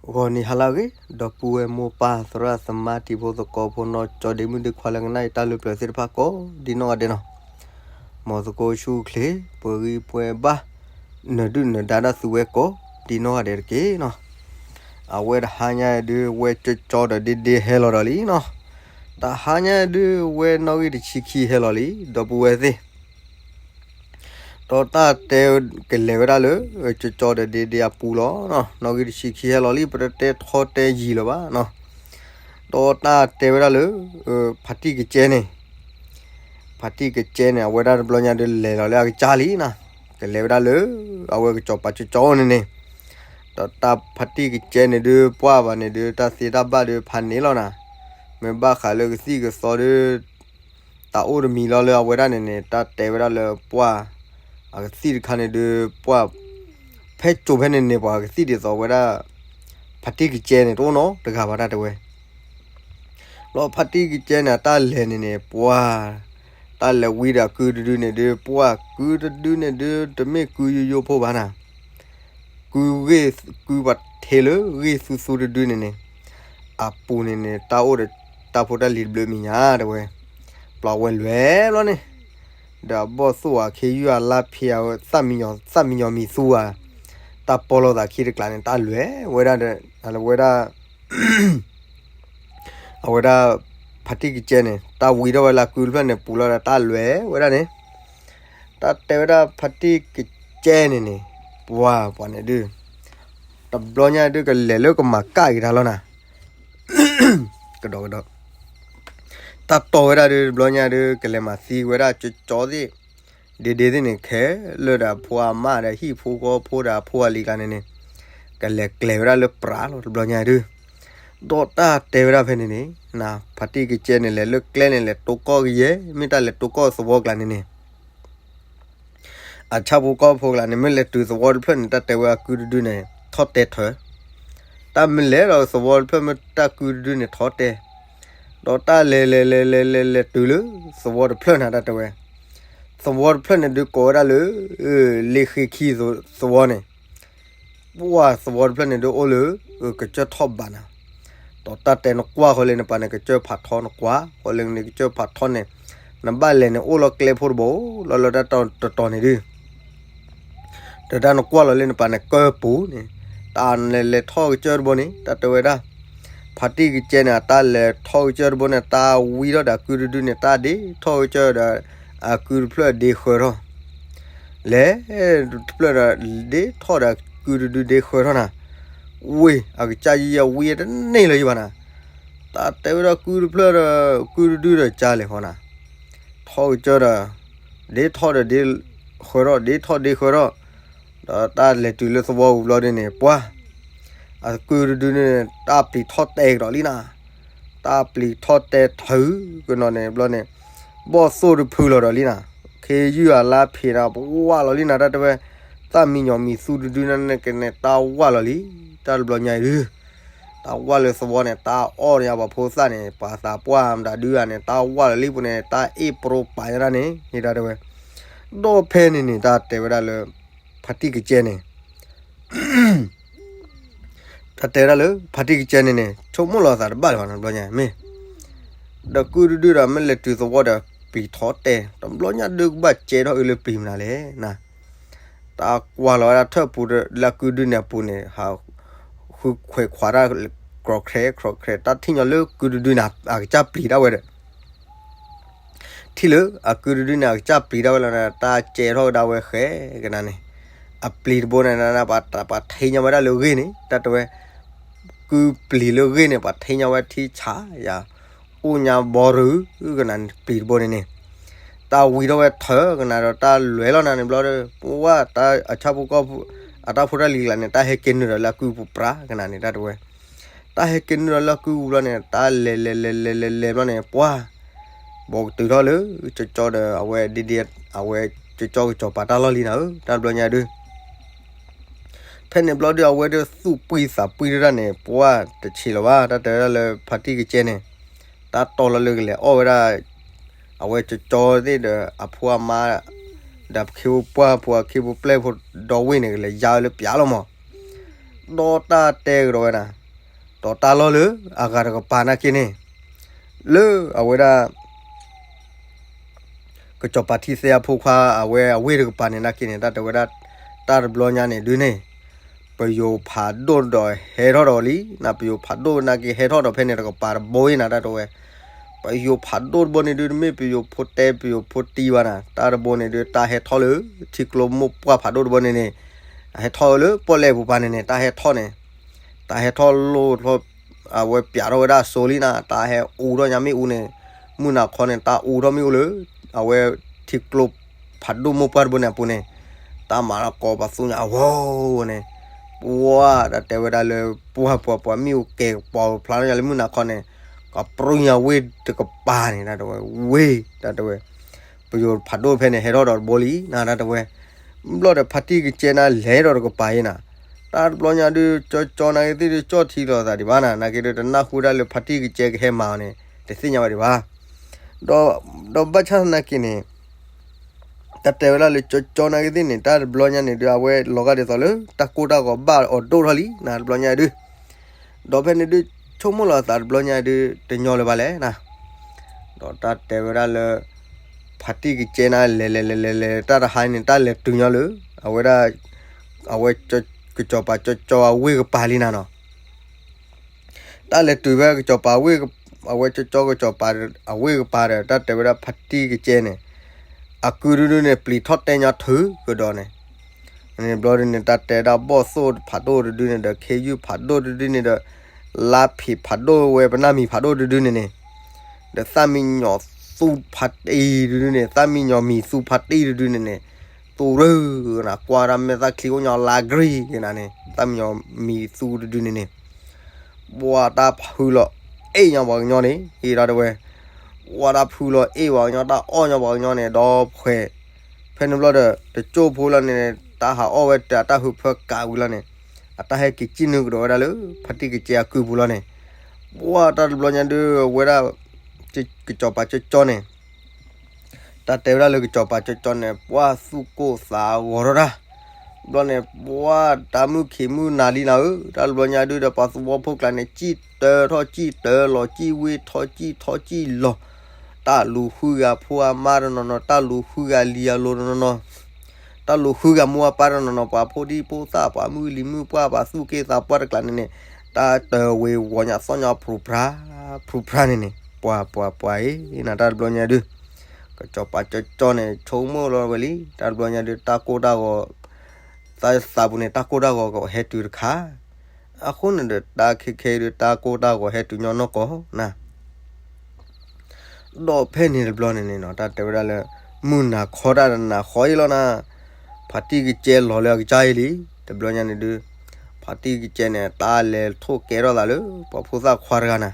ဂီၤနံၤဟါလၢအဂ့ၤ ဒီပုၢ်ဝဲၢ်မိၢ်ပၢ်သရၣ်သမါတံၤဖိသကိးဖိနီၢ်ကၠီဒ့မုၣ်ဒ့ခွါလၢကနၣ်အံၤတၢ်လၢပျၢၤသ့ၣ်တဖၣ်ကိးဒ်နီၢ်ဂၤဒဲးနီၤ, မ်သကိးဆူၣ်ချ့ ပှဲၤဂံၢ်ပှဲၤဘၣ် နၢၤဒုၣ်နၢၤဒါဒၣ်သုဝဲကိးဒ်နီၢ်ဂၤဒဲးတက့ၢ်နီၤ. အဝဲတဟါညါဒုး ဝဲကၠီကၠီဒီးဒ့ဒ့ဟဲလီၤဒီးလံနီၤ, တဟါညါဒုး ဝဲနီၣ်ဂံၢ်တဆံခံဟဲလီၤလံ ဒီပုၢ်ဝဲၢ်သ့ၣ် ဒီးတၢ်တဲကလဲၤဝဲဒၣ်လၢ ကၠီကၠီဒီးဒ့ဒ့အပူၤလီၤ. နီၣ်ဂံၢ်တဆံခံဟဲလီၤလံ ပတတဲထီတဲယံာ်လၢၤဘၣ်နီၤ. ဒီးတၢ်တဲဝဲဒၣ်လၢ ဖါတံၢ်ကစဲန့ၣ်, ဖါတံၢ်ကစဲန့ၣ် အဝဲဒၣ်တဘျီညါဒုးလဲၤလီၤလၢအကစၢ်လံနီၤ, ကလဲၤဝဲဒၣ်လၢ အဝဲကစီၤပၤကၠီကၠီန့ၣ်န့ၣ်, ဒီးတၢ်ဖါတံၢ်ကစဲန့ၣ်ဒုး ပှၢ်ဘၣ်န့ၣ်ဒုး တၢ်သ့တၢ်ဘၣ်ဒုးဖးန့ၣ်လီၤနၤ, မ့ၢ်ဘၣ်ဃးလၢကသံၣ်ကသီဒုး တၢ်အိၣ်တမံၤလီၤလၢအဝဲဒၣ်န့ၣ်န့ၣ် တၢ်တဲဝဲဒၣ်လၢပှၢ် အကသံၣ်တခါန့ၣ်ဒုး ပှၢ် ဖဲကၠိဖဲန့ၣ်န့ၣ် ပှၤကသံၣ်ဒ်သိးဝဲဒၣ် ဖါတံၢ်ကစဲန့ၣ် တအိၣ်နီတဂၤဘၣ်တၢ်တဲဝဲ လီၤဖါတံၢ်ကစဲန့ၣ် အတၢ်လဲၤန့ၣ်န့ၣ် ပှၢ် တၢ်လဲၤဝံဒီးအကုတဒုန့ၣ်ဒုး ပှၢ်ကုတဒုန့ၣ်ဒုး တမ့ၢ်ကုယိယိဖိဘၣ်နၤ, ကုဂ့ၢ် ကုပှၤထ့လၢဂ့ၢ်သူသူတဒုန့ၣ်န့ၣ်, အပူၤန့ၣ်န့ၣ် တၢ်အိၣ်ဒီး တၢ်ဖိတၢ်လံၤတဘျုးမံၤညါတဲဝဲ, ပျီဝဲလွဲၢ်ဘျီန့ၣ်, ဒီးအဘီၣ်သိၣ်အခ့ယုၢ်အလါဖံးအသၣ်မံညီၤမံၤသူဧါ, တၢ်ပီလိာ်သးခံတကျါန့ၣ် တၢ်လွဲၢ်ဝဲဒၣ်ဒီး အဝဲဒၣ် အဝဲဒၣ် ဖါတံၢ်ကစဲန့ၣ် တၢ်ဝံထီၣ်ဝဲလၢကုတဖျၢၣ်န့ၣ် ပူၤလီၤဒီးတၢ်လွဲၢ်ဝဲဒၣ်န့ၣ်, တၢ်တဲဝဲဒၣ်ဖါတံၢ်ကစဲန့ၣ်န့ၣ် ပှၤပှၤန့ၣ်ဒုး တဘျီညါဒုးကလဲၤလၢကမၤကၣ်က့ၤတၢ်လီၤနၤ, ကဒီးကဒီး တၢ်တီၢ်ဝဲဒၣ်ဒုး တဘျီညါဒုး ကလဲၤမၤသံဝဲဒၣ်ကၠီကၠီသ့ၣ် ဒ့ဒ့သ့ၣ်န့ၣ် ခဲလၢာ်ဒီးအဖိအမါဒီးဟံၣ်ဖိဃီဖိဒီးအဖိအလံၤကျါန့ၣ်န့ၣ်, ကလဲၤကျဲၤဝဲဒၣ်လၢပြးလီၤ တဘျီညါဒုး, ဒီးတၢ်တဲဝဲဒၣ်ဖဲန့ၣ်န့ၣ်, ဖါတံၢ်ကစဲန့ၣ် လဲၤလၢကျဲန့ၣ် လဲၤတိကီၢ်ကယဲၢ် မ့ၢ်တၢ်လဲၤတိကီၢ်သဝီကျါန့ၣ်န့ၣ် အဆၣ်ဖိကီၢ်ဖိကျါန့ၣ် မ့ၢ်လဲၤတုၤသဝီတဖျၢၣ်န့ၣ် တၢ်တဲဝဲအကုတဒုန့ၣ် ထီၣ်တဲထၢ, တၢ်မ့ၢ်လဲၤဒီးသဝီတဖျၢၣ်မ့ၢ်တၢ်ကုတဒုန့ၣ်ထီၣ်တဲ, ဒီးတၢ်လဲၤလဲၤလဲၤလဲၤလဲၤလဲၤတုၤလၢသဝီတဖျၢၣ်န့ၣ် တၢ်တဲဝဲ, သဝီတဖျၢၣ်န့ၣ်ဒုးကိးဝဲဒၣ်လၢ လ့ၣ်ဃ့ခံသဝီန့ၣ် ပှၢ်သဝီတဖျၢၣ်န့ၣ်ဒုးအိၣ်လၢ ကစၢၢ်ထီၣ်ဘးနၤ, ဒီးတၢ်တဲနကွၢ်ဃီလၢနပၤန့ၣ် ကစၢၢ်ဖးထီ နကွၢ်ဃီလၢနကစၢၢ်ဖးထီန့ၣ်, နဘၣ်လဲၤန့ၣ် အိၣ်လီၤကျဲဖိတဘိ လီၤလၢတၢ်တတီၤန့ၣ်ဒုး ဒီးတၢ်နကွၢ်လီၤလၢနပၤန့ၣ် ကၢၢ်ပူၤန့ၣ်, တၢ်လဲၤလဲၤထီၣ်ကစၢၢ်တဘိန့ၣ် တၢ်တဲဝဲဒၣ်, ဖါတံၢ်ကစဲန့ၣ် အတၢ်လဲၤထီၣ်ကစၢၢ်တဘိန့ၣ် တၢ်ဝံထီၣ်ဒီးအကုတဒုန့ၣ် တၢ်ဒ့ထီၣ်ကစၢၢ်ဒီး အကုတဖျၢၣ်ဒ့ဃၢထီၣ် လဲၤတဖျၢၣ်ဒီး ဒ့ထီၣ်ဒီးကုတဒုဒ့ဃၢထီၣ်နၤ, ဝ့ၢ် အကစၢ်ယံၤယံၤဝံတန့ၢ်လၢၤယဘၣ်နၤ, တၢ်တဲဝဲဒၣ်ကုတဖျၢၣ်ဒီး ကုတဒုဒီးကၢ်လဲၤဃီနၤ, ထီၣ်ကစၢၢ်ဒီး ဒ့ထီၣ်ဒီးဒ့ဃၢထီၣ် ဒ့ထီၣ်ဒ့ဃၢထီၣ်, ဒီးတၢ်လဲၤတုၤလၢသဝီပူၤဘျီဒုန့ၣ် ပှၢ် အကုတဒုန့ၣ် တၢ်ပျံၤထီၣ်တဲကဒီးလံနၤ, တၢ်ပျံၤထီၣ်တဲထၢကနီၤန့ၣ်ဘျီန့ၣ်, ဘီၣ်သိၣ်တဖုလီၤဒီးလံနၤ, ခ့ယုၢ်အလါဖံးဒီးပဝၢ်လီၤလံနၤ တၢ်တဲဝဲ, သၣ်မံညီၤမံၤသူတဒုန့ၣ်ကန့ၣ် တၢ်ဝၢ်လီၤလံ, တၢ်တဘျီညါအံၤဒုး တၢ်ဝၢ်လၢသဝီန့ၣ် တၢ်အီၣ်န့ၢ်အပှၤဖိသၣ်န့ၣ် ပှၤသးပှၢ်မတၤဒုဂၤန့ၣ် တၢ်ဝၢ်လီၤလံပူၤန့ၣ် တၢ်အ့ၣ်ပြိပာ်ယဒၣ်န့ၣ် န့ၣ်တၢ်တဲဝဲ, ဒီးဖဲန့ၣ်န့ၣ် တၢ်တဲဝဲဒၣ်လၢ ဖါတံၢ်ကစဲန့ၣ် တၢ်တဲဝဲဒၣ်လၢ ဖါတံၢ်ကစဲန့ၣ်န့ၣ် ဆိကမိၣ်လီၤသးတဘၣ်လၢၤဘၣ်နၤ တဘျီညါမ့ၢ် ဒီးကုတဒုဒီး မ့ၢ်လဲၤတုၤသဝီဒီး ပျံၤထီၣ်တဲ တဘျီညါဒုးကဘၣ်ကဲထီၣ်အုးလၢပျံၤမနုၤလဲၣ်နၤ, တၢ်ကွၢ်လီၤဝဲဒၣ်ထၢၣ်ပူၤလၢကုတဒုန့ၣ်အပူၤန့ၣ် ဟးဃုခွဲးခွးတၢ် ကြီးခြဲးကြီးခြဲး တၢ်ထံၣ်ညီလၢကုတဒုန့ၣ် အကစၢ်ပျံၤဒၣ်ဝဲဒီး ထံၣ်လၢအကုတဒုန့ၣ် အကစၢ်ပျံၤဒၣ်ဝဲလီၤန့ၣ် တၢ်ကဲထီၣ်ကဒါဝဲဃဲကနၤန့ၣ်, အပျံၤတဘိန့ၣ် ပှၤထ့ၣ်ညါဝဲဒၣ်လၢဂ့ၢ်န့ၣ် တၢ်တဲဝဲ, ကုပျံၤလၢဂ့ၢ်န့ၣ် ပှၤထ့ၣ်ညါဝဲထံဆးယၤ, အိၣ်ညါဘီရူၤကနၤန့ၣ် ပျံၤတဘိန့ၣ်န့ၣ်, တၢ်ဝံထီၣ်ဝဲထၢကနၤဒီး တၢ်လွဲၢ်လီၤနၤန့ၣ်ဘျီဒီး ပဝဲတၢ်အဆၣ်ဖိကီၢ်ဖိ အတၢ်ဖိတၢ်လံၤကျါန့ၣ် တၢ်ဟဲက့ၤနုာ်ဒီးလၢအကုပူၤပြးကနၤန့ၣ် တၢ်တဲဝဲ တၢ်ဟဲက့ၤနုာ်ဒီးလၢအကုပူၤဘျီန့ၣ် တၢ်လဲၤလဲၤလဲၤလဲၤလဲၤလဲၤဘျီန့ၣ် ပှၢ် ဘီကတုၤထီၣ်လၢ ကၠီကၠီဒီး အဝဲဒ်ဒ် အဝဲကၠီကၠီကစီၤပၤတၢ်လီၢ်လံနၤဧၢ တၢ်ဘျီညါဒုး ဖဲန့ၣ်ဘျီဒုး အဝဲဒုးသူၣ်ပှံၢ်သးပှံၢ်တဒၣ်န့ၣ် ပှၢ်တဆံးလီၤဘၣ် တၢ်တဲဝဲဒၣ်လၢဖါတံၢ်ကစဲန့ၣ် တၢ်တီၢ်လီၤလၢကလဲၤအီၣ်ဝဲဒၣ် အဝဲကၠီကၠီသ့ၣ်ဒီး အဖိအမါ ဒီးခ့ဖိပှၢ်ဖိ အခ့ဖိပျဲၢ်ဖိဒီဝ့ၢ်န့ၣ် ကလဲၤယါဝဲလၢပျးလီၤမး ဒီးတၢ်တဲကဒီးဝဲဒၣ်, ဒီးတၢ်လီၢ်လၢအဂၤတကပၤနာ်က့န့ၣ်, လၢအဝဲဒၣ် ကစီၤပၤထံသ့အဖိခွါ အဝဲအဝ့ၢ်တကပၤန့ၣ်နာ်က့န့ၣ် တၢ်တဲဝဲဒၣ်, တၢ်တဘျီညါန့ၣ်ဒုန့ၣ်, ပယိၤဖးဒိၣ်ဒီးဟဲထီၣ်ဒီးလံနၤ, ပယိၤဖးဒိၣ်နာ်က့ဟဲထီၣ်ဒီးဖဲန့ၣ်တကပၤတဘိအံၤနၤ တၢ်တဲဝဲ ပယိၤဖးဒိၣ်တဘိန့ၣ်ဒု တမ့ၢ်ပယိၤဖိတဲပယိၤဖိတံဘၣ်နၤ, တၢ်တဘိန့ၣ်ဒု တၢ်ဟဲထီၣ်လၢ ထံကျိမိၢ်ပှၢ်ဖးဒိၣ်တဘိန့ၣ်န့ၣ်, ဟဲထီၣ်လၢပီၣ်လဲၣ်ပူၤပၤန့ၣ်န့ၣ် တၢ်ဟဲထီၣ်န့ၣ်, တၢ်ဟဲထီၣ်လိၣ်ထီၣ်, အဝဲပျးထီၣ်ဝဲဒၣ်အစိၤလံနၤ, တၢ်ဟဲအူထီၣ်ညါမ့ၣ်အူန့ၣ်, မုၢ်နၤခီန့ၣ် တၢ်အူထီၣ်မ့ၣ်အူလၢ အဝဲထံကျိဖးဒိၣ်မိၢ်ပှၢ်တဘိန့ၣ်အပူၤန့ၣ်, တၢ်မၤလီၤကိးပသူညါအဝဲန့ၣ်, ပှၢ်တၢ်တဲဝဲဒၣ်လၢ ပှၢ်ပှၢ်ပှၢ်မ့ၣ်အူကဲၤကပီၤဖျါထီၣ်ညါလၢမုၢ်နၤခီန့ၣ်, ကပြုညါဝ့ၢ်တကပၤန့ၣ် တၢ်တဲဝဲ, ဝ့ၢ် တၢ်တဲဝဲ ပယိၤဖးဒိၣ်ဖဲန့ၣ် ဟဲထီၣ်ဒီးတဘိလံနၤ တၢ်တဲဝဲ, ဘျီဒီးဖါတံၢ်ကကဲနၤလဲၤဒီးတကပၤအံၤနၤ, တၢ်တဘျီညါဒု ကၠီကၠီနာ်က့သ့ၣ်ဒု ကၠီထံလီၤသးဒံးဘၣ်နၤ, နာ်က့ဒု တနၢ်ဟူဒၣ်လၢဖါတံၢ်ကကဲကဟဲမၤအီၤန့ၣ် တသ့ၣ်ညါဝဲဒံးဘၣ်, ဒီး ဒီးဘၣ်ဆၣ်သနာ်က့န့ၣ် တၢ်တဲဝဲဒၣ်လၢကၠီကၠီနာ်က့သ့ၣ်န့ၣ် တၢ်တဘျီညါန့ၣ်ဒု အဝဲလီၤဂာ်ဒ်သိးလၢ တၢ်ကိၢ်တၢ်ဂီၤဘၣ်အီၤဒိၣ်ထီၣ်လံနၤ တဘျီညါဒု, ဒီးဖဲန့ၣ်ဒု ဆိကမိၣ်လီၤအသးတဘျီညါဒု တညီလၢၤဘၣ်လဲၣ်နၤ, ဒီးတၢ်တဲဝဲဒၣ်လၢ ဖါတံၢ်ကကဲနၤလဲၤလဲၤလဲၤလဲၤလဲၤ တၢ်တဟါန့ၣ် တၢ်လဲၤတုၤညီလၢ အဝဲဒၣ် အဝဲ ကစီၤပၤကၠီကၠီအဝ့ၢ်ကပၤလံနၤနီၤ တၢ်လဲၤတုၤဖဲကစီၤပၤဝ့ၢ်, အဝဲကၠီကၠီကစီၤပၤအဝ့ၢ်ကပၤဒီး တၢ်တဲဝဲဒၣ်ဖါတံၢ်ကကဲန့ၣ်, အကုဒုဒုန့ၣ် ပျံၤထီၣ်တဲညါထုးကဒီးန့ၣ်, န့ၣ်ဘျီဒုန့ၣ် တၢ်တဲဒၣ်ဘီၣ်သိၣ်ဖးဒိၣ်တဒုန့ၣ်ဒီး ခ့ယုၢ်ဖးဒိၣ်တဒုန့ၣ်ဒီး လါဖံးဖးဒိၣ်ဝဲပနၢ်မံၤဖးဒိၣ်တဒုန့ၣ်န့ၣ်, ဒီးသၣ်မံညီၤသူဖါတံၢ်တဒုန့ၣ်, သၣ်မံညီၤမံၤသူဖါတံၢ်တဒုန့ၣ်န့ၣ်, သူရၢၢ်နၤ ကွၢ်တၢ်မဲာ်သၣ်ချံအိၣ်ညီလါကရံၣ်က့ၤနၤန့ၣ် သၣ်မံညီၤမံၤသူတဒုန့ၣ်န့ၣ် ပှၤတၢ်ဖုလီၤအ့ၣ်ညီပှၤကညီန့ၣ် ဟ့ၣ်ဒၣ်တဝဲ, ပှၤတၢ်ဖုလီၤအ့ၣ်ပှၤကညီ တၢ်အီၣ်ညီပှၤကညီန့ၣ် ဒီးဖှဲး, ဖဲန့ၣ်ဘျီဒီး တကၠိၢ်ဖိလီၤန့ၣ် တၢ်ဟးအီၣ်ဝဲတၢ် တၢ်ဟၢဖၢကးဝံၤလီၤန့ၣ်, အတၢ်ဟဲက့ၤစံၣ်နုာ်ကဒီးဝဲဒၣ်လၢ ဖါတံၢ်ကကဲအကုပူၤလီၤန့ၣ်, ပှၤတၢ်တဘျီညါဒု ဝဲဒၣ် ကစီၤပၤကၠီကၠီန့ၣ် တၢ်တဲဝဲဒၣ်လၢကစီၤပၤကၠီကၠီန့ၣ် ပှၤသူၣ်ကိၢ်သးဂီၤထီၣ်တၢ်, ဘျီန့ၣ် ပှၤတၢ်မုၣ်ခံးမုၣ်နၤလံနၤဧၢ, တၢ်တဘျီညါဒုဒီး ပှၤသဝီဖိကျါန့ၣ် စံၣ်တၢထီၣ်စံၣ်တၢလီၤ စံၣ်ဝ့ၢ်ထီၣ်စံၣ်ထီၣ်စံၣ်လီၤ, တၢ်လူၤဃုဂၤဖိအမါတနီၤနီၤ တၢ်လူၤဃုဂၤလံၤအလိၤတနီၤနီၤ တၢ်လူၤဃုဂၤမိၢ်အပၢ်တနီၤနီၤ ပှၤဖိဒံဖိသၣ် ပှၤမုၢ်လံၤမုၢ်ပှၢ် ပှၤသူၣ်က့သးပှၢ်တကျါန့ၣ်န့ၣ်, တၢ်တဝ့ၤဝီၤညါသီၣ်ညါဖြူဖြါ, ဖြူဖြါန့ၣ်န့ၣ် ပှၤပှၤပှၤအံၤနၤ တၢ်တဘျီညါဒု ကစီၤပၤကၠီကၠီန့ၣ် ဆိကမိၣ်လီၤဝဲလံ တၢ်တဘျီညါဒု တၢ်ကိၢ်တၢ်ဂီၤ, သးသးပူၤန့ၣ် တၢ်ကိၢ်တၢ်ဂီၤကဟဲတုၤတခါ, အဃိန့ၣ်ဒီး တၢ်ခဲခဲဒု တၢ်ကိၢ်တၢ်ဂီၤဟဲတုၤညီနီၢ်ကီၢ်နၤ ဒီးဖဲန့ၣ်တဘျီန့ၣ်န့ၣ်နီၤ တၢ်တဲဝဲဒၣ်လၢ မုၢ်နၤခီတၢ်တနၤဃီအံၤလီၤနၤ, ဖါတံၢ်ကကဲလီၤလၢအကစၢ်အံၤလံ, တဘျီညါန့ၣ်ဒု ဖါတံၢ်ကကဲန့ၣ် တၢ်လဲၤထိၣ်ကဲထီၣ်သးလၢ ပှၤဖိသၣ်ခွါတဂၤနၤ,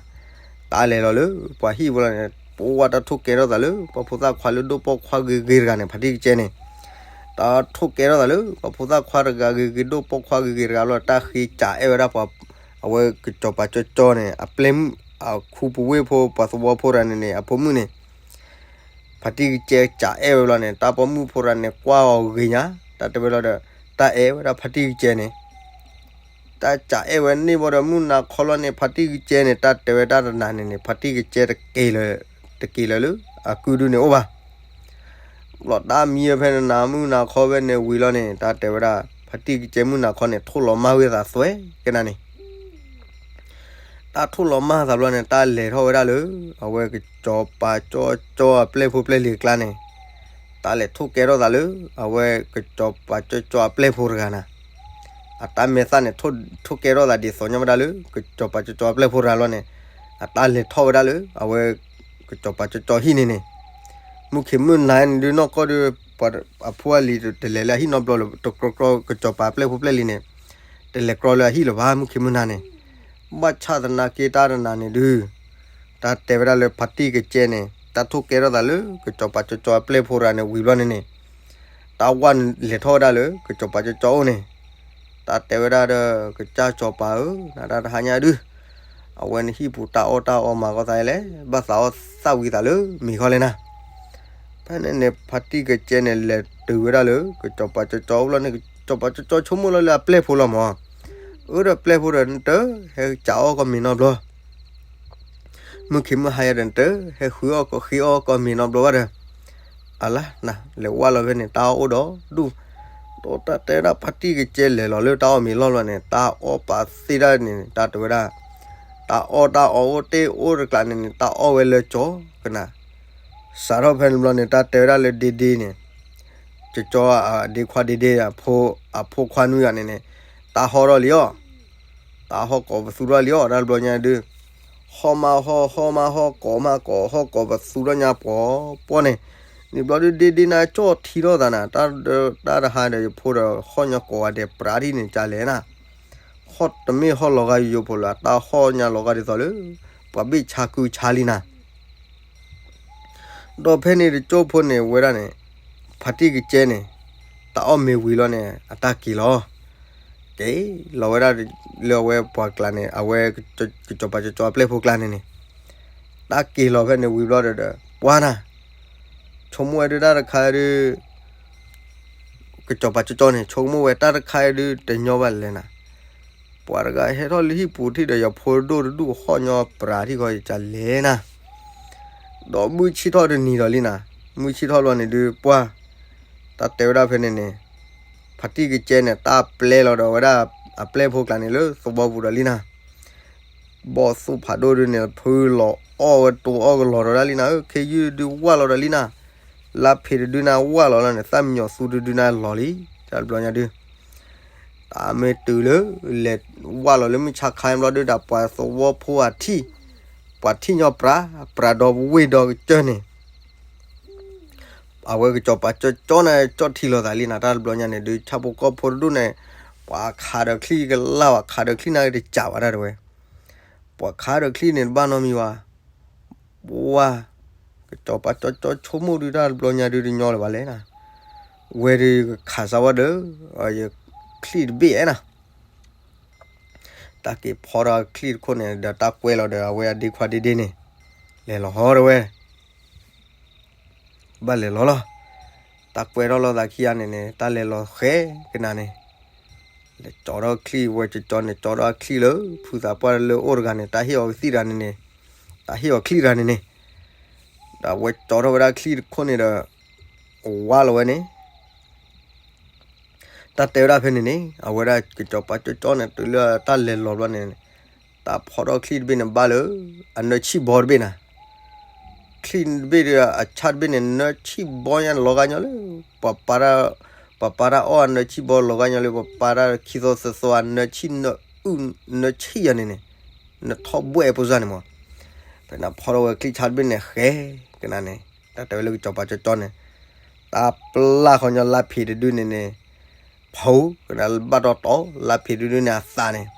တၢ်လဲၤလီၤလၢ ပှၤဟံၣ်ဖိလီၤန့ၣ် ပဝဲတၢ်ထိၣ်ကဲထီၣ်သးလၢ ပှၤဖိသၣ်ခွါလၢဒိၣ်ပိာ်ခွါဂ့ၤဂ့ၤတဂၤန့ၣ် ဖါတံၢ်ကကဲန့ၣ် တၢ်ထိၣ်ကဲထီၣ်သးလၢ ပှၤဖိသၣ်ခွါတဂၤဂ့ၤဂ့ၤ ဒိၣ်ပိာ်ခွါဂ့ၤဂ့ၤတဂၤလီၤ တၢ်ဃ့စးအဲၣ်ဝဲဒၣ်ပှၤ အဝဲကစီၤပၤကၠီကၠီန့ၣ် အပျဲၢ်မုၣ် အခူပဝ့ၢ်ဖိ ပှၤသဝီဖိတဂၤန့ၣ်န့ၣ် အဖိမုၣ်န့ၣ် ဖါတံၢ်ကကဲစးအဲၣ်ဝဲလီၤန့ၣ် တၢ်ပိာ်မုၣ်ဖိတဂၤန့ၣ် ကွၢ်အီၤဂ့ၤညါ တၢ်တဲဝဲလီၤဒီး တၢ်အဲၣ်ဝဲဒၣ်ဖါတံၢ်ကကဲန့ၣ် တၢ်စးအဲၣ်ဝဲန့ၢ်ဘၣ်ဒီး မုၢ်နၤခီလီၤန့ၣ် ဖါတံၢ်ကကဲန့ၣ် တၢ်တဲဝဲတၢ်တနၤန့ၣ်န့ၣ် ဖါတံၢ်ကကဲတက့ၤလၢ တက့ၤလၢၤလၢ အကုဒုန့ၣ်အိၣ်ဘၣ် ဘျီတၢ်မံဝဲဖဲနနၤ မုၢ်နၤခီဖဲန့ၣ်ဝံၤလီၤန့ၣ် တၢ်တဲဝဲဒၣ် ဖါတံၢ်ကကဲမုၢ်နၤခီန့ၣ် ထိၣ်လီၤမၢ်ဝဲသးသွဲကနၤန့ၣ် တၢ်ထိၣ်လီၤမၢ်သးဘျီန့ၣ် တၢ်လဲၤထီၣ်ဝဲဒၣ်လၢ အဝဲကစီၤပၤကၠီကၠီအပျဲၢ်ဖိပျဲၢ်လံၤအကျါန့ၣ် တၢ်လဲၤထိၣ်ကဲထီၣ်သးလၢ အဝဲကစီၤပၤကၠီကၠီအပျဲၢ်ဖိတဂၤနၤ အတၢ်မဲာ်သၣ်န့ၣ် ထိၣ်ကဲထီၣ်သးဒ်သိးညီဝဲဒၣ်လၢ ကစီၤပၤကၠီကၠီအပျဲၢ်ဖိတဂၤလီၤန့ၣ် အတၢ်လဲၤထီၣ်ဝဲဒၣ်လၢ အဝဲ ကစီၤပၤကၠီကၠီဟံၣ်န့ၣ်န့ၣ် မုၢ်ခံးမုၢ်နၤန့ၣ်ဒုးနီၢ်ကီၢ်ဒုး ပှၤအဖိအလံၤတလဲၤလၢအဟံၣ်နီတဘျီလၢၤ တကြီကြီ ကစီၤပၤအပျဲၢ်ဖိပျဲၢ်လံၤန့ၣ် တလဲၤကြီလၢအဟံၣ်လၢၤဘၣ် မုၢ်ခံးမုၢ်နၤန့ၣ် ဘၣ်ဆၣ်သနာ်က့တၢ်တနၤန့ၣ်ဒုး တၢ်တဲဝဲဒၣ်လၢဖါတံၢ်ကကဲန့ၣ် တၢ်ထိၣ်ကဲထီၣ်သးလၢ ကစီၤပၤကၠီကၠီအပျဲၢ်ဖိတဂၤန့ၣ်ဝံၤဘျီန့ၣ်န့ၣ် တၢ်ဝဲလဲၤထီၣ်ဝဲဒၣ်လၢ ကစီၤပၤကၠီကၠီအိၣ်န့ၣ် တၢ်တဲဝဲဒၣ်ဒီး ကစၢ်စီၤပၤဧၢ နတၢ်တဟါညါဒုး အဝဲနဟံၣ်ပူၤတၢ်အီၣ်တၢ်အီမၤကီၢ်သးလဲၣ် ဘၣ်သးအီၣ်သၣ်ဝံၤသးလၢမ့ၤဃီလဲၣ်နၤ ဖဲန့ၣ်န့ၣ် ဖါတံၢ်ကကဲန့ၣ် လဲၤတုၤဝဲဒၣ်လၢ ကစီၤပၤကၠီကၠီအိၣ်ဘျီန့ၣ် ကစီၤပၤကၠီကၠီဆိကမိၣ်လီၤလၢအပျဲၢ်ဖိလီၤမး အၢ ဒီးပျဲၢ်ဖိဒီးနတၢ် ဟဲကၠးအီၣ်ကီၢ်မ့ၤနီတဘျီ, မုၢ်ခံမုၢ်ဟါယၤဒီးနတၢ် ဟဲဃုအီၣ်ကီၢ်ဃ့အီၣ်ကီၢ်မ့ၤနီတဘျီဘၣ်ဒီး, အလါနၤ လဲၤဝၢ်လီၤဖဲန့ၣ် တၢ်အီၣ်အိၣ်ဒီးဒူၣ်, ဒီးတၢ်တဲဝဲဒၣ်ဖါတံၢ်ကကဲလဲၤလီၤလၢတၢ်အီၣ်မ့ၤလီၢ်လီၤန့ၣ် တၢ်အီၣ်ပာ်သ့ၣ်တၢ်န့ၣ် တၢ်တဲဝဲဒၣ်, တၢ်အီၣ်တၢ်အီအိၣ်တ့ၢ်အိၣ်တကျးန့ၣ်န့ၣ် တၢ်အီၣ်ဝဲလၢကၠီကနၤ, စးထီၣ်ဖဲန့ၣ်ဘျီန့ၣ် တၢ်တဲဝဲဒၣ်လၢဒ့ဒ့န့ၣ်, ကကၠီအဒ့ခွါဒ့ဒ့ အဖိခွါနွံဂၤန့ၣ်န့ၣ်, တၢ်ဟီၣ်ထီၣ်လံအီၤ, တၢ်ဟီၣ်ကိးပသူထီၣ်လံအီၤ တၢ်တဘျီညါဒုး, ဟီၣ်မးဟီၣ် ဟီၣ်မးဟီၣ် ကိးမးကိး ဟီၣ်ကိးပသူထီၣ်ညါပှီၤပှီၢ်န့ၣ်, န့ၣ်ဘျီဒုးဒ့ဒ့နၤကၠီၣ်ထံထီၣ်သးနၤ တၢ်တဟါဒီးယဖိဒီးဟီၣ်ညီကိးဂၤဒဲးပြးထံၣ်န့ၣ် ကလဲၣ်နၤ, ဟီၣ်တမ့ၢ်ဟီၣ်လီၤဂာ်ယိယိဖိလၢ တၢ်ဟီၣ်ညါလီၤဂာ်ဒ်သိးလၢ ပှၤဘ့ၣ်ဆါကုဆါလံနၤ ဒီးဖဲန့ၣ်တကၠိဖိန့ၣ်ဝဲဒၣ်န့ၣ်, ဖါတံၢ်ကကဲန့ၣ်, တၢ်အီၣ်မ့ၤဝံၤလီၤန့ၣ် အတၢ်က့ၤလီၤ, က့ၤလီၤဝဲဒၣ်လၢအဝဲပှၤကျါန့ၣ် အဝဲကစီၤပၤကကၠီအပျဲၢ်ဖိကျါန့ၣ်န့ၣ်, တၢ်က့ၤလီၤဖဲန့ၣ်ဝံၤဘျီဒီး ပှၤနၤ, ဆိကမိၣ်ဝဲဒၣ်တၢ်တခါဒုး ကစီၤပၤကကၠီန့ၣ် ဆိကမိၣ်ဝဲတၢ်တခါဒုးတညီဘၣ်လဲၣ်နၤ, ပှၤတဂၤဟဲထီၣ်လၢဟံၣ်ပူၤထံၣ်ဒီး ယဖိဒိၣ်တဒူၣ်ဟီၣ်ညီပြးထံၣ်ဃီ ယကလဲၣ်နၤ, ဒီးမုၢ်ဆ့ၣ်ထီၣ်တနံၤဒီးလံနၤ, မုၢ်ဆ့ၣ်ထီၣ်ဘျီန့ၣ်ဒုးပှၤ, တၢ်တဲဝဲဒၣ်ဖဲန့ၣ်န့ၣ်, ဖါတံၢ်ကကဲန့ၣ် တၢ်ပျဲလီၤဒီးဝဲဒၣ်အပျဲၢ်ဖိကျါန့ၣ်လၢသဝီပူၤဒီးလံနၤ ဘီၣ်သိၣ်ဖးဒိၣ်ဒုန့ၣ် ဖုလီၤအီၣ်ဝဲတိၤအီၣ်ကလီၤဒီးဒၣ်လံနၤဧၢ, ခ့ယုၢ်ဒုးဝၢ်လီၤဒီးလံနၤ, လါဖံးတဒုနၤဝၢ်လီၤလီၤန့ၣ် သၣ်မံညီၤသူတဒုနၤလီၤလံ, တၢ်တဘျီညါဒုး, တၢ်မ့ၢ်တုၤလၢ, လဲၤဝၢ်လီၤလၢမုၢ်ဆါခါဘျီဒုးဒီး ပှၤသဝီဖိအထံၣ်, ပှၤထံၣ်ညီပြး, ပြးဒီဝ့ၢ်ဒီကစၢၢ်န့ၣ် အဝဲကစီၤပၤကကၠီန့ၣ် ကၠီၣ်ထံလီၤသးလံနၤ တၢ်တဘျီညါန့ၣ်ဒုး ဆၣ်ဖိကီၢ်ဖိတဒူၣ်န့ၣ်, ပှၤခးဒီးချံကလၢ်ဘၣ် ခးဒီးချံန့ၣ်တစးဘၣ်တၢ်တဝဲ, ပှၤခးဒီးချံန့ၣ်တဘၣ်နီတမံၤဘၣ်, ပှၤ, ကစီၤပၤကကၠီဆိကမိၣ်ဒုးတၢ်တဘျီညါဒုးတညီလၢၤဘၣ်လဲၣ်နၤ, ဝဲဒုးကခးစၢ်ဝဲဒီး, ယချံၣ်တဘ့ၣ်အဲၣ်နၤ တၢ်က့ၤဖီထီၣ်ချံၣ်တခိၣ်န့ၣ်ဒီးတၢ်ကွဲးလီၤဒီးအဝဲအဒ့ခွါဒ့ဒ့န့ၣ်, လဲၤလီၤဟီတဝဲ, ဘၣ်လဲၤလီၤလီၤ, တၢ်ကွဲးထီၣ်လိာ်သးခံဂၤန့ၣ်န့ၣ် တၢ်လဲၤလီၤဃဲကနၤန့ၣ်, လဲၤကၠီထီၣ်ချံၣ်ဝဲကကၠီန့ၣ် ကၠီထီၣ်ချံၣ်လၢ ဖုသးပှၢ်လၢအိၣ်တဂၤန့ၣ် တၢ်ဟ့ၣ်အီၤကသံၣ်တဂၤန့ၣ်န့ၣ်, တၢ်ဟ့ၣ်အီၤချံၣ်တဂၤန့ၣ်န့ၣ်, ဒီးအဝဲကၠီထီၣ်ဝဲဒၣ်ချံၣ်တခိၣ်န့ၣ်ဒီး, ဝါလီၤဝဲန့ၣ် တၢ်တဲဝဲဒၣ်ဖဲန့ၣ်န့ၣ် အဝဲဒၣ်ကစီၤပၤကကၠီန့ၣ် တုၤလၢတၢ်လဲၤလီၤဘျီန့ၣ်, တၢ်ဖီထီၣ်ချံၣ်တဘ့ၣ်န့ၣ်ဘၣ်လၢ, အနၢဆံၣ်ဘီတဘ့ၣ်နၤ, ချံၣ်တဘ့ၣ်ဒီးအဆၣ်တဘ့ၣ်န့ၣ် နၢဆံၣ်ဘီညါလီၤဂာ်ညီလၢ, ပှၤပာ်တၢ်, ပှၤပာ်တၢ်အီၣ်အနၢဆံၣ်ဘီလီၤဂာ်ညီလၢ ပှၤပာ်တၢ်ခံသီသၢသီအနၢဆံၣ်နၢအုၣ်နၢဆံၣ်ယၤန့ၣ်န့ၣ်, နထီၣ်ဘှဲၣ်ဖိစၢ်န့ၣ်မး, ဖဲန့ၣ်ဖီထီၣ်ဝဲချံၣ်ဆၣ်တဘ့ၣ်န့ၣ်ဃဲ, ကနၤန့ၣ်, တၢ်တဲဝဲလၢကစီၤပၤကကၠီန့ၣ် တၢ်ပျၢ်ဃီညီလါဖံးတဒုန့ၣ်န့ၣ်, ဖီ, ကနၤဘၣ်တီတီ လါဖံးတဒုန့ၣ်အသးန့ၣ်,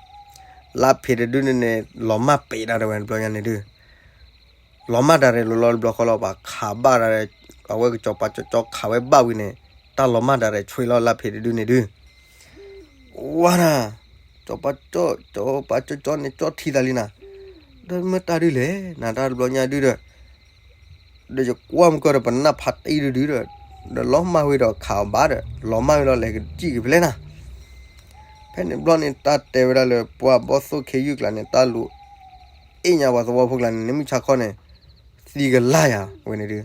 လါဖံးတဒုန့ၣ်န့ၣ် လီၤမၢ်ပ့းတၢ်တဝဲတဘျီညါန့ၣ်ဒုး, လီၤမၢ်တၢ်ရဲၣ်လီၤလီၤတဘျီဃီလီၤ ပှၤခးဘၣ်တၢ်ရဲၣ်, အဝဲကစီၤပၤကကၠီခးဝဲဘၣ်ဝံၤန့ၣ်, တၢ်လီၤမၢ်တၢ်ရဲၣ်ဆှ့လီၤလါဖံးတဒုန့ၣ်ဒုး ဝါနၤ, ကစီၤပၤကကၠီ, ကစီၤပၤကကၠီန့ၣ်ကၠီထံသးလံနၤ, ဒီးမ့ၢ်တၢ်ဒုးလဲၣ် နၤတၢ်တဘျီညါဒုးဒီး, ဒီးယကွၢ်မုၢ်ကီၢ်ဒီးပနၢ်ဖးတံၢ်တဒုဒီး, ဒီးလီၤမၢ်ဝံၤဒီးခးအီၤဘၣ်ဒီး လီၤမၢ်ဝံၤလီၤလဲၤကစံၣ်က့ၤဖဲလဲၣ်နၤ, ဖဲန့ၣ်ဘျီန့ၣ် တၢ်တဲဝဲဒၣ်လၢပှၤဘီၣ်သိၣ်ခ့ယုၢ်ကျါန့ၣ် တၢ်လူၤ, အ့ၣ်ညါပှၤသဝီဖိကျါန့ၣ် နမုၢ်ဆါခီန့ၣ်, သံကလၢ်ယၤဝဲန့ၣ်ဒုး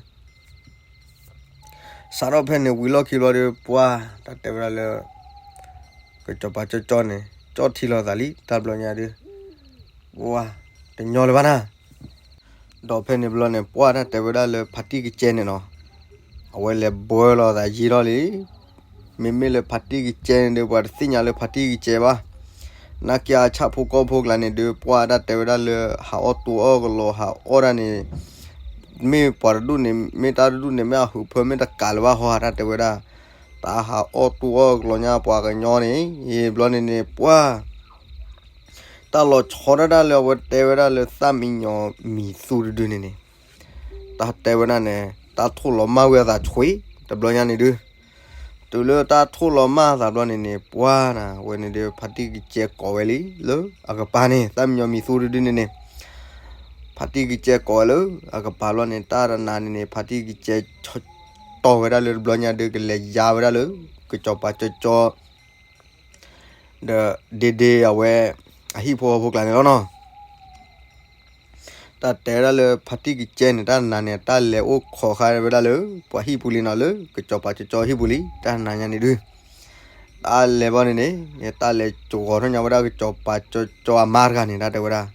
စးထီၣ်ဖဲန့ၣ်ဝံၤလီၢ်ခံဘျီဒီး ပှၤတၢ်တဲဝဲဒၣ်လၢ ကစီၤပၤကကၠီန့ၣ် ကၠီထံလီၤသးလံ တၢ်ဘျီညါဒုး ပှၤတညီလၢၤဘၣ်နၤ, ဒီးဖဲန့ၣ်ဘျီန့ၣ် ပှၤတၢ်တဲဝဲဒၣ်လၢဖါတံၢ်ကကဲန့ၣ်နီၤ, အဝဲလဲၤဘှီလီၤသးယံာ်ထီၣ်လံ မ့မ့ၢ်လၢဖါတံၢ်ကကဲန့ၣ်ဒီး ပှၤတသ့ၣ်ညါလၢဖါတံၢ်ကကဲဘၣ်. နာ်က့အဆၣ်ဖိကီၢ်ဖိကျါန့ၣ်ဒီး ပှၤတၢ်တဲဝဲဒၣ်လၢ ဟးအီၣ်တူၤအီၣ်ကလီၤ ဟးအီၣ်ဒၣ်န့ၣ်, မ့ၢ်ပှၤတဒူၣ်န့ၣ် မ့ၢ်တၢ်တဒူၣ်န့ၣ် မ့ၢ်အဟုးဖၢ မ့ၢ်တကးလၢၤဘၣ်ဟီ တၢ်တဲဝဲဒၣ်, တၢ်ဟးအီၣ်တူၤအီၣ်ကလီၤညါပှၤကညီန့ၣ်, ဘျီန့ၣ်န့ၣ် ပှၤ တၢ်လီၤဆီဒၣ်တၢ်လၢအဝဲတဲဝဲဒၣ်လၢသၣ်မံညီၤမံၤသူတဒုန့ၣ်န့ၣ်, တၢ်တဲဝဲဒၣ်န့ၣ် တၢ်ထိၣ်လီၤမၢ်ဝံၤအသးဆှ့ တဘျီညါန့ၣ်ဒုး, တုၤလၢတၢ်ထိၣ်လီၤမၢ်အသးဘျီန့ၣ်န့ၣ် ပှၤနၤ ဝဲန့ၣ်ဒီး ဖါတံၢ်ကကဲကိးဝဲလံ လၢအကပၤန့ၣ် သၣ်မံညီၤမံၤသူတဒုန့ၣ်န့ၣ်, ဖါတံၢ်ကကဲကိးဝဲလၢအကပၤဘျီန့ၣ် တၢ်တနၤန့ၣ်န့ၣ် ဖါတံၢ်ကကဲ တီၢ်ဝဲဒၣ်လၢတဘျီညါဒီး ကလဲၤယါဝဲဒၣ်လၢ ကစီၤပၤကကၠီ ဒီးဒ့ဒ့အဝဲ အဟံၣ်ဖိဃီဖိကျါန့ၣ်လီၤနီၤ. တၢ်တဲဝဲဒၣ်လၢဖါတံၢ်ကကဲန့ၣ် တၢ်နၤန့ၣ် တၢ်လဲၤအိၣ်ခိးဃာ်ဝဲဒၣ်လၢ ပှၤဟံၣ်ပူၤလံနီၤ, လၢကစီၤပၤကၠီကၠီဟံၣ်ပူၤလံ, တၢ်နၤညါန့ၣ်ဒုး တၢ်လဲၤဘျီန့ၣ်န့ၣ် တၢ်လဲၤကဝီၤထီၣ်ညါဝဲဒၣ်ကစီၤပၤကၠီကၠီအမါတဂၤန့ၣ် တၢ်တဲဝဲဒၣ်.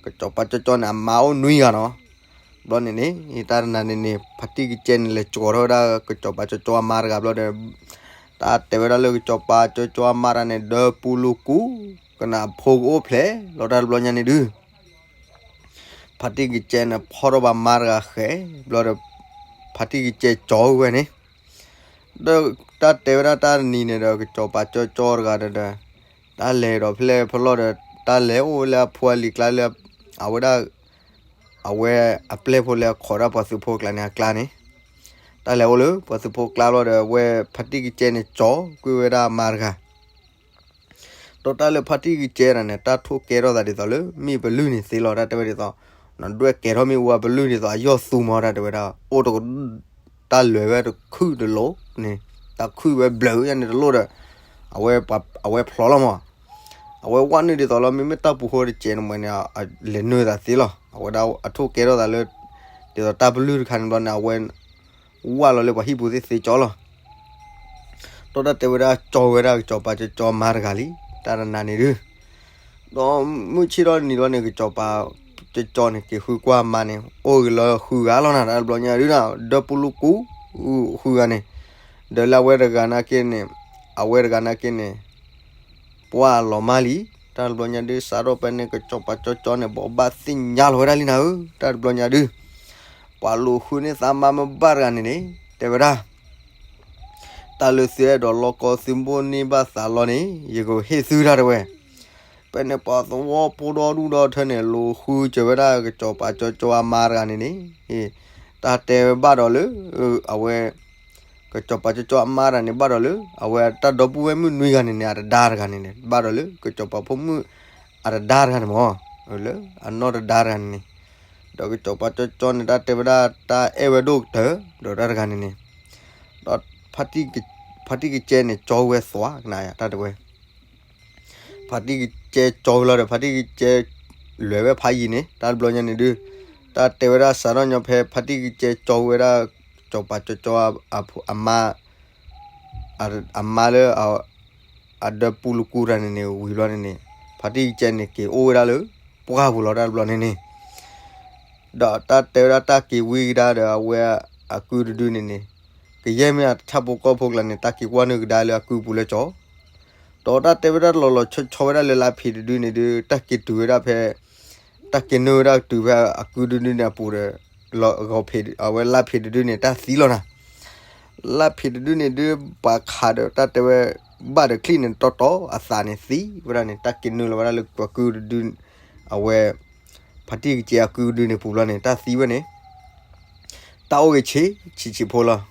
ကစီၤပၤကၠီကၠီန့ၣ် အမါအိၣ်နွံဂၤနီၤ. ဘျီန့ၣ်န့ၣ် တၢ်နၤန့ၣ်န့ၣ် ဖါတံၢ်ကကဲန့ၣ် လဲၤကဝီၤထီၣ်ဝဲဒၣ်ကစီၤပၤကၠီကၠီအမါတဂၤဘျီဒီး တၢ်တဲဝဲဒၣ်လၢကစီၤပၤကၠီကၠီအမါတဂၤန့ၣ် ဒၢပူၤလူၤကူ ကနၣ်ဖိကအိၣ်ဖျဲၣ်လီၤ တၢ်တဘျီညါန့ၣ်ဒုး ဖါတံၢ်ကကဲန့ၣ် ဖီၣ်ထီၣ်ဘၣ်မါတဂၤဃဲ ဘျီဒီး ဖါတံၢ်ကကဲကၠီဝဲန့ၣ် ဒီးတၢ်တဲဝဲဒၣ်တၢ်နံၤန့ၣ်ဒီး ကစီၤပၤကၠီကၠီတဂၤဒီး တၢ်လဲၤဒီးဖဲလဲၣ်ဖဲလဲၣ်ဒီး တၢ်လဲၤအိၣ်လၢအဖိအလံၤကျါလၢ အဝဲဒၣ် အဝဲအပျဲၢ်ဖိလၢအခိးဒၣ်ပှၤသုးဖိကျါန့ၣ်အကျါန့ၣ် တၢ်လဲၤအိၣ်လၢပှၤသုးဖိကျါဘျီဒီး အဝဲဖါတံၢ်ကကဲန့ၣ် ကၠီကွံာ်ဝဲဒၣ်အမါတဂၤ ဒီးတၢ်လၢဖါတံၢ်ကကဲတဂၤန့ၣ် တၢ်ထိၣ်ကဲထီၣ်သးဒ်သိးလၢ မ့ၣ်ပလုၢ်န့ၣ်သ့လီၤ တၢ်တဲဝဲဒ်သိး နဒွဲၣ်ကဲထီၣ်မ့ၣ်အူအပလုၢ်ဒ်သိးအယီၢ်သူမီၤ တၢ်တဲဝဲဒၣ် အိၣ်တက တၢ်လဲၤဝဲတခုၣ်တလိၤန့ၣ် တၢ်ခုၣ်ဝဲဘျၢၣ်ယါန့ၣ်တလိၣ်ဒီး အဝဲ အဝဲဖျိးလီၤမီၤ အဝဲဝဲနုာ်ဒ်သိးလီၤ မ့မ့ၢ်တၢ်ပူၤဃိတကဲန့ၣ်မ့ၢ်န့ၣ် လဲၤနုာ်သးသ့လီၤ အဝဲဒၣ်အထိၣ်ကဲထီၣ်သးလၢ ဒ်သိးတၢ်ပလုၢ်တခါန့ၣ်ဘျီန့ၣ် အဝဲ ဝၢ်လီၤလၢပှၤဟံၣ်ပူၤသ့ၣ်သ့ကၠီလီၤ ဒီးတၢ်တဲဝဲဒၣ်ကၠီဝဲဒၣ်ကစီၤပၤကၠီကၠီမါတဂၤလံ တၢ်တနၤန့ၣ်ဒုး ဒီးမုၢ်ဆ့ၣ်ထီၣ်နံၤဘျီန့ၣ် ကစီၤပၤကၠီကၠီန့ၣ် က့ၤဃုကွၢ်မါန့ၣ် အိၣ်ဂ့ၤလၢဃုဂၤလီၤနၤ တၢ်တဘျီညါဒုးနၤ ဒၢပူၤလူၤကူ ဃုဂၤန့ၣ် ဒီးလၢအဝဲတဂၤနာ်က့န့ၣ် အဝဲတဂၤနာ်က့န့ၣ် ပှၢ်လီၤမၢ်လံ တၢ်တဘျီညါဒုး စးထီၣ်ဖဲန့ၣ် ကစီၤပၤကၠီကၠီန့ၣ် ဘိးဘၣ်သ့ၣ်ညါလီၤဝဲဒၣ်လံနၤဧၢ တၢ်တဘျီညါဒုး ပှၤလူၤဃုန့ၢ်သးမါမ့ၢ်ဘၣ်တဂၤန့ၣ်န့ၣ် တဲဝဲဒၣ် တၢ်လၢသုအဲၣ်ဒိးလီၢ်ကီသုဘိၣ်န့ၢ်ဘၣ်သးလီၤန့ၣ် ယကဟ့ၣ်သုတၢ်တဲဝဲ ဖဲန့ၣ်ပှၤသဝီဖိဒီဒူၣ်ဒီထၢန့ၣ် လူၤဃုစၢၤဝဲဒၣ်ကစီၤပၤကၠီကၠီအမါတဂၤန့ၣ်န့ၣ် တၢ်တဲဝဲဘၣ်ဒီးလၢ အဝဲ ကစီၤပၤကၠီကၠီအမါတဂၤန့ၣ် ဘၣ်ဒီးလၢ အဝဲတၢ်ဒီပုၢ်ဝဲၢ်မုၣ်နွံဂၤန့ၣ်န့ၣ် အတဒါတဂၤန့ၣ်န့ၣ် ဘၣ်ဒီးလၢ ကစီၤပၤဖိမုၣ် အတဒါတဂၤန့ၣ်မ့ၢ် လၢအနီၢ်တဒါတဂၤန့ၣ်န့ၣ် ဒီးကစီၤပၤကၠီကၠီန့ၣ် တၢ်တဲဝဲဒၣ်တၢ်အဲၣ်ဝဲဒိၣ်ကတၢၢ် ဒီးတၢ်တဂၤန့ၣ်န့ၣ် ဒီး ဖါတံၢ်ကကဲန့ၣ် ကၠီဝဲသွါကနၣ်ယါ တၢ်တဲဝဲ ဖါတံၢ်ကကဲကၠီဝဲလီၤဒီး ဖါတံၢ်ကကဲ လဲၤဝဲဖးယံၤန့ၣ် တၢ်တဘျီညါန့ၣ်ဒုး တၢ်တဲဝဲဒၣ်စးထီၣ်ညီဖဲ ဖါတံၢ်ကကဲကၠီဝဲဒၣ် ကစီၤပၤကၠီကၠီ အမါ အမါလၢ အဒၢပူၤလူၤကူတဂၤန့ၣ်န့ၣ် ဝံၤဘျီန့ၣ်န့ၣ် ဖါတံၢ်ကကဲန့ၣ် က့ၤအိၣ်ဝဲဒၣ်လၢ ပှၢ်ပူၤလီၤ တၢ်တဘျီန့ၣ်န့ၣ် ဒီးတၢ်တဲဝဲဒၣ်တၢ်က့ၤဝံကဒါဒီး အဝဲအကုတဒုန့ၣ်န့ၣ် ကယဲၢ်မ့ၢ်အဆၣ်ဖိကီၢ်ဖိကျါန့ၣ် တၢ်က့ၤကွၢ်နုာ်ကဒါလၢအကုပူၤလၢကၠီ ဒီးတၢ်တဲဝဲဒၣ်လီၤလီၤဆီဆီဝဲဒၣ်လၢလါဖံးတဒုန့ၣ်ဒုး တၢ်က့ၤတုၤဝဲဒၣ်ဖဲ တၢ်က့ၤနုာ်ဝဲဒၣ်တုၤဖဲအကုတဒုန့ၣ်အပူၤဒီး လီၤဂီၤဖံး အဝဲလါဖံးတဒုန့ၣ် တၢ်သံလီၤနၤ လါဖံးတဒုန့ၣ်ဒုး ပှၤခးဒီးတၢ်တဲဝဲ ဘၣ်ဒီးချံၣ်န့ၣ်တီတီ အသးန့ၣ်သံဝဲဒၣ်န့ၣ် တၢ်က့ၤနုာ်လီၤဝဲဒၣ်လၢပှၤကုတဒု အဝဲ ဖါတံၢ်ကကဲအကုတဒုန့ၣ်ပူၤလီၤန့ၣ် တၢ်သံဝဲန့ၣ် တၢ်အိၣ်ဂ့ၤဆံးဆံးဆံးဖိလီၤ.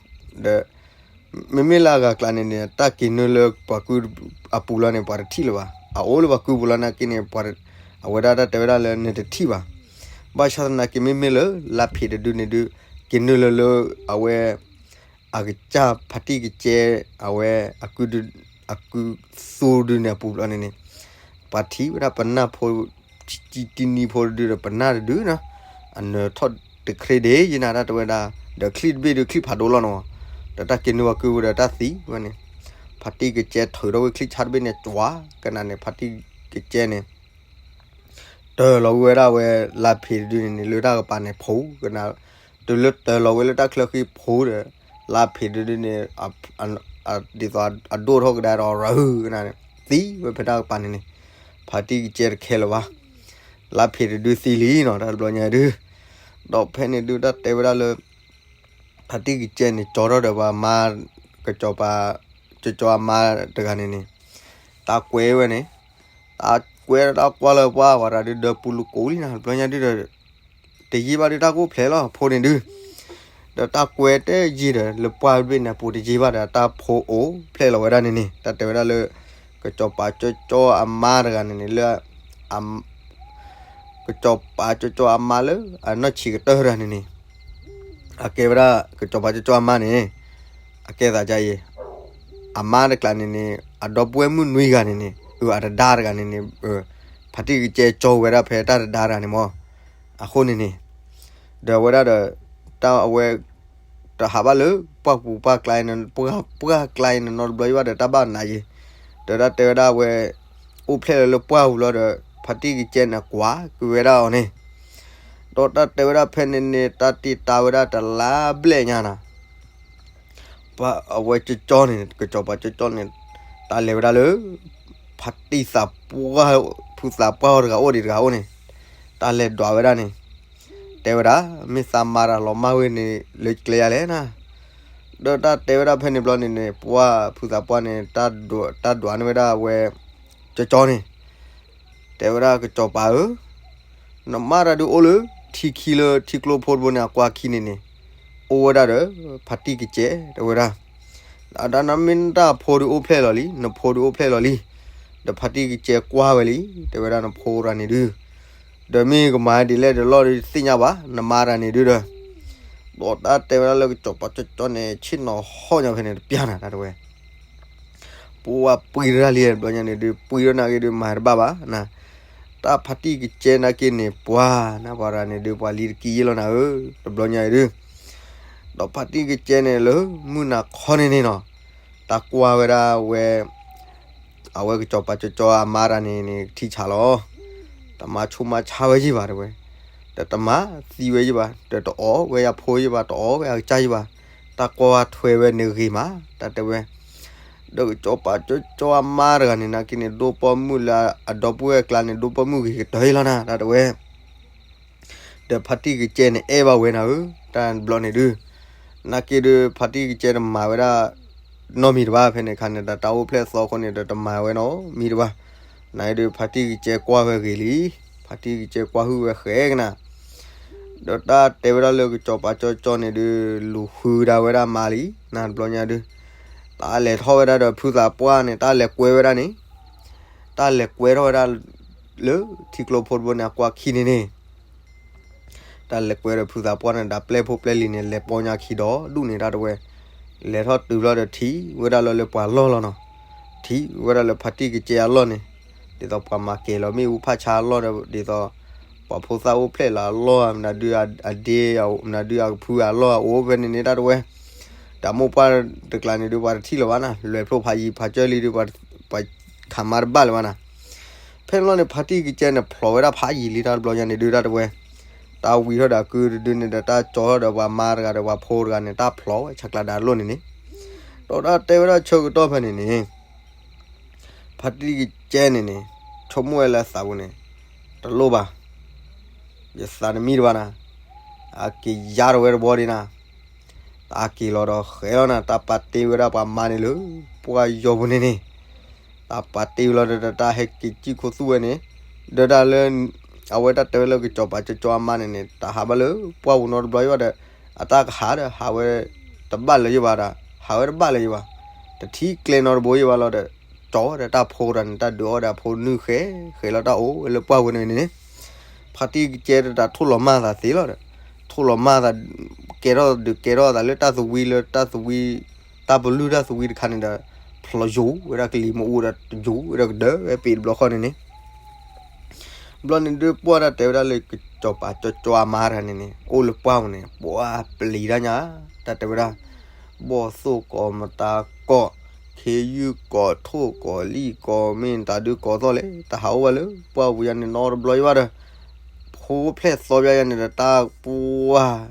ဒီး မ့မ့ၢ်လၢအဂၤကျါန့ၣ်န့ၣ် တၢ်က့ၤနုာ်လၢပှၤကုအပူၤလီၤန့ၣ် ပှၤတထံၣ်လၢၤဘၣ်. အအိၣ်လၢပှၤကုပူၤလီၤနာ်က့န့ၣ် အဝဲဒၣ်တၢ်တဲဝဲဒၣ်လၢနတထံၣ်ဘၣ်. ဘၣ်ဆၣ်သနာ်က့မ့မ့ၢ်လၢ လါဖံးတဒုန့ၣ်ဒုး က့ၤနုာ်လၢလၢ အဝဲ အကစၢ်ဖါတံၢ်ကကဲ အဝဲ အကုသူဒုန့ၣ်အပူၤလီၤန့ၣ်န့ၣ် ပှၤထံၣ်ဝဲဒၣ်ပနၢ်ဖိ တံတံနံၤဖိတဒုဒီးပနၢ်တဒုနီၤ အနၢၤထီၣ်တချ့ဒ့ယနၤတၢ်တဲဝဲဒၣ် ဒီးချံၣ်တဘ့ၣ်ဒုးချံၣ်ဖးဒိၣ်လီၤနီၤ ဒီးတၢ်က့ၤနုာ်ပှၤကုဝဲဒီးတၢ်သံဝဲန့ၣ် ဖါတံၢ်ကကဲထုးထီၣ်ဝဲချံၣ်ဆၣ်တဘ့ၣ်န့ၣ် ကွၢ်ကနၣ်န့ၣ် ဖါတံၢ်ကကဲန့ၣ် တၢၤလီၤဝဲဒၣ်ဝဲ လါဖံးတဒုန့ၣ်န့ၣ် လၢတၢ်ကပၤန့ၣ်ဖိကနၣ် တုၤလၢတၢၤလီၤဝဲလၢတၢ်ချၢဃံဖိဒီး လါဖံးတဒုန့ၣ် ဒ်သိးအဒိၣ်ထီၣ်ကဒါဒီးရၢကနၣ်န့ၣ် သံဝဲဖဲတၢ်ကပၤန့ၣ်န့ၣ် ဖါတံၢ်ကကဲတခဲလၢၤဘၣ် လါဖံးတဒုသံလံနီၤ တၢ်တဘျီညါဒုး ဒီးဖဲန့ၣ်ဒုးတၢ်တဲဝဲဒၣ်လၢ ဖါတံၢ်ကကဲန့ၣ် ကၠီထီၣ်ဒီးပှၤမါ ကစီၤပၤ ကၠီကၠီအမါတဂၤန့ၣ်န့ၣ် တၢ်ကွဲဝဲန့ၣ် တၢ်ကွဲတၢ်ကွၢ်လၢပှၢ်ဝဲဒၣ်ဒုး ဒၢပူၤလူၤကူလံနီၤ တဘျီညါဒုးဒီး တယံာ်ဘၣ်ဒုးတၢ်ကအိၣ်ဖျဲၣ်လီၤ ဖိန့ၣ်ဒုး ဒီးတၢ်ကွဲတယံာ်ဒီး လၢပှၢ်တဘ့ၣ်န့ၣ် ပူၤတယံာ်ဘၣ်ဒီး တၢ်ဖိအိၣ်ဖျဲၣ်လီၤဝဲဒၣ်န့ၣ်န့ၣ် တၢ်တဲဝဲဒၣ်လၢ ကစီၤပၤကၠီကၠီအမါတဂၤန့ၣ်န့ၣ် လၢ ကစီၤပၤကၠီကၠီအမါလၢ အနီၢ်ဆံးကတၢၢ်တဂၤန့ၣ်န့ၣ် အကဲဝဲဒၣ် ကစီၤပၤကၠီကၠီအမါန့ၣ် အကဲသးဒ်အံၤ အမါတကျးန့ၣ်န့ၣ် အဒီပုၢ်ဝဲၢ်မုၣ်နွံဂၤန့ၣ်န့ၣ် အတဒါတဂၤန့ၣ်န့ၣ် ဖါတံၢ်ကကဲကၠီဝဲဒၣ်ဖဲတၢ်တဒါတဂၤန့ၣ်မၢ်. အဃိန့ၣ်န့ၣ် ဒီးအဝဲဒၣ်ဒီး တၢ်အဝဲ တဟးဘၣ်လၢ ပှၢ်ပူၤပှၢ်ကျါ ပှၢ်ကျါအံၤန့ၣ်နီတဘျီယဘၣ်ဒီး တၢ်ဘၣ်နးယံၤ, ဒီးတၢ်တဲဝဲဒၣ်ဝဲ အိၣ်ဖျဲၣ်လၢလၢပှၢ်ပူၤလီၤဒီး ဖါတံၢ်ကကဲန့ၣ်ကွၢ်က့ၤဝဲဒၣ်အီၤန့ၣ် ဒီးတၢ်တဲဝဲဒၣ်ဖဲန့ၣ်န့ၣ် တၢ်တ့တၢ်ဝဲဒၣ်တလါဘျဲၣ်ညါနၤ ပှၤအဝဲကၠီကၠီန့ၣ် ကစီၤပၤကၠီကၠီန့ၣ် တၢ်လဲၤဝဲဒၣ်လၢ ဖါတံၢ်သးပှၢ် ဖုသးပှၢ်အီၤတဂၤအိၣ်ဒံးတဂၤအိၣ်န့ၣ် တၢ်လဲၤဒွးဝဲဒၣ်န့ၣ် တဲဝဲဒၣ် မ့ၢ်သးမါတၢ်လီၤမၢ်ဝဲန့ၣ် လၢကျဲယၤလဲၣ်နၤ, ဒီးတၢ်တဲဝဲဒၣ်ဖဲန့ၣ်ဘျီန့ၣ်န့ၣ် ပှၢ်ဖုသးပှၢ်န့ၣ် တၢ်ဒွးန့ၢ်ဝဲဒၣ်ဝဲ ကၠီကၠီန့ၣ် တဲဝဲဒၣ်ကစီၤပၤဧၢ နမါတၢ်ဒုးအိၣ်လၢ ထံခံလၢထံကျိဖိတဘိန့ၣ် အကွၢ်ခံန့ၣ်န့ၣ် အိၣ်ဝဲဒၣ်ဒီး ဖါတံၢ်ကကဲ တဲဝဲဒၣ်, အဒၣ်နမ့ၢ်နတၢ်ဖိဒုးအိၣ်ဖျဲၣ်လီၤလံ နဖိဒုးအိၣ်ဖျဲၣ်လီၤလံ, ဒီးဖါတံၢ်ကကဲကွၢ်ဝဲလံ တဲဝဲဒၣ်နဖိတဂၤန့ၣ်ဒုး, ဒီးမ့ၢ်ကမၤဒ်လဲၣ်ဒ်လဲၣ်ဒုးသ့ၣ်ညါဘၣ် နမါတဂၤန့ၣ်ဒုးဒီး ဒီးတၢ်တဲဝဲဒၣ်လၢကစီၤပၤကၠီကၠီန့ၣ် ဆ့ၣ်နီၤဟီၣ်ညါဖဲန့ၣ်တပျၢ်နၤတၢ်တဝဲ ပှၢ်ပှံတၢ်လံတဘျီညါန့ၣ်ဒုး ပှံထီၣ်နာ်က့ဒုး မၤတဘၣ်ဘၣ်နၤ, တၢ်ဖါတံၢ်ကကဲနာ်က့န့ၣ် ပှၤနၤန့ၣ်ဒုး ပှၤလံတကံယ့ၢ်လီၤနၤဧၢ တဘျီညါအံၤဒုး, ဒီးဖါတံၢ်ကကဲန့ၣ်လၢ မုၢ်နၤခီန့ၣ်န့ၣ်နီၤ, တၢ်ကွၢ်ဝဲဒၣ်ဝဲ အဝဲကစီၤပၤကၠီကၠီအမါတဂၤန့ၣ်န့ၣ် ထံဆးလီၤ တမၤဆူးမၤဆါဝဲယံၤဘၣ်တဝဲ, ဒီးတမၤသံဝဲယံၤဘၣ် ဒီးတအီၣ်ဝဲယၤဖိယံၤဘၣ် တအီၣ်ဝဲအကစၢ်ယံၤဘၣ်, တၢ်ကွၢ်ထွဲဝဲန့ၣ်ဂ့ၤမး တၢ်တဲဝဲ, ဒီးကစီၤပၤကၠီကၠီအမါတဂၤန့ၣ် နာ်က့န့ၣ် ဒိၣ်ပိာ်မုၣ်လၢအဒီပုၢ်ဝဲၢ်အကျါန့ၣ် ဒိၣ်ပိာ်မုၣ်ဂ့ၤကတၢၢ်လီၤနၤ တၢ်တဲဝဲ ဒီးဖါတံၢ်ကကဲန့ၣ် အဲၣ်ဘၣ်ဝဲနၤဧၢ, တၢ်ဘျီန့ၣ်ဒုး, နာ်က့ဒုး ဖါတံၢ်ကကဲတမၤဝဲဒၣ် နီတမံၤတဘၣ် ဖဲန့ၣ်အခါန့ၣ် ဒီးတၢ်အိၣ်ဖျဲၣ်သီအဃိန့ၣ်ဒီး တမၤဝဲနီတမံၤတဘၣ်, နာ်က့ဒုး ဖါတံၢ်ကကဲကွၢ်ဝဲဂ့ၤလံ, ဖါတံၢ်ကကဲကွၢ်ဟုၣ်ဝဲဃဲကနၤ, ဒီးတၢ်တဲဝဲဒၣ်လၢကစီၤပၤကၠီကၠီန့ၣ်ဒုး လူၤဃုကဒါဝဲဒၣ်မါလံ, နၤတဘျီညါဒုး, တၢ်လဲၤထီၣ်ဝဲဒၣ်ဒီးဖုသးပှၢ်န့ၣ် တၢ်လဲၤကွဲဝဲဒၣ်န့ၣ်, တၢ်လဲၤကွဲထီၣ်ဝဲဒၣ် လၢထံကျိဖိတဘိန့ၣ် အကွၢ်ခံန့ၣ်န့ၣ် တၢ်လဲၤကွဲဒီးဖုသးပှၢ်န့ၣ် ဒီးပျဲၢ်ဖိပျဲၢ်လံၤန့ၣ် လဲၤပီညါခံဒီဒူၣ်န့ၣ် တၢ်တဝဲ, လဲၤထီၣ်တုၤဘျီဒီးထံၣ်ဝဲဒၣ်လၢလၢပှၤလီၢ်လီၤနီၤ, ထံၣ်ဝဲဒၣ်လၢဖါတံၢ်ကကဲအလီၢ်န့ၣ်, ဒ်သိးပှၤမၤကဲၤလီၤမ့ၣ်အူဖးဆါအလီၢ်ဒီး ဒ်သိး ပှၤဖိသၣ်အိၣ်ဖျဲၣ်လၢအလီၢ် မနုၤဒုးအဒ့ မနုၤဒုးအကဖုအလီၢ်အအိၣ်ဖဲန့ၣ်န့ၣ် တၢ်တဝဲ, တၢ်မိၢ်ပှၢ်တကျါန့ၣ်ဒုး ပှၤတထံၣ်လၢၤဘၣ်နၤ, လဲၤဖျိဖးယံၤဖးကၢလံဒုး ပှၤခးမါတဘၣ်လၢၤဘၣ်နၤ ဖဲန့ၣ်လီၤန့ၣ် ဖါတံၢ်ကကဲန့ၣ် ဖျိးဝဲဒၣ်ဖးယံာ်လံ တၢ်တဘျီညါန့ၣ်ဒုး တၢ်တဝဲ, တၢ်ဝံၤထီၣ်ဒီးကုတဒုန့ၣ်ဒီး တၢ်ကၠီထီၣ်ဒီးပှၤမါတဂၤဒီးပှၤဖိတဂၤန့ၣ် တၢ်ဖျိးဝဲဆးကျးဒီးအလိၣ်န့ၣ်န့ၣ်, ဒီးတၢ်တဲဝဲဒၣ်ဆၢကတီၢ်ဖဲန့ၣ်န့ၣ် ဖါတံၢ်ကကဲန့ၣ်န့ၣ် ဆိကမိၣ်ဝဲလၢအသးပူၤန့ၣ် တလိၣ်ဘၣ်, ယသးတမံတဘၣ်နၤ, အက့ၤယါထီၣ်ဝဲတဘျီဒံးနၤ, တၢ်က့ၤလီၤဒီးဃဲလီၤနၤ, တၢ်ပာ်တ့ဝဲဒၣ်ပှၤမါန့ၣ်လၢ ပှၢ်ယီၤပူၤန့ၣ်န့ၣ်, တၢ်ပာ်တ့ဝဲလီၤဒီး တၢ်ဟဲက့ၤစံၣ်ခိၣ်သူၣ်ဝဲန့ၣ်, ဒီးတၢ်လၢ အဝဲတၢ်တဲဝဲလၢကစီၤပၤကၠီကၠီအမါန့ၣ်န့ၣ် တၢ်ဟးဘၣ်လၢပှၢ်ပူၤနီတဘျီယဘၣ်ဒီး အတၢ်ကဟးဒီး ဟးဝဲတဘၣ်လၢၤယဘၣ်ဒီး ဟးဝဲတဘၣ်လၢၤယဘၣ်, တထံၣ်ကျဲနီတဘိယဘၣ်လီၤဒီး ကၠီဒီးတၢ်ဖိတဂၤန့ၣ် တၢ်ဒုးအီၣ်ဒီးအဖိနုၢ်ဃဲ ဃဲလီၤတၢ်အိၣ်ဝဲလၢပှၢ်ပူၤန့ၣ်န့ၣ်, ဖါတံၢ်ကကဲဒီးတၢ်ထိၣ်လီၤမၢ်သးသ့လီၤဒီး, ထိၣ်လီၤမၢ်သး ကဲထီၣ်ဒုးကဲထီၣ်သးလၢတၢ်သဝံလၢတၢ်သဝံ တၢ်ပလုၢ်တၢ်သဝံတခါန့ၣ်ဒီး ဖျိးယိာ်ဝဲဒၣ်ကလံၤမအူဒီး ယိာ်ဝဲဒၣ်ကဒၢဝဲပ့ၤတဘျီဃီန့ၣ်န့ၣ် ဘျီန့ၣ်ဒုး ပှၢ်တၢ်တဲဝဲဒၣ်လၢကစီၤပၤကၠီကၠီအမါတဂၤန့ၣ်န့ၣ် အိၣ်လၢပှၢ်ပူၤန့ၣ် ပှၢ်ပျံၤတၢ်ညါ, တၢ်တဲဝဲဒၣ် ဘီၣ်သိၣ်ကိးမတၤကိး, ခ့ယုၢ်ကိး ထိၣ်ကိး လံၣ်ကိး မ့ၢ်တၢ်ဒုးကိးသီၣ်လဲၣ် တၢ်ဟးအိၣ်ဝဲလၢပှၢ်ပူၤယါန့ၣ် နီတဘျီယဘၣ်ဒီး ဖိဖျဲၣ်သီပျၢ်ယါန့ၣ်ဒီး တၢ်ပှၢ်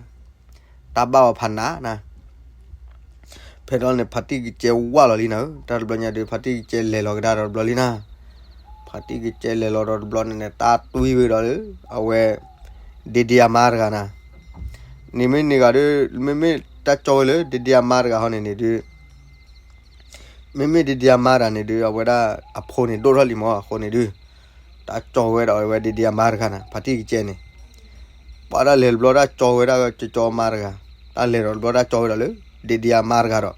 တၢ်ဘၣ်အီၤဖးနးနၤ ဖဲဒီးန့ၣ် ဖါတံၢ်ကကဲဝၢ်လီၤလံနၤဧၢ, တၢ်တဘျီညါဒုး ဖါတံၢ်ကကဲလဲၤလီၤကဒါဒီးတဘျီလံနၤ, ဖါတံၢ်ကကဲလဲၤလီၤဒီးတဘျီန့ၣ်န့ၣ် တၢ်တွံၢ်ဝဲဒီးလၢ အဝဲ ဒ့ဒ့အမါတဂၤနၤ, န့ၣ်မ့ၢ်န့ၣ်ဂၤဒုး မ့မ့ၢ်တၢ်ကၠီဝဲလၢ ဒ့ဒ့အမါတဂၤဟီန့ၣ်န့ၣ်ဒုး မ့မ့ၢ်ဒ့ဒ့အမါတဂၤန့ၣ်ဒုး အဝဲဒၣ်အဖိန့ၣ်ဒိၣ်ထီၣ်လံမၢ်အဃိန့ၣ်ဒုး တၢ်ကၠီဝဲဒီးဝဲဒ့ဒ့အမါတဂၤနၤ ဖါတံၢ်ကကဲန့ၣ် ပှၢ်တၢ်လဲၤတဘျီတၢ်ကၠီဝဲဒၣ်ကၠီကၠီအမါတဂၤ, တၢ်လဲၤဒီးတဘျီတၢ်ကၠီဝဲဒီးလၢ ဒ့ဒ့အမါတဂၤ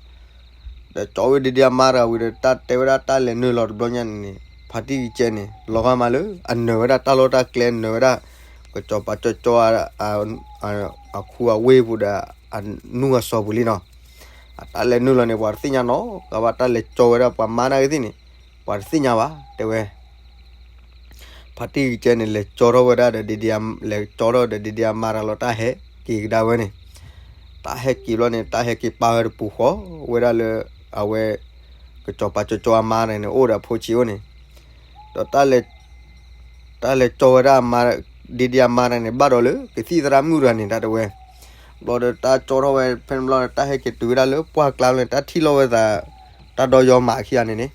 ဒီး ဒီးကၠီဝဲဒ့ဒ့အမါတဂၤဝံၤဒီး တၢ်တဲဝဲဒၣ်တၢ်လဲၤနုာ်လီၤတဘျီညါန့ၣ်န့ၣ် ဖါတံၢ်ကကဲန့ၣ် လီၤဂာ်မးလၢ အနၢၤဝဲဒၣ်တၢ်လီၢ်တၢ်ကျဲ နၢၤဝဲဒၣ် ကစီၤပၤကၠီကၠီ အခူအဝ့ၢ်ပူၤဒီး အနူၢ်အစီၤပူၤလံနီၤ, အတၢ်လဲၤနုာ်လီၤန့ၣ် ပှၤတသ့ၣ်ညါနီၤ ကဘၣ်တၢ်လဲၤကၠီဝဲဒၣ်ပှၤမါနာ်က့သ့ၣ်န့ၣ်, ပှၤတသ့ၣ်ညါဘၣ် တဲဝဲ. ဖါတံၢ်ကကဲန့ၣ် လဲၤကၠီထီၣ်ဝဲဒၣ်ဒီးဒ့ဒ့, လဲၤကၠီထီၣ်ဒီးဒ့ဒ့အမါတၢ်လီၤ တၢ်ဟဲက့ၤကဒါဝဲန့ၣ်, တၢ်ဟဲက့ၤဘျီန့ၣ် တၢ်ဟဲက့ၤပာ်ဝဲတပူၤဃီဝဲဒၣ်လၢ အဝဲ ကစီၤပၤကၠီကၠီအမါန့ၣ်န့ၣ် အိၣ်ဒီးအဖိဆံးအိၣ်န့ၣ်, ဒီး တၢ်လဲၤကၠီဝဲဒၣ်အမါ, ဒ့ဒ့အမါတၢ်န့ၣ် ဘၣ်ဒီးလၢကသံၣ်သရၣ်မုၣ်တဂၤန့ၣ် တၢ်တဲဝဲ. ဘျီဒီးတၢ်ကၠီထီၣ်ဝဲဖဲန့ၣ်ဘျီဒီး တၢ်ဟဲက့ၤတုၤဝဲဒၣ်လၢပှၢ်ကျါန့ၣ် တၢ်ထံၣ်လိာ်ဝဲသး တၢ်ဒီယီၤမးခံဂၤန့ၣ်န့ၣ်,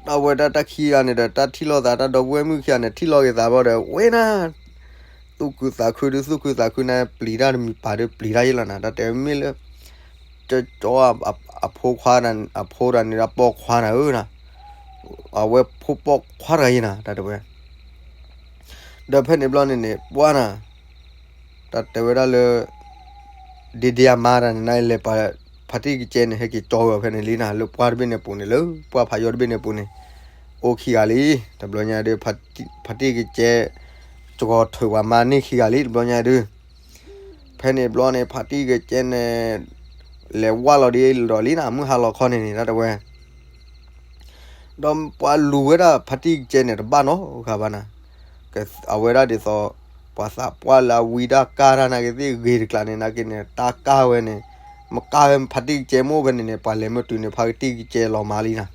တၢ်ဝဲဒၣ်တၢ်ခံဂၤန့ၣ်ဒီး တၢ်ထံၣ်လိာ်သးတၢ်ဒီပုၢ်ဝဲၢ်မုၣ်ခံဂၤန့ၣ် ထံၣ်လိာ်က့ၤသးဘျီဒီး ဝဲနၤ သူၣ်ခုသးခုဒုး သူၣ်ခုသးခုန့ၣ် ပျံၤတၢ်တမံၤပာ်ဒီး ပျံၤတၢ်ယဲလီၤနၤ တၢ်တဲမ့ၢ်လၢ ကၠီကၠီအဖိခွါ, အဖိတဂၤန့ၣ်ဒီးပိာ်ခွါနၤဧၢနၤ, အဝဲဖိပိာ်ခွါတဂၤယဲနၤ တၢ်တဲဝဲ. ဒီးဖဲန့ၣ်ဘျီန့ၣ်န့ၣ် ပှၢ်နၤ, တၢ်တဲဝဲဒၣ်လၢ ဒ့ဒ့အမါတၢ်န့ၣ် နလဲၤပာ် ဖါတံၢ်ကကဲန့ၣ် ဟဲက့ၤကၠီဝဲအီၤဖဲန့ၣ်လံနၤ လၢပှၢ်တဘ့ၣ်န့ၣ်ပူၤန့ၣ် လၢပှၢ်ဖးယိာ်တဘ့ၣ်န့ၣ်ပူၤန့ၣ် အိၣ်ခံဂၤလံ. တဘျီညါဒုး ဖါတံၢ်ကကဲ စှီၤထုးပှၤမါန့ၢ်ခံဂၤလံ တဘျီညါဒုး. ဖဲန့ၣ်ဘျီန့ၣ် ဖါတံၢ်ကကဲန့ၣ် လဲၤဝၢ်လီၤဒ်ဒီးလံနၤ မုၢ်ဟါလီၤခီန့ၣ်န့ၣ် တၢ်တဲဝဲ. ဒီးပှၤလူၤဝဲဒၣ်ဖါတံၢ်ကကဲန့ၣ် တဘၣ်နီတဂၤဘၣ်နၤ, အဝဲဒၣ်ဒ်သိး ပှၤသးပှၢ်လၢအဝံတၢ်ကၢ်တၢ်နာ်က့သ့ၣ်ဂ့ၤတကျါန့ၣ် နာ်က့န့ၣ် တၢ်ကၢ်ဝဲန့ၣ် မကၢ်ဝဲဖါတံၢ်ကကဲမိၢ်ဖဲန့ၣ်န့ၣ် ပှၤလဲၤမ့ၢ်တုၤန့ၣ် ဖါတံၢ်ကကဲလီၤမါလံနၤ.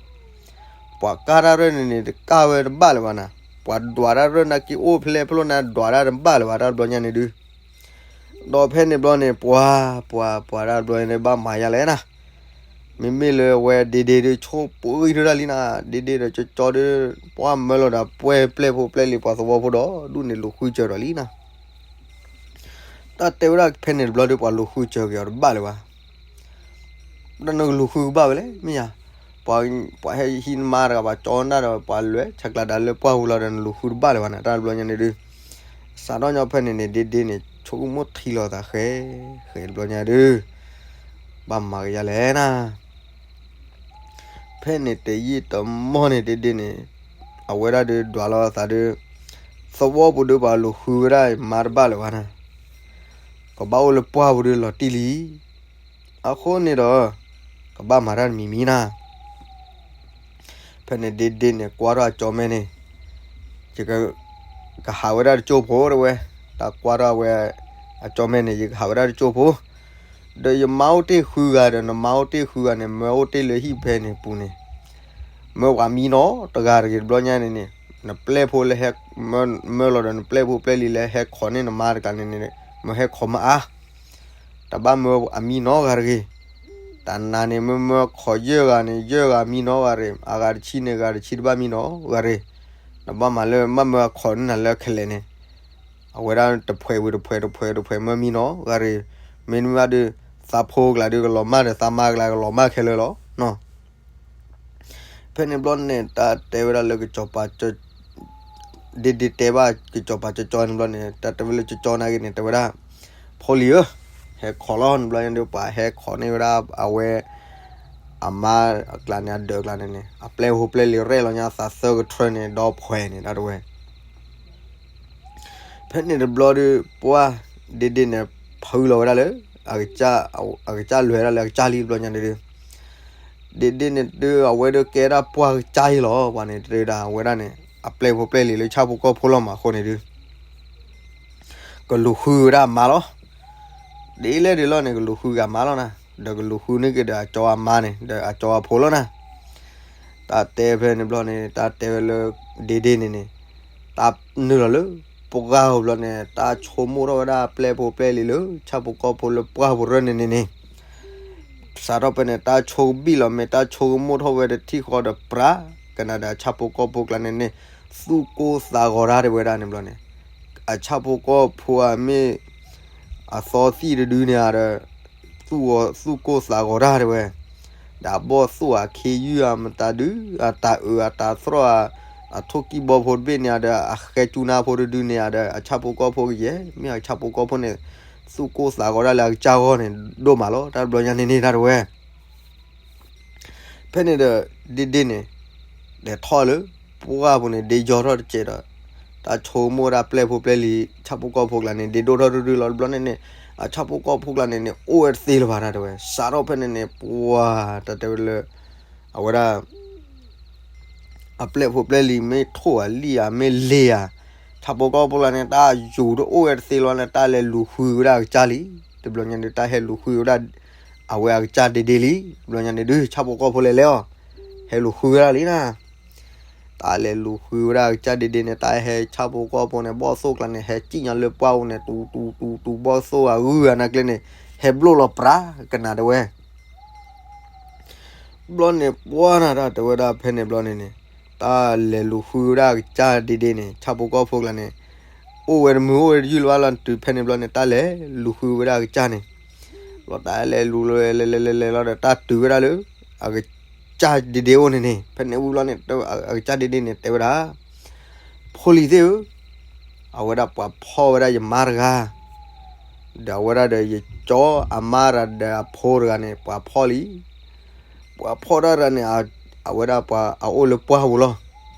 ပှၤကၢ်တၢ်ရၢၢ်န့ၣ်န့ၣ် တကၢ်ဝဲတဘၣ်လၢၤဘၣ်နၤ, ပှၤဒွးတၢ်ရၢၢ်နာ်က့အိၣ်ဖျဲၣ်ဖျိနၤ ဒွးတၢ်တဘၣ်လၢၤဘၣ် တၢ်တဘျီညါန့ၣ်ဒုး. ဒီးဖဲန့ၣ်ဘျီန့ၣ် ပှၤ, ပှၤ, ပှၤတၢ်တဘျီန့ၣ် ဘၣ်မၤယါလဲၣ်နၤ. မ့မ့ၢ်လၢအဝဲဒ့ဒ့ဒုး ဆိပှံထီၣ်တၢ်လံနၤ, ဒ့ဒ့ဒီးကၠီကၠီဒုး ပှၤမၢလီၤဒီးပှဲၤပျဲၢ်ဖိပျဲၢ်လံၤ ပှၤသဝီဖိဒီး ဒူၣ်န့ၣ်လူၤဃုစၢၤဒီးလံနၤ. တၢ်တဲဝဲဒၣ်ဖဲန့ၣ်တဘျီဒုး ပှၤလူၤဃုစၢၤက့ၤအီၤတဘၣ်လၢၤဘၣ်. ဒီးနကလူၤဃုကဘၣ်ဝဲလဲၣ် မ့ၢ်ယါ, ပှၤ, ပှၤဟဲဟံးနမါတဂၤ ပှၤကၠီနၢ်ဒီး ပှၤလဲၤဆဲးကျိးဒၣ်လၢပှၢ်ပူၤလီၤဒီး နလူၤဃုတဘၣ်လၢၤဘၣ်နၤ တၢ်တဘျီညါန့ၣ်ဒုး. စးထီၣ်ညီဖဲန့ၣ်န့ၣ် ဒ့ဒ့န့ၣ် ဆိကမိၣ်ထံလီၤသးဃဲ, ဃဲတဘျီညါဒုး ဘၣ်မၤကယါလဲၣ်နၤ. ဖဲန့ၣ်တယံာ်တမီၢ်န့ၣ် ဒ့ဒ့န့ၣ် အဝဲဒၣ်ဒုးဒွးလီၤသးဒုး သဝီပူၤဒုး ပှၤလူၤဃုဝဲဒၣ်မါတဘၣ်လၢၤဘၣ်နၤ, ကဘၣ်အိၣ်လၢပှၢ်ပူၤဒုးလီၤတံၢ်လံ. အဃိန့ၣ်ဒီး ကဘၣ်မၤတၢ်တမံၤမံၤနၤ. ဖဲန့ၣ်ဒ့ဒ့န့ၣ် ကွၢ်ထီၣ်အကၠီမဲန့ၣ်, ယက, ကဟးဝဲဒၣ်တကၠိၢ်ဖိတဲဝဲ, တၢ်ကွၢ်ထီၣ်ဝဲ အကၠီမဲန့ၣ် ယကဟးဝဲဒၣ်တကၠိၢ်ဖိ, ဒီးယမါအိၣ်တ့ၢ်ဃုဂၤဒီး နမါအိၣ်တ့ၢ်ဃုဂၤန့ၣ် မၢအိၣ်တ့ၢ်လၢဟံၣ်ဖဲန့ၣ်ပူၤန့ၣ်, မၢပှၤမံနီတဂၤတဂ့ၤ တဘျီညါန့ၣ်န့ၣ်, နပျဲၢ်ဖိလၢဟဲ, မၢလီၤဒီးနပျဲၢ်ဖိပျဲၢ်လံၤလၢဟဲခိးန့ၢ်နမါတဂၤန့ၣ်န့ၣ်, မၢဟဲခိးမၢအါ တဘၣ်မၢအမံနီတဂၤတဂ့ၤ. တၢ်နၤန့ၣ် မ့ၢ်မၢခိးယဲၢ်ဂၤန့ၣ် ယဲၢ်ဂၤမံနီဂၤတဂ့ၤ, အဂၤတဆံန့ၣ် ဂၤတဆံတဘၣ်မံနီဂၤတဂ့ၤ. နဘၣ်မၤလၢ ဘၣ်မၢအခိးန့ၢ်နၤလၢခဲလၢာ်န့ၣ်, အဝဲဒၣ်တဖှဲးဝံၤတဖှဲး တဖှဲးတဖှဲးမၢမံနီဂၤတဂ့ၤ. မ့တမ့ၢ်ဘၣ်ဒီး သးဖိကျါဒုးကလီၤမၢ်ဒီး သးမါကျါကလီၤမၢ်ခဲလၢာ်လီၤ. ဖဲန့ၣ်ဘျီန့ၣ် တၢ်တဲဝဲဒၣ်လၢကစီၤပၤ, ဒ့ဒ့တဲဘၣ်ကစီၤပၤကၠီကၠီန့ၣ်ဘျီန့ၣ် တၢ်တဲဝဲလၢကၠီကၠီနာ်က့န့ၣ် တဲဝဲဒၣ်, ဖိလံၤဧၢ, ဟဲခိးလီၤန့ၣ်ဘျီန့ၣ်ဒီး ပှၤဟဲခိးန့ၢ်ဝဲဒၣ်အဝဲ အမါအကျါန့ၣ် အဒၢးကျါန့ၣ်န့ၣ် အပျဲၢ်ဖိပျဲၢ်လံၤရဲၣ်လီၤညါသးသၢကထြၢန့ၣ် ဒီဖှဲးန့ၣ် တၢ်တဲဝဲ ဖဲန့ၣ်တဘျီဒီး ပှၢ်ဒ့ဒ့န့ၣ် ဖုလီၤဝဲဒၣ်လၢ အကစၢ်လွဲဒၣ်လၢအကစၢ်လံတဘျီညါန့ၣ်ဒုး, ဒ့ဒ့န့ၣ်ဒုး အဝဲဒၣ်ကဲဒၣ်ပှၢ်ကစၢ်အံၤလီၤ. ပှၤန့ၣ်တဲဝဲဒၣ် အဝဲဒၣ်န့ၣ် အပျဲၢ်ဖိပျဲၢ်လံၤလၢဆၣ်ဖိကီၢ်ဖိလီၤမးအဃိန့ၣ်ဒုး ကလူၤဃုဝဲဒၣ်အမါလီၤ. ဒ်လဲၣ်ဒ်လဲၣ်န့ၣ် ကလူၤဃုက့ၤအမါလီၤနၤ, ဒီးကလူၤဃုန့ၢ်က့ၤဒီးအကၠီအမါန့ၣ် ဒီးအကၠီအဖိလီၤနၤ. တၢ်တဲဖဲန့ၣ်ဘျီန့ၣ် တၢ်တဲဝဲလၢ ဒ့ဒ့န့ၣ်န့ၣ် တၢ်နုာ်လီၤလၢပှၢ်ပူၤဘျီန့ၣ် တၢ်ဆိကမိၣ်ထီၣ်ဝဲဒၣ်အပျဲၢ်ဖိပျဲၢ်လံၤလၢဆၣ်ဖိကီၢ်ဖိလၢပှၢ်ပူၤရၢၢ်န့ၣ်န့ၣ်န့ၣ် စးထီၣ်ဖဲန့ၣ် တၢ်ဆိကဘံၣ်လီၤ မ့ၢ်တၢ်ဆိကမိၣ်ထီၣ်ဝဲတထံၣ်ဃီဒီးပြး ကနၤဒီးအဆၣ်ဖိကီၢ်ဖိကျါန့ၣ်န့ၣ် သူၣ်ကိၢ်သးဂီၤတၢ်တဲဝဲဒၣ်န့ၣ်ဘျီန့ၣ် အဆၣ်ဖိကီၢ်ဖိအမ့ၢ် အသီသံၣ်တဒုန့ၣ်ဒီး သူၣ်ဂီၤ သူၣ်ကိၢ်သးဂီၤတၢ်တဲဝဲ, ဒီးအဘီၣ်သူၣ်အခံယုၢ်အမတၤဒု အတၢ်အုးအတၢ်သြီၣ် အထိၣ်ကံၢ်ဘီဖိတဘ့ၣ်န့ၣ်ဒီး အဃဲကၠူနါဖိတဒုန့ၣ်ဒီး အဆၣ်ဖိကီၢ်ဖိကယဲၢ် မ့ၢ်အဆၣ်ဖိကီၢ်ဖိန့ၣ် သူၣ်ကိၢ်သးဂီၤတၢ်လၢအကစၢ်ဂီၢ်န့ၣ် ဒိၣ်မးလီၤ တၢ်တဘျီညါန့ၣ်န့ၣ် တၢ်တဲဝဲ ဖဲန့ၣ်ဒီး ဒ့ဒ့န့ၣ် လဲၤထီၣ်လၢပှၢ်ပူၤန့ၣ် ဒ့ယီၤထီၣ်တစဲးဒီး တၢ်ဆိကမိၣ်ဝဲဒၣ်ပျဲၢ်ဖိပျဲၢ်လံၤ ဆၣ်ဖိကီၢ်ဖိကျါန့ၣ် ဒ့ဒိၣ်ထီၣ်တဒုလီၤ တဘျီန့ၣ်န့ၣ် အဆၣ်ဖိကီၢ်ဖိကျါန့ၣ်န့ၣ် အိၣ်ဝဲတသ့လၢၤဘၣ် တၢ်တဲဝဲ စးထီၣ်ဖဲန့ၣ်န့ၣ် ပှၤ တၢ်တဲဝဲလၢ အဝဲဒၣ် အပျဲၢ်ဖိပျဲၢ်လံၤမ့ၢ်ထိၣ်ဧါလံၣ်ဧါမ့ၢ်လ့ၤဧါ, ဆၣ်ဖိကီၢ်ဖိလၢန့ၣ် တၢ်ယူၤတအိၣ်ဝဲတသ့လီၤန့ၣ် တၢ်လဲၤလူၤဃုဝဲဒၣ်အကစၢ်လံ. တဘျီညါဒီး တၢ်ဟဲလူၤဃုဝဲဒၣ် အဝဲအကစၢ်ဒ့ဒ့လံ. တဘျီညါန့ၣ်ဒုး ဆၣ်ဖိကီၢ်ဖိလဲၤလဲၤအီၤ ဟဲလူၤဃုဝဲဒၣ်လံနၤ. တၢ်လဲၤလူၤဃုဝဲဒၣ်အကစၢ်ဒ့ဒ့န့ၣ် တၢ်ဟဲဆၣ်ဖိကီၢ်ဖိန့ၣ် ဘီၣ်သိၣ်ကျါန့ၣ် ဟဲစံၣ်ညီလၢပှၢ်ပူၤန့ၣ် တူတူတူတူ ဘီၣ်သိၣ်အဂုၢ်အနၢ်ကျဲန့ၣ် ဟဲဘျိၣ်လီၤပြးကနၤတဲဝဲ ဘျီန့ၣ်ပှၢ်နၤတၢ်တဲဝဲဒၣ်ဖဲန့ၣ်ဘျီန့ၣ်န့ၣ်, တၢ်လဲၤလူၤဃုဝဲဒၣ်အကစၢ်ဒ့ဒ့န့ၣ် ဆၣ်ဖိကီၢ်ဖိကျါန့ၣ်, အိၣ်ဝဲတမုာ်အိၣ်ဝဲတယုၢ်လၢၤဘၣ်လီၤတုၤဖဲန့ၣ်ဘျီန့ၣ် တၢ်လဲၤလူၤဃုဝဲဒၣ်အကစၢ်န့ၣ်, ဘျီတၢ်လဲၤလူၤလဲၤလဲၤလဲၤလဲၤလဲၤလီၤဒီး တၢ်တုၤဝဲဒၣ်လၢ အကစၢ်ဒ့ဒ့အိၣ်န့ၣ်န့ၣ်, ဖဲန့ၣ်ဝံၤဘျီန့ၣ် အကစၢ်ဒ့ဒ့န့ၣ် တဲဝဲဒၣ် ဖိလံၤသ့ၣ်ဧၢ, အဝဲဒၣ်ပှၤဖီၣ်ဝဲဒၣ်ယမါတဂၤ, ဒီးအဝဲဒၣ်ဒီးယကၠီအမါတဂၤဒီးအဖိတဂၤန့ၣ် ပှၤဖီၣ်လံ. ပှၤဖီၣ်တၢ်တဂၤန့ၣ်, အဝဲဒၣ်ပှၤအအိၣ်လၢပှၢ်ပူၤလီၤ.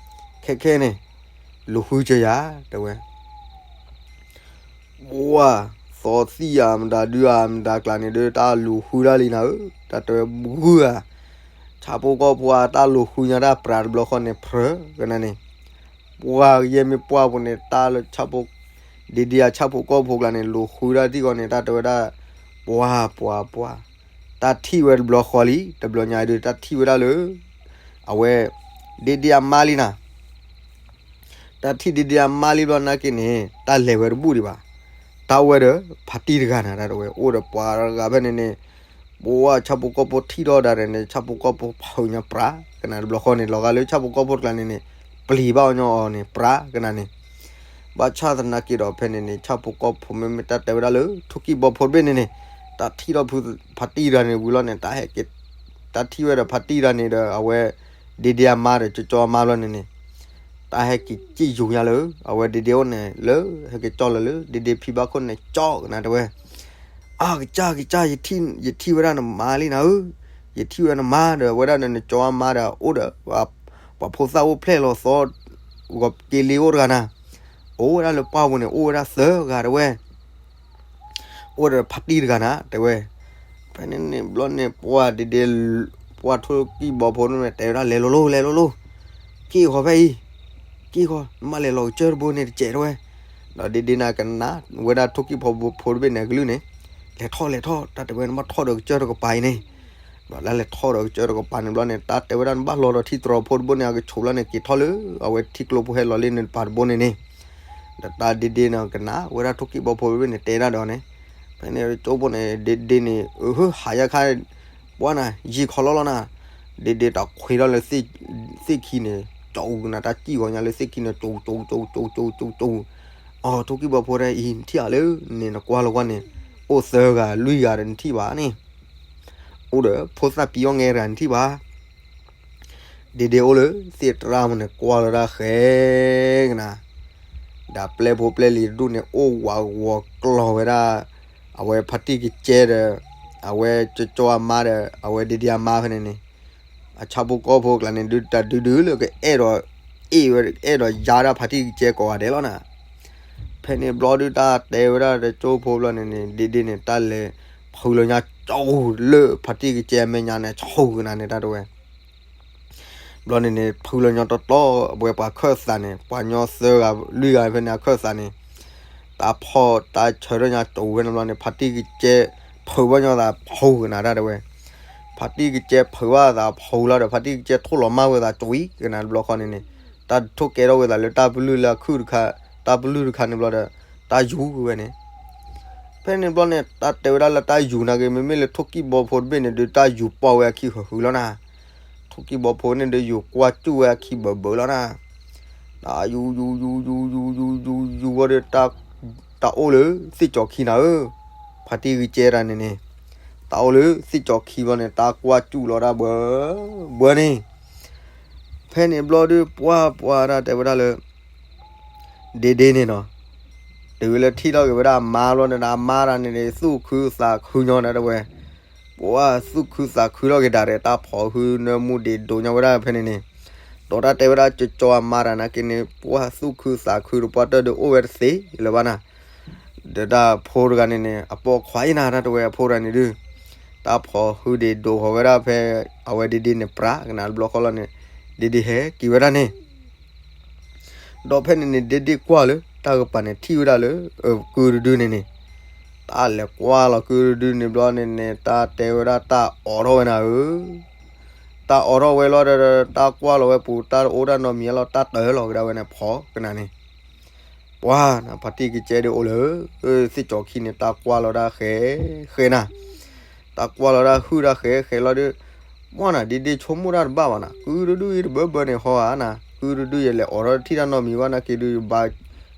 ခဲခဲန့ၣ်, လူၤဃုစၢၤယၤ, တဲဝဲ ပှၢ်, သီသံၣ်ဧါမတၤဒုဧါမတၤကျါန့ၣ်ဒီး တၢ်လူၤဃုဒၣ်လံနၤဧၢ, တၢ်တဲဝဲဘုဧါ, ဆၣ်ဖိကီၢ်ဖိအတၢ်လူၤဃုညါတၢ်ပြးတဘျီဃီန့ၣ် ဖြၢကနၤန့ၣ်, ပှၢ်ကယဲၢ်မ့ၢ်ပှၢ်ပူၤန့ၣ် တၢ်လၢဆၣ်ဖိ, ဒ့ဒ့အဆၣ်ဖိကီၢ်ဖိကျါန့ၣ် လူၤဃုဒၣ်ထံၣ်ဃီန့ၣ် တၢ်တဲဝဲဒၣ်, ပှၢ်ပှၢ်ပှၢ်, တၢ်ထံၣ်ဝဲတဘျီဃီလံ, တဘျီညါဒီး တၢ်ထံၣ်ဝဲဒၣ်လၢ အဝဲ ဒ့ဒ့အမါလံနၤ တၢ်ထံၣ်ဒ့ဒ့အမါလံဘျီနာ်က့န့ၣ် တၢ်လဲၤဝဲတဘူၣ်ဒံးဘၣ်. တၢ်အိၣ်ဝဲဒီး ဖါတံၢ်တဂၤနၤ တၢ်တဲဝဲ အိၣ်ဒီးပှၤတဂၤဖဲန့ၣ်န့ၣ်, ပှၢ်ဆၣ်ဖိကီၢ်ဖိထံၣ်ထီၣ်ဒၣ်န့ၣ် ဆၣ်ဖိကီၢ်ဖိဖုးညါပြးကနၤတဘျီဃီန့ၣ် လီၤဂာ်လၢဆၣ်ဖိကီၢ်ဖိတကျါန့ၣ်န့ၣ် ပျံၤဘၣ်အီၤညီအီၤန့ၣ် ပြးကနၤန့ၣ်, ဘၣ်ဆၣ်သနာ်က့ဒီးဖဲန့ၣ်န့ၣ် ဆၣ်ဖိကီၢ်ဖိမ့မ့ၢ်တၢ်တဲဝဲဒၣ်လၢ ထိၣ်ကံၣ်ဘီဖိတဘ့ၣ်န့ၣ်န့ၣ်, တၢ်ထံၣ်ထီၣ်ဖုဖါတံၢ်တဂၤန့ၣ်ဝံၤလီၤန့ၣ် တၢ်ဟဲက့ၤ, တၢ်ထံၣ်ဝဲဒီးဖါတံၢ်တဂၤန့ၣ်ဒီး အဝဲ ဒ့ဒ့အမါဒီးကၠီကၠီအမါဘျီန့ၣ်န့ၣ်, တၢ်ဟဲက့ၤစံၣ်ယူၤညါလၢ အဝဲဒ့ဒ့အိၣ်န့ၣ်လၢ ဟဲက့ၤကၠီလီၤလၢ ဒ့ဒ့ဖံဘၣ်ခိၣ်န့ၣ် ကၠီကနၤတဲဝဲ, အကစၢ်ကစၢ် ယထံၣ်ဝဲဒၣ်နမါလံနၤဧၢ, ယထံၣ်ဝဲနမါဒီး အဝဲဒၣ်ဒီးနကၠီအမါဒီး အိၣ်ဒီး ပှၤဖိသၣ်အိၣ်ဖျဲၣ်လီၤသီ, ဂီၤက့ၤလ့အိၣ်တဂၤနၤ, အိၣ်ဝဲဒၣ်လၢပှၢ်ပူၤန့ၣ် အိၣ်ဝဲဒၣ်သၢဂၤတဲဝဲ အိၣ်ဒီးဖါတံၢ်တဂၤနၤ တဲဝဲ, ဖဲန့ၣ်န့ၣ်ဘျီန့ၣ် ပှၢ်ဒ့ဒ့, ပှၢ်ထိၣ်ကံၣ်ဘီဖိန့ၣ် တဲဝဲဒၣ် လဲၤလိၤလိၤ လဲၤလိၤလိၤ, က့ၢ်ဃီဖဲအံၤ, က့ၢ်ဃီ နဘၣ်လဲၤလီၤကစၢၢ်တဘိန့ၣ်တစဲးတဲဝဲ, ဒီးဒ့ဒ့န့ၣ်ကနၣ်ဝဲဒၣ်ထိၣ်ကံၣ်ဘီဖိတဘ့ၣ်န့ၣ်အကလုၢ်န့ၣ်, လဲၤထီၣ်လဲၤထီၣ် တၢ်တဲဝဲ နဘၣ်ထီၣ်ဒီးကစၢၢ်တကပၤအံၤန့ၣ် ဒီးလၢလဲၤထီၣ်ဒီးကစၢၢ်တကပၤန့ၣ်ဘျီန့ၣ် တၢ်တဲဝဲဒၣ် နဘၣ်လီၤဒီးထံတြီၤဖိတဘိန့ၣ် အကဆိးဘျီန့ၣ် က့ၤထီၣ်လၢ အဝဲထံကျိဖိဟဲလီၤလံန့ၣ်တပၤတဘိန့ၣ်န့ၣ်, ဒီးတၢ်ဒ့ဒ့န့ၣ်ကနၣ်ဝဲဒၣ်ထိၣ်ကံၣ်ဘီဖိတဘ့ၣ်န့ၣ် တဲဒၣ်ဒီးန့ၣ်, ဖဲန့ၣ်ကၠိဖိန့ၣ် ဒ့ဒ့န့ၣ် အဟၢဟးယါခါ, ပှၢ်နၤ ယံာ်ခီလီၤလီၤနၤ, ဒ့ဒ့တခွ့ထီၣ်လၢ သ့ၣ်ခံန့ၣ် ကၠိကနၤ တၢ်စံၣ်ဂီၤညါလၢသ့ၣ်ခံန့ၣ် ကၠိကၠိကၠိကၠိကၠိကၠိကၠိ, အထိၣ်ကံၣ်ဘီဖိတဲအံၤ နထံၣ်ဧါလၢန့ၣ် နကွၢ်လီၤကွၢ်န့ၣ်, အိၣ်သၢဂၤလွံၢ်ဂၤဒီးနထံၣ်ဘၣ်န့ၣ် အိၣ်ဒီးဖိသၣ်ပံအီၣ်ငဲတဂၤနထံၣ်ဘၣ်, ဒ့ဒ့အိၣ်လၢသ့ၣ်တြၢ်မူန့ၣ် ကွၢ်လီၤတၢ်ဃဲကနၤ, ဒီးပျဲၢ်ဖိပျဲၢ်လံၤတဒူၣ်န့ၣ် အိၣ်ဝးဂီၤကျီၤဝဲဒၣ် အဝဲဖါတံၢ်ကစဲဒီး အဝဲကၠီကၠီအမါဒီး အဝဲဒ့ဒ့အမါဖဲန့ၣ်န့ၣ်, အဆၣ်ဖိကီၢ်ဖိကျါန့ၣ် ဒုးတၢ်ဒုးဒုးလၢကအဲၣ်ဒိး, အ့ၣ်ဝဲအဲၣ်ဒိးယါဒၣ်ဖါတံၢ်ကစဲကိးဂၤဒဲးလီၤနၤ, ဖဲန့ၣ်ဘျီဒုးတၢ်တဲဝဲဒၣ်ဒီးကၠိဖိဘျီန့ၣ်န့ၣ် ဒ့ဒ့န့ၣ် တၢ်လဲၤဖုးလီၤညါကၠိလၢဖါတံၢ်ကစဲအမဲာ်ညါန့ၣ် ဆိကနၤန့ၣ် တၢ်တဲဝဲ ဘျီန့ၣ်န့ၣ် ဖုးလီၤညီတီတီ အဝဲပှၤခၢၣ်သးန့ၣ် ပှၤညီသၢဂၤလွံၢ်ဂၤဖဲန့ၣ် အခၢၣ်သးန့ၣ် တၢ်ဖီၣ်တၢ်ဆၢထၢၣ်ညါကၠိဖဲန့ၣ်ဘျီန့ၣ် ဖါတံၢ်ကစဲ ဖုးဘၣ်ညီသးဖုးကနၤ တၢ်တဲဝဲ ဖါတံၢ်ကစဲဖုးဘၣ်သးဖုးလီၤဒီး ဖါတံၢ်ကစဲထိၣ်လီၤမၢ်ဝဲသးကၠိအံၤ ကနၤတဘျီဃီန့ၣ်န့ၣ် တၢ်ထိၣ်ကဲထီၣ်ဝဲသးလၢတၢ်ပလုၢ်လၢအခုၣ်တခါ တၢ်ပလုၢ်တခါန့ၣ်ဘျီဒီး တၢ်ယူၤဝဲန့ၣ် ဖဲန့ၣ်ဘျီန့ၣ် တၢ်တဲဝဲဒၣ်လၢတၢ်ယူၤနာ်က့ မ့မ့ၢ်လၢထိၣ်ကံၣ်ဘီဖိတဘ့ၣ်န့ၣ်ဒီး တၢ်ယူၤပီၢ်ဝဲအခံဃုာ်ဃုာ်လီၤနၤ. ထိၣ်ကံၣ်ဘီဖိန့ၣ်ဒီး ယူၤကွၢ်စူၣ်ဝဲအခံဘၢဘၢလီၤနၤ. တၢ်ယူၤ ယူၤ ယူၤ ယူၤ ယူၤ ယူၤ ယူၤ ယူၤဝဲဒီး တၢ်အိၣ်လၢသ့ၣ်ကၠီၤခံနၤဧၢ. ဖါတံၢ်ဂံၢ်ကဲတၢ်န့ၣ်န့ၣ် တၢ်အိၣ်လၢသ့ၣ်ကၠီၤခံဘျီန့ၣ် တၢ်ကွၢ်စူၣ်လီၤတၢ်ဘၢဘၢန့ၣ် ဖဲန့ၣ်ဘျီဒီး ပှၢ်ပှၢ်တၢ်တဲဝဲဒၣ်လၢ ဒ့ဒ့န့ၣ်နီၤ, တုၤလၢထံၣ်ထီၣ်က့ၤဝဲဒၣ်အမါဘျီန့ၣ်ဒီး အမါတၢ်န့ၣ်န့ၣ် သူၣ်ခုသးခုညီနၤတဲဝဲ, ပှၢ်သူၣ်ခုသးခုထီၣ်က့ၤဒၣ်ရဲၣ် တၢ်ဖီၣ်ဟုနၢမူဒံးဒိးညီဝဲဒၣ်ဖဲန့ၣ်န့ၣ်, ဒီးတၢ်တဲဝဲဒၣ်ကၠီကၠီအမါတၢ်နာ်က့န့ၣ် ပှၢ်သူၣ်ခုသးခုတပှၢ်တၢၢ်ဒီးအိၣ်ဝဲတသ့လၢၤဘၣ်နၤ. ဒီးတၢ်ဖိတဂၤန့ၣ်န့ၣ် အပိာ်ခွါအံၤနၤ တၢ်တဲဝဲအဖိတဂၤန့ၣ်ဒုး တၢ်ဖီၣ်ဟုဒံးဒိးဃီၤဝဲဒၣ်ဖဲ အဝဲဒ့ဒ့န့ၣ် ပြးကနၤတဘျီဃီလီၤန့ၣ်, ဒ့ဒ့ဟဲက့ၤဝဲဒၣ်န့ၣ် ဒီးဖဲန့ၣ်န့ၣ် ဒ့ဒ့ကွၢ်လၢတၢ်ကပၤန့ၣ် ထံၣ်ဝဲဒၣ်လၢ ကုတဒုန့ၣ်န့ၣ်, တၢ်လဲၤကွၢ်လီၤကုတဒုန့ၣ်ဘျီန့ၣ်န့ၣ် တၢ်တဲဝဲဒၣ်တၢ်အိးထီၣ်ဝဲနၤဧၢ, တၢ်အိးထီၣ်ဝဲလီၤဒီး တၢ်ကွၢ်လီၤဝဲပူၤ တၢ်အိၣ်ဒၣ်နီတမံၤလီၤ တၢ်တၢၢ်လီၤကဒါဝဲန့ၣ် ဖီကနၤန့ၣ် ပှၤနၤ ဖါတံၢ်ကစဲဒုးအိၣ်လၢ သ့ၣ်ကၠီခံန့ၣ် တၢ်ကွၢ်လီၤဒၣ်ဃဲဃဲနၤ, တၢ်ကွၢ်လီၤဒၣ်ဟုၣ်ဒၣ်ဃဲဃဲလီၤဒီး ပှၤနၤ ဒ့ဒ့ဆိကမိၣ်တၢ်တဘၣ်ဘၣ်နၤ ကုတဒုအံၤတဘၢဘၢန့ၣ်ဟီဧါနၤ ကုတဒုယလဲၤအိးထီၣ်ထံၣ်တၢ်နီတမံၤဘၣ်နာ်က့ဒုးယဘၣ်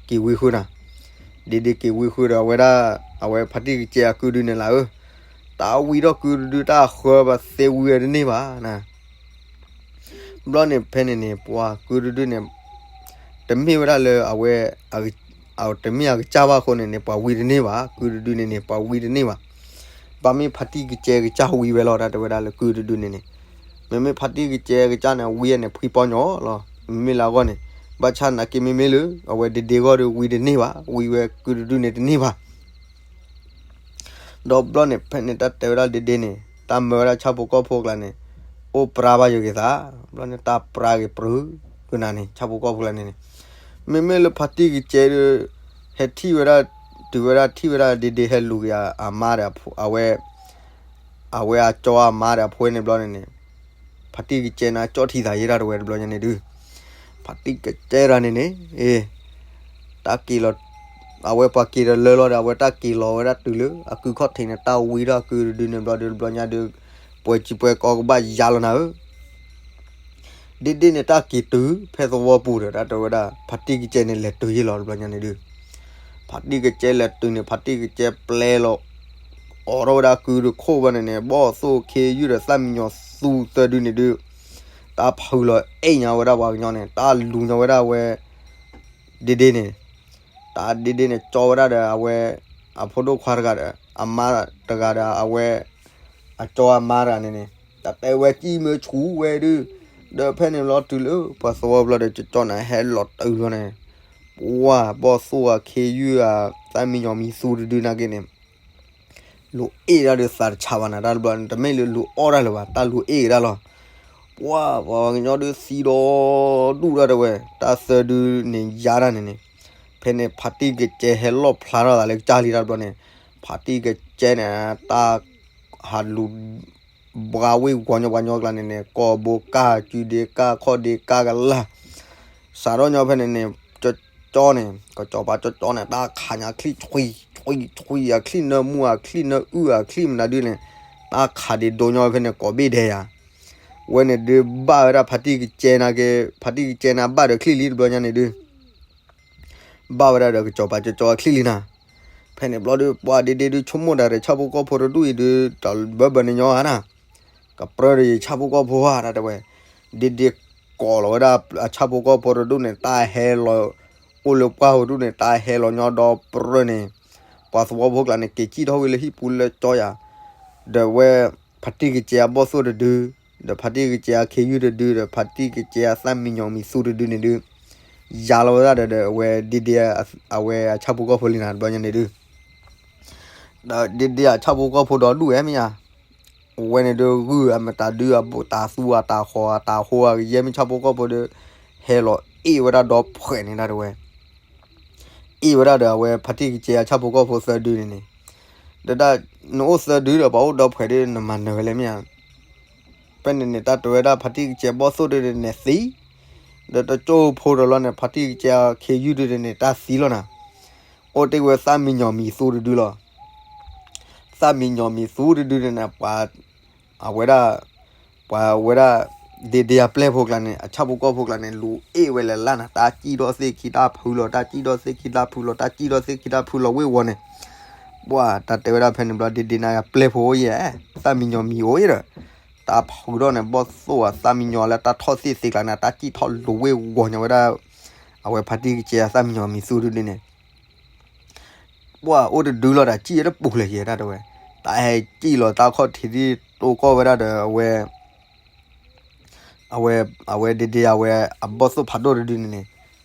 က့ၤဝံဃုနၤ, ဒ့ဒ့က့ၤဝံဃုဒီးအဝဲဒၣ် အဝဲဖါတံၢ်ကစဲအကုဒုန့ၣ်လၢဧၢ, တၢ်ဝံထီၣ်ကုတဒုတၢ်ဃၢဘၣ်သ့ဝံဝဲတန့ၢ်ဘၣ်နၤ ဘျီန့ၣ်ဖဲန့ၣ်န့ၣ် ပှၤကုတဒုန့ၣ် တမ့ၢ်ဝဲဒၣ်လၢအဝဲ တမ့ၢ်အကစၢ်ဘၣ်အဃိန့ၣ်န့ၣ် ပှၤဝံတန့ၢ်ဘၣ် ကုတဒုန့ၣ်န့ၣ် ပှၤဝံတန့ၢ်ဘၣ်, ဘၣ်မ့ၢ်ဖါတံၢ်ကစဲကစၢ်ဝံဝဲလီၤ တၢ်တဲဝဲဒၣ်လၢကုတဒုန့ၣ်န့ၣ်, မ့မ့ၢ်ဖါတံၢ်ကစဲကစၢ်န့ၣ် ဝံန့ၣ်ဖှံပီညီလီၤ မ့မ့ၢ်လၢအဂီၢ်န့ၣ်, ဘၣ်ဆၣ်နာ်က့မ့မ့ၢ်လၢ အဝဲဒ့ဒ့ဂီၢ်ဒီးဝံတန့ၢ်ဘၣ် ဝံဝဲကုတဒုန့ၣ်တန့ၢ်ဘၣ် ဒီးဘျီန့ၣ်ဖဲန့ၣ်တၢ်တဲဝဲဒၣ်ဒ့ဒ့န့ၣ် တၢ်မၢဝဲဒၣ်ဆၣ်ဖိကီၢ်ဖိအကျါန့ၣ် အိၣ်ပြါဘၣ်ယဂ့ၤသး, ဘျီန့ၣ်တၢ်ပြါက့ၤပြၢကနၤန့ၣ် ဆၣ်ဖိကီၢ်ဖိအကျါန့ၣ်န့ၣ်, မ့မ့ၢ်လၢဖါတံၢ်ကစဲဒီး ဟဲထံၣ်ဝဲဒၣ် တုၤဝဲဒၣ်ထံၣ်ဝဲဒၣ်ဒ့ဒ့ဟဲလူၤက့ၤအမါဒီးအဝဲ အဝဲအကၠီအမါဒီးအဖိန့ၣ်ဘျီန့ၣ်န့ၣ်, ဖါတံၢ်ကစဲန့ၣ်ကၠီထံသးယဲၢ်တၢ်တဝဲတဘျီညါန့ၣ်ဒုး, ဖါတံၢ်ကစဲတဂၤန့ၣ်န့ၣ် တၢ်က့ၤလီၤ, အဝဲပှၤက့ၤဒီးလၢလီၤဒီး အဝဲတၢ်က့ၤလီၤဝဲဒၣ်တုၤလၢအကုခီၣ်ထံးန့ၣ် တၢ်ဝံထီၣ်ကုတဒုန့ၣ်ဘျီဒုးတဘျီညါဒုး, ပှဲၤစံပှဲၤကီကဘၣ်ယါလီၤနၤဧၢ, ဒ့ဒ့န့ၣ်တၢ်က့ၤတုၤဖဲသဝီပူၤဒီး တၢ်တဲဝဲဒၣ် ဖါတံၢ်ကစဲန့ၣ်လဲၤတုၤယ့ၢ်လီၤတဘျီညါန့ၣ်ဒုး, ဖါတံၢ်ကစဲလဲၤတုၤန့ၣ် ဖါတံၢ်ကစဲပျဲလီၤ အိးထီၣ်ဝဲဒၣ်ကုတခိၣ်ဘၣ်န့ၣ်န့ၣ် ဘီၣ်သိၣ်ခ့ယုၢ်ဒီးသၣ်မံညီၤသူသၢဒုန့ၣ်ဒုး, တၢ်ဖုလီၤအဲၣ်ညါဝဲဒၣ်ပှၤကညီန့ၣ် တၢ်လူၤညါဝဲဒၣ်ဝဲ ဒ့ဒ့န့ၣ်, တၢ်ဒ့ဒ့န့ၣ် ကၠီဝဲဒၣ်ဒီးအဝဲ အဖိဒိၣ်ခွါတဂၤဒီး အမါတဂၤဒီး အဝဲ အကၠီအမါတဂၤန့ၣ်န့ၣ် တၢ်တဲဝဲကံၢ်မ့ၢ်ဆူၣ်ဝဲဒုး, ဒီးဖဲန့ၣ်ဘျီတုၤလၢပှၤသဝီဘျီဒီး ကၠီကၠီန့ၣ် ဟဲလီၤတုၤဘျီန့ၣ်, ပှၤဘီၣ်သိၣ်အခ့ယုၢ်ဧါ သၣ်မံညီၤမံသူတဒုနာ်က့န့ၣ် လူၤအ့ၣ်ဒၣ်ဒီးသးတဆါဘၣ်နၤ တၢ်တဘျီန့ၣ် တမ့ၢ်လၢလူၤအီၣ်ဒၣ်လၢၤဘၣ် တၢ်လူၤအ့ၣ်ကဒါလီၤ. ပှၤပှၤကညီဒုးသံဒီဒူၣ်ဒၣ်တဝဲ တၢ်သၢဒုန့ၣ်ယါဒၣ်န့ၣ်န့ၣ်, ဖဲန့ၣ်ဖါတံၢ်ကစဲဟဲလီၣ်ဖျါထီၣ်သးလၢကစၢ်လံတၢ်တဘျီန့ၣ်, ဖါတံၢ်ကစဲန့ၣ် တၢ်ဟးလူၤ ဘှါဝ့ၢ်ဝီညီပှၤညီကျါန့ၣ်န့ၣ် ကိာ်ဘိကၢ် ကုဒ့ကၢ် ခီၣ်ဒ့ကၢ်ကလၢ် စးထီၣ်ညီဖဲန့ၣ်န့ၣ် ကၠီကၠီန့ၣ် ကစီၤပၤကၠီကၠီန့ၣ် တၢ်ခးညါချံၣ်ဆွံဆွံဆွံ အချံၣ်နၢမူ အချံၣ်နၢအုၣ် အချံၣ်မနုၤဒုန့ၣ် တၢ်ခးဒ့ဒိညီဖဲန့ၣ် ကိးဘ့ၣ်ဒဲးယၤ, ဝဲန့ၣ်ဒုးဘၣ်ဝဲဒၣ်ဖါတံၢ်ကစဲနာ်က့ ဖါတံၢ်ကစဲန့ၣ်ဘၣ်ဒီးချံၣ်လံတဘျီညါန့ၣ်ဒုး ဘၣ်ဝဲဒၣ်ဒီးကစီၤပၤကၠီကၠီအချံၣ်လံနၤ. ဖဲန့ၣ်ဘျီဒုး ပှၤဒ့ဒ့ဒုးဆိကမိၣ်တၢ်ဒီး ဆၣ်ဖိကီၢ်ဖိတဒူၣ်အံၤဒုး တဘၢဘၢန့ၣ်ညီဧါနၤ, ကပြၢတယံာ်ဆၣ်ဖိကီၢ်ဖိဧါ တၢ်တဲဝဲ, ဒ့ဒ့ကိးလီၤဝဲဒၣ်အဆၣ်ဖိကီၢ်ဖိတဒူၣ်န့ၣ် တၢ်ဟဲလီၤ အိၣ်လၢပှၢ်ပူၤဒူၣ်န့ၣ် တၢ်ဟဲလီၤညီဒီးပြၢန့ၣ်, ပှၤသဝီဖိကျါန့ၣ် က့ၤစံၣ်ထီၣ်ဝံၤလၢဟံၣ်ပူၤလၢကၠီယၤ, ဒီးဝဲ ဖါတံၢ်ကစဲအဘီၣ်သိၣ်တဒု ဒီးဖါတံၢ်ကစဲအခ့ယုၢ်တဒု ဒီးဖါတံၢ်ကစဲအသၣ်မံညီၤမံၤသူတဒုန့ၣ်ဒုး ယါလီၤဝဲဒၣ်ဒီး ဒီးအဝဲဒ့ဒ့ အဝဲအဆၣ်ဖိကီၢ်ဖိလံနၤ တဘျီညါန့ၣ်ဒုး ဒီးဒ့ဒ့အဆၣ်ဖိကီၢ်ဖိဒီဒူၣ်ဝဲမ့ၢ်ဧါ, ဝဲန့ၣ်ဒုးဂုၢ်အမတၤဒုးအတၤသူအတၤဃီၤအတၤဟိအကယဲၢ်မ့ၢ်ဆၣ်ဖိကီၢ်ဖိဒီး ဟဲလီၤအ့ၣ်ဝဲဒၣ်ဒီဖှဲးန့ၣ်တၢ်တဲဝဲ အ့ၣ်ဝဲဒၣ်ဒီးအဝဲဖါတံၢ်ကစဲအဆၣ်ဖိကီၢ်ဖိသၢဒုန့ၣ်န့ၣ်, ဒီးဒၣ် နအိၣ်သၢဒုဒီးပှၤအိၣ်ဒီဖှဲးဒုး နမၤနၢၤဝဲလဲၣ်မ့ၢ်ဧါ. ဖဲန့ၣ်န့ၣ် တၢ်တဲဝဲဒၣ်ဖါတံၢ်ကစဲဘီၣ်သိၣ်ဒုန့ၣ်န့ၣ်သံ, ဒီးတကၠိဖိဒီးလီၤန့ၣ် ဖါတံၢ်ကစဲအခ့ယုၢ်ဒုန့ၣ်န့ၣ် တၢ်သံလီၤနၤ. အိၣ်တ့ၢ်ဝဲသၣ်မံညီၤမံၤသူတဒုလီၤ. သၣ်မံညီၤမံၤသူတဒုန့ၣ်န့ၣ် ပှၤ အဝဲဒၣ် ပှၤဝဲဒၣ် ဒ့ဒ့အပျဲၢ်ဖိကျါန့ၣ် အဆၣ်ဖိကီၢ်ဖိကျါန့ၣ် လူၤအ့ၣ်ဝဲလၢ်လၢ်နၤ တၢ်စံၣ်ထီၣ်သ့ၣ်ခံတၢ်ဖုလီၤ တၢ်စံၣ်ထီၣ်သ့ၣ်ခံတၢ်ဖုလီၤ တၢ်စံၣ်ထီၣ်သ့ၣ်ခံတၢ်ဖုလီၤဝ့ၢ်ဝီၤန့ၣ်, ပှၤတၢ်တဲဝဲဒၣ်ဖဲန့ၣ်ဘျီ ဒ့ဒ့န့ၣ်အပျဲၢ်ဖိအိၣ်ယဲၢ် သၣ်မံညီၤမံၤအိၣ်ယဲၢ်ဒီး တၢ်ဖုထီၣ်န့ၣ် ဘီၣ်သိၣ်အသၣ်မံညီၤလၢတၢ်ထီၣ်သ့ၣ်သ့ကျါန့ၣ် တၢ်စံၣ်ထီၣ်လူၤဝ့ၢ်ဝီၤညီဝဲဒၣ် အဝဲဖါတံၢ်ကစဲအသၣ်မံညီၤမံၤသူတဒုန့ၣ် ပှၤအိၣ်တဒုလီၤဒီး စံၣ်ဝဲတပူၤလၢၤယဲၢ်တၢ်တဲဝဲ, တၢ်ဟဲစံၣ်လီၤတၢ်ခီၣ်ထံးဒ်တိကီၢ်ဝဲဒၣ်ဒီး အဝဲ အဝဲ အဝဲဒ့ဒ့အဝဲအဘီၣ်သိၣ်ဖးဒိၣ်တဒုန့ၣ်န့ၣ်,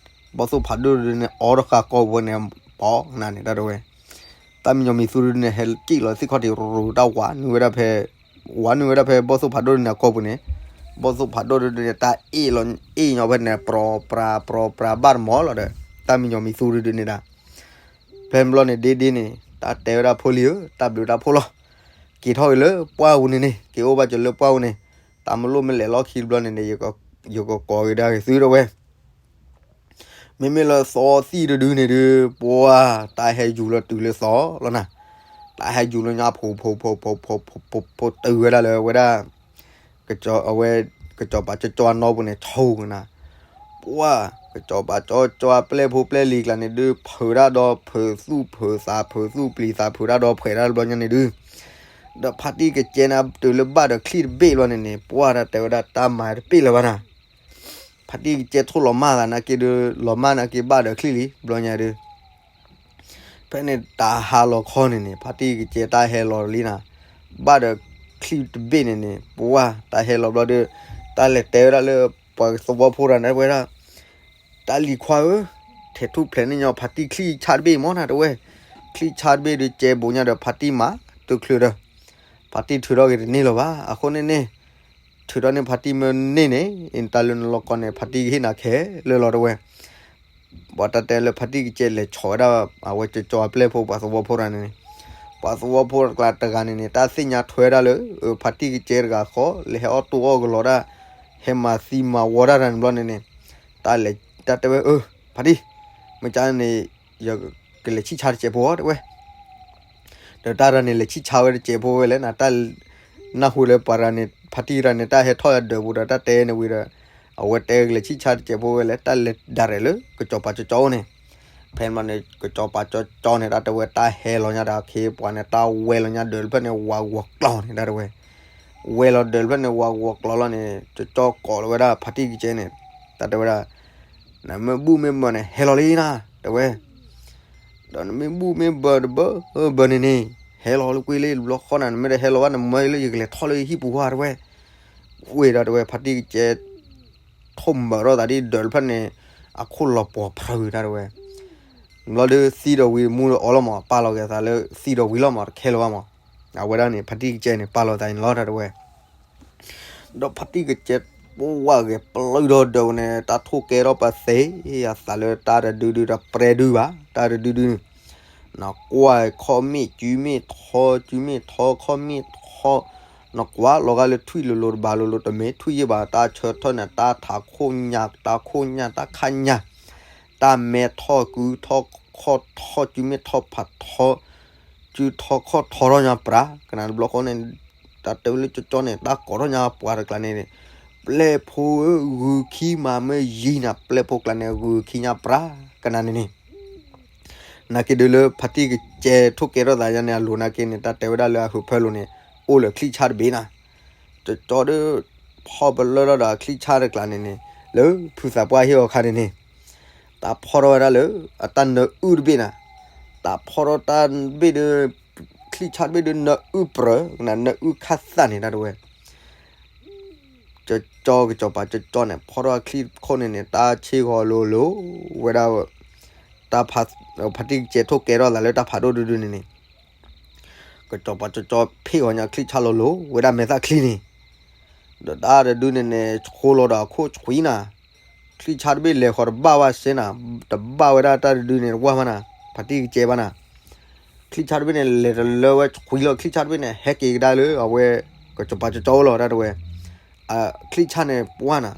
ဘီၣ်သိၣ်ဖးဒိၣ်တဒုန့ၣ် အိးတဃာ်ကီၢ်ပူၤန့ၣ် ပိာ်နၤန့ၣ်တၢ်တဲဝဲ, သၣ်မံညီၤမံၤသူတဒုန့ၣ် ဟဲစံၣ်လီၤသ့ၣ်ခီၣ်ထံးရူၤရူၤတၢ်ဝးနုာ်ဝဲဒၣ်ဖဲ ဝးနုာ်ဝဲဒၣ်ဖဲဘီၣ်သိၣ်ဖးဒိၣ်တဒုန့ၣ်အကီၢ်ပူၤန့ၣ်, ဘီၣ်သိၣ်ဖးဒိၣ်တဒုန့ၣ် တၢ်အ့ၣ်လီၤ အ့ၣ်ညီဖဲန့ၣ် ပြီပြၤ ပြီပြၤ ဘၣ်တမီၤလီၤဒီး တၢ်မံညီၤမံသူတဒုန့ၣ်ဒၣ် ဖဲဘျီန့ၣ်ဒ့ဒ့န့ၣ် တၢ်တဲဝဲဒၣ်ဖိလံၤဧၢ, တၢ်ဘျုးတၢ်ဖှိၣ်လီၤ. က့ၤထီၣ်ဂ့ၤလၢပှၢ်ပူၤန့ၣ်န့ၣ်, က့ၤအိၣ်ဘၣ်စၢၤလၢပှၢ်ပူၤန့ၣ်, တၢ်မ့ၢ်လိၣ်မ့ၢ်လဲၤလီၢ်ခံတဘျီန့ၣ်န့ၣ်, ယကကိးက့ၤဒၣ်ဂ့ၤသုတဲဝဲ. မ့မ့ၢ်လၢသီသံၣ်တဒုန့ၣ်ဒုး ပှၢ် တၢ်ဟဲယူၤလီၤတုၤလၢသီလီၤနၤ. တၢ်ဟဲယူၤလၢညါဖိ ဖိ ဖိ ဖိ ဖိ ဖိ တုၤဝဲဒၣ်လၢဝဲဒၣ် အဝဲ ကစီၤပၤကၠီကၠီအနီၢ်ပူၤန့ၣ် ဆိကနၤ. ပှၢ် ကစီၤပၤကၠီကၠီအပျဲၢ်ဖိပျဲၢ်လံၤကျါန့ၣ်ဒုး ဖုးတၢ်ဒီးဖုးသူၣ်ဖုးသး ဖုးသူၣ်ပျံၤသး ဖုးတၢ်ဒီးဖှဲးတၢ်တဘျီညါန့ၣ်ဒုး ဒီးဖါတံၢ်ကစဲနၤတုၤလၢဘၣ်ဒီးချံၣ်တဘ့ၣ်ဘျီန့ၣ်န့ၣ် ပှၢ် တၢ်တဲဝဲဒၣ်တၢ်မၤတပ့ၢ်လၢၤဘၣ်နၤ. ဖါတံၢ်ကစဲထိၣ်လီၤမၢ်သးနာ်က့ဒုး လီၤမၢ်နာ်က့ဘၣ်ဒီးချံၣ်လံ ဘျီညါဒုး ဖဲန့ၣ်တၢ်ဟးလီၤခီန့ၣ်န့ၣ် ဖါတံၢ်ကစဲတၢ်ဟဲလီၤလံနၤ. ဘၣ်ဒီးချံၣ်တဘ့ၣ်န့ၣ်န့ၣ် ပှၢ် တၢ်ဟဲလီၤဘျီဒီး တၢ်လဲၤတဲဝဲဒၣ်လၢပှၤသဝီဖိတဂၤန့ၣ်ဝဲဒၣ် တၢ်လံၤခွါဧၢ, ထဲးထူၣ်ဖျဲးန့ၢ်ညီဖါတံၢ်ချံၣ်ဆၣ်တဘ့ၣ်မၢ်နၤတဲဝဲ. ချံၣ်ဆၣ်တဘ့ၣ်ဒုးကဲဘိးညါဒီးဖါတံၢ်မၤတုၤချုးဒီး ဖါတံၢ်ထုးထီၣ်က့ၤတန့ၢ်လၢၤဘၣ်. အဃိန့ၣ်န့ၣ် ထုးထီၣ်န့ၢ်ဖါတံၢ်မ့ၢ်န့ၢ်န့ၣ် တၢ်လၢနလီၢ်ကီၢ်န့ၣ် ဖါတံၢ်ကဟ့ၣ်နၤခဲလၢာ်လီၤတဲဝဲ. ပှၤတၢ်တဲလၢဖါတံၢ်ကစဲလဲၤဆီၣ်ဝဲဒၣ် အဝဲကၠီကၠီအပျဲၢ်ဖိပှၤသဝီဖိတဂၤန့ၣ်န့ၣ်, ပှၤသဝီဖိတကျါတဂၤန့ၣ်န့ၣ် တၢ်သ့ၣ်ညါထွဲဒၣ်လၢ ဖါတံၢ်ကစဲတဂၤဃီ လဲၤဟဲအီၣ်တူၢ်အီၣ်ကလီတၢ် ဟဲမၤသံမၤဝီတၢ်တဂၤန့ၣ်ဘျီန့ၣ်န့ၣ်, တၢ်လဲၤတၢ်တဲဝဲ အၢ ဖါတံၢ် မ့ၢ်ကန့ၣ် ယကလဲၤဆံၣ်ဆါတစဲးဖိတဲဝဲ. ဒီးတၢ်တဂၤန့ၣ်လဲၤဆံၣ်ဆါဝဲတစဲးဖိဝဲလဲၣ်နၤ, တၢ်နၢ်ဟူလၢပှၤတဂၤန့ၣ် ဖါတံၢ်တဂၤန့ၣ် တၢ်ဟဲထီၣ်ယဒၢးပူၤဒီးတၢ်တဲန့ၣ်ဝံၤဒီး အဝဲတဲကလဲၤဆံၣ်ဆါတစဲးဖိဝဲလဲၣ် တၢ်လဲၤဒၣ်ရဲၣ်လၢ ကစီၤပၤကၠီကၠီန့ၣ်. ဖဲန့ၣ် ကစီၤပၤကၠီကၠီန့ၣ် တၢ်တဲဝဲတၢ်ဟဲလီၤညါဒီးအခ့အပှၤန့ၣ် တၢ်ဝဲလီၤညါဒၢးတဖျၢၣ်န့ၣ် ဝးဂီၤကျီန့ၣ် တၢ်တဲဝဲ ဝဲလီၤဒၢးတဖျၢၣ်န့ၣ် ဝးဂီၤကျီလီၤန့ၣ် ကၠီကၠီကိးလီၤဝဲဒၣ်ဖါတံၢ်ကစဲန့ၣ် တၢ်တဲဝဲဒၣ် နမ့ၢ်ဘူၣ်မ့ၢ်ဘၢန့ၣ် ဟဲလီၤလံနၤ တဲဝဲ. ဒီးနမ့ၢ်ဘူၣ်မ့ၢ်ဘၢတဘၢဘၢန့ၣ်န့ၣ် ဟဲလီၤလၢကွံာ်လၢဘျီဃီနၤ နမ့ၢ်တဟဲလီၤဘၣ် နမၢလၢယကလဲၤထီၣ်လၢယဟံၣ်ပူၤဟါတဲဝဲ. ဝ့ၢ်ဒီးတဲဝဲ ဖါတံၢ်ကစဲ ထိၣ်မၢးထီၣ်သးဒ်ဒၢးတဖျၢၣ်န့ၣ် အခိၣ်လီၤပှီၤဖျါဝံၤတၢ်တဲဝဲ. ဘျီဒီးသံဒီးဝံၤမူဒီးအီလီၤမး ပာ်လီၤက့ၤသးလၢသံဒီးဝံၤလီၤမး တခဲလၢၤဘၣ်မး. အဝဲဒၣ်န့ၣ် ဖါတံၢ်ကစဲန့ၣ် ပာ်လီၤသးန့ၣ်လီၤတၢ်တဲဝဲ. ဒီးဖါတံၢ်ကစဲ ပဝဲဂဲၤပျုၢ်ဒီးဒၢးန့ၣ် တၢ်ထိၣ်ကဲထီၣ်ပသ့ အသးလၢတၢ်တဒုဒုဒီးပြဲဒုဘၣ် တၢ်တဒုဒုန့ၣ် နကွၢ်ခီၣ်မ့ၣ်စုမ့ၣ်ထီ စုမ့ၣ်ထီ ခီၣ်မ့ၣ်ထီ နကွၢ်လီၤဂာ်လၢထွံၣ်လိၤလိၤတဘၣ်လိၤလိၤ တမ့ၢ်ထွံၣ်ယဲၢ်ဘၣ် တၢ်ဆၢထၢၣ်န့ၣ် တၢ်ထးခိၣ်ညါ တၢ်ခိၣ်ညါ တၢ်ခါညါ တၢ်မဲထီၣ်ကုထီၣ်ခီၣ်ထီၣ် စုမ့ၣ်ထီၣ်ဖးထီ စုထီၣ်ခီၣ်ထီထီၣ်ညါပြး ကနၣ်တဘျီဃီန့ၣ် တၢ်တဲဝဲလၢကၠီကၠီန့ၣ် တၢ်ကိးထီၣ်ညါပှၤတကျါန့ၣ် ပျဲၢ်ဖိဧၢ ဂုာ်ခံမးမ့ၢ်ယံၤနၤ ပျဲၢ်ဖိကျါန့ၣ် ဂုာ်ခံညါပြး ကနၣ်န့ၣ်န့ၣ် နာ်က့ဒုးလၢဖါတံၢ်ကစဲထိၣ်ကဲထီၣ်သးယါန့ၣ် အလိၤနာ်က့န့ၣ် တၢ်တဲဝဲဒၣ်လၢအဟၢဖၢလိၤန့ၣ် အိၣ်လၢချံၣ်ဆၣ်တဘ့ၣ်နၤ. ကၠီကၠီဒီး ဖီၣ်ပလၢၢ်ထီၣ်ဒီးချံၣ်ဆၣ်တကျါန့ၣ်န့ၣ် လၢဖုသးပှၢ်ဟ့ၣ်အီၤခါန့ၣ်န့ၣ် တၢ်ဖီၣ်ထီၣ်ဝဲဒၣ်လၢ အတၢ်နၢအုၣ်တဘ့ၣ်နၤ. တၢ်ဖီၣ်ထီၣ်တၢ်ဘ့ၣ်ဒီး ချံၣ်ဆၣ်တဘ့ၣ်ဒီးနၢအုၣ်ပြၢ ကနၣ်နၢအုၣ်ခါသၣ်န့ၣ် တၢ်တဲဝဲ ကၠီကၠီ ကစီၤပၤကၠီကၠီန့ၣ် ဖီၣ်ထီၣ်ချံၣ်ခိၣ်န့ၣ်န့ၣ် တၢ်ဆ့ၣ်ဂီၤလိၤလိၤဝဲဒၣ် တၢ်ဖါ ဖါတံၢ်ကစဲထိၣ်ကဲထီၣ်သးလၢတၢ်ဖးဒိၣ်ဒုဒုန့ၣ်န့ၣ် ကစီၤပၤကၠီကၠီဖ့ၣ်ဂီၤညါချံၣ်ဆၣ်လိၤလိၤဝဲဒၣ်မဲာ်သၣ်ချံန့ၣ် ဒီးတၢ်တဒုန့ၣ်န့ၣ် ဆိလီၤဒီးအခိၣ်ဆွံနၤ ချံၣ်ဆၣ်တဘ့ၣ်လဲၤဃီၤတဘၣ်ဘၣ်စ့နၤ တဘၣ်ဝဲဒၣ်တၢ်တဒုန့ၣ်တဝၢ်ဘၣ်နၤ ဖါတံၢ်ကစဲဘၣ်နၤ ချံၣ်ဆၣ်တဘ့ၣ်န့ၣ် လဲၤတလၢဝဲဆွံလီၤ ချံၣ်ဆၣ်တဘ့ၣ်န့ၣ် ဟဲက့ၤကဒါလၢအဝဲ ကစီၤပၤကၠီကၠီအိၣ်လီၤ တၢ်တဲဝဲ ချံၣ်ဆၣ်န့ၣ်ပှၢ်နၤ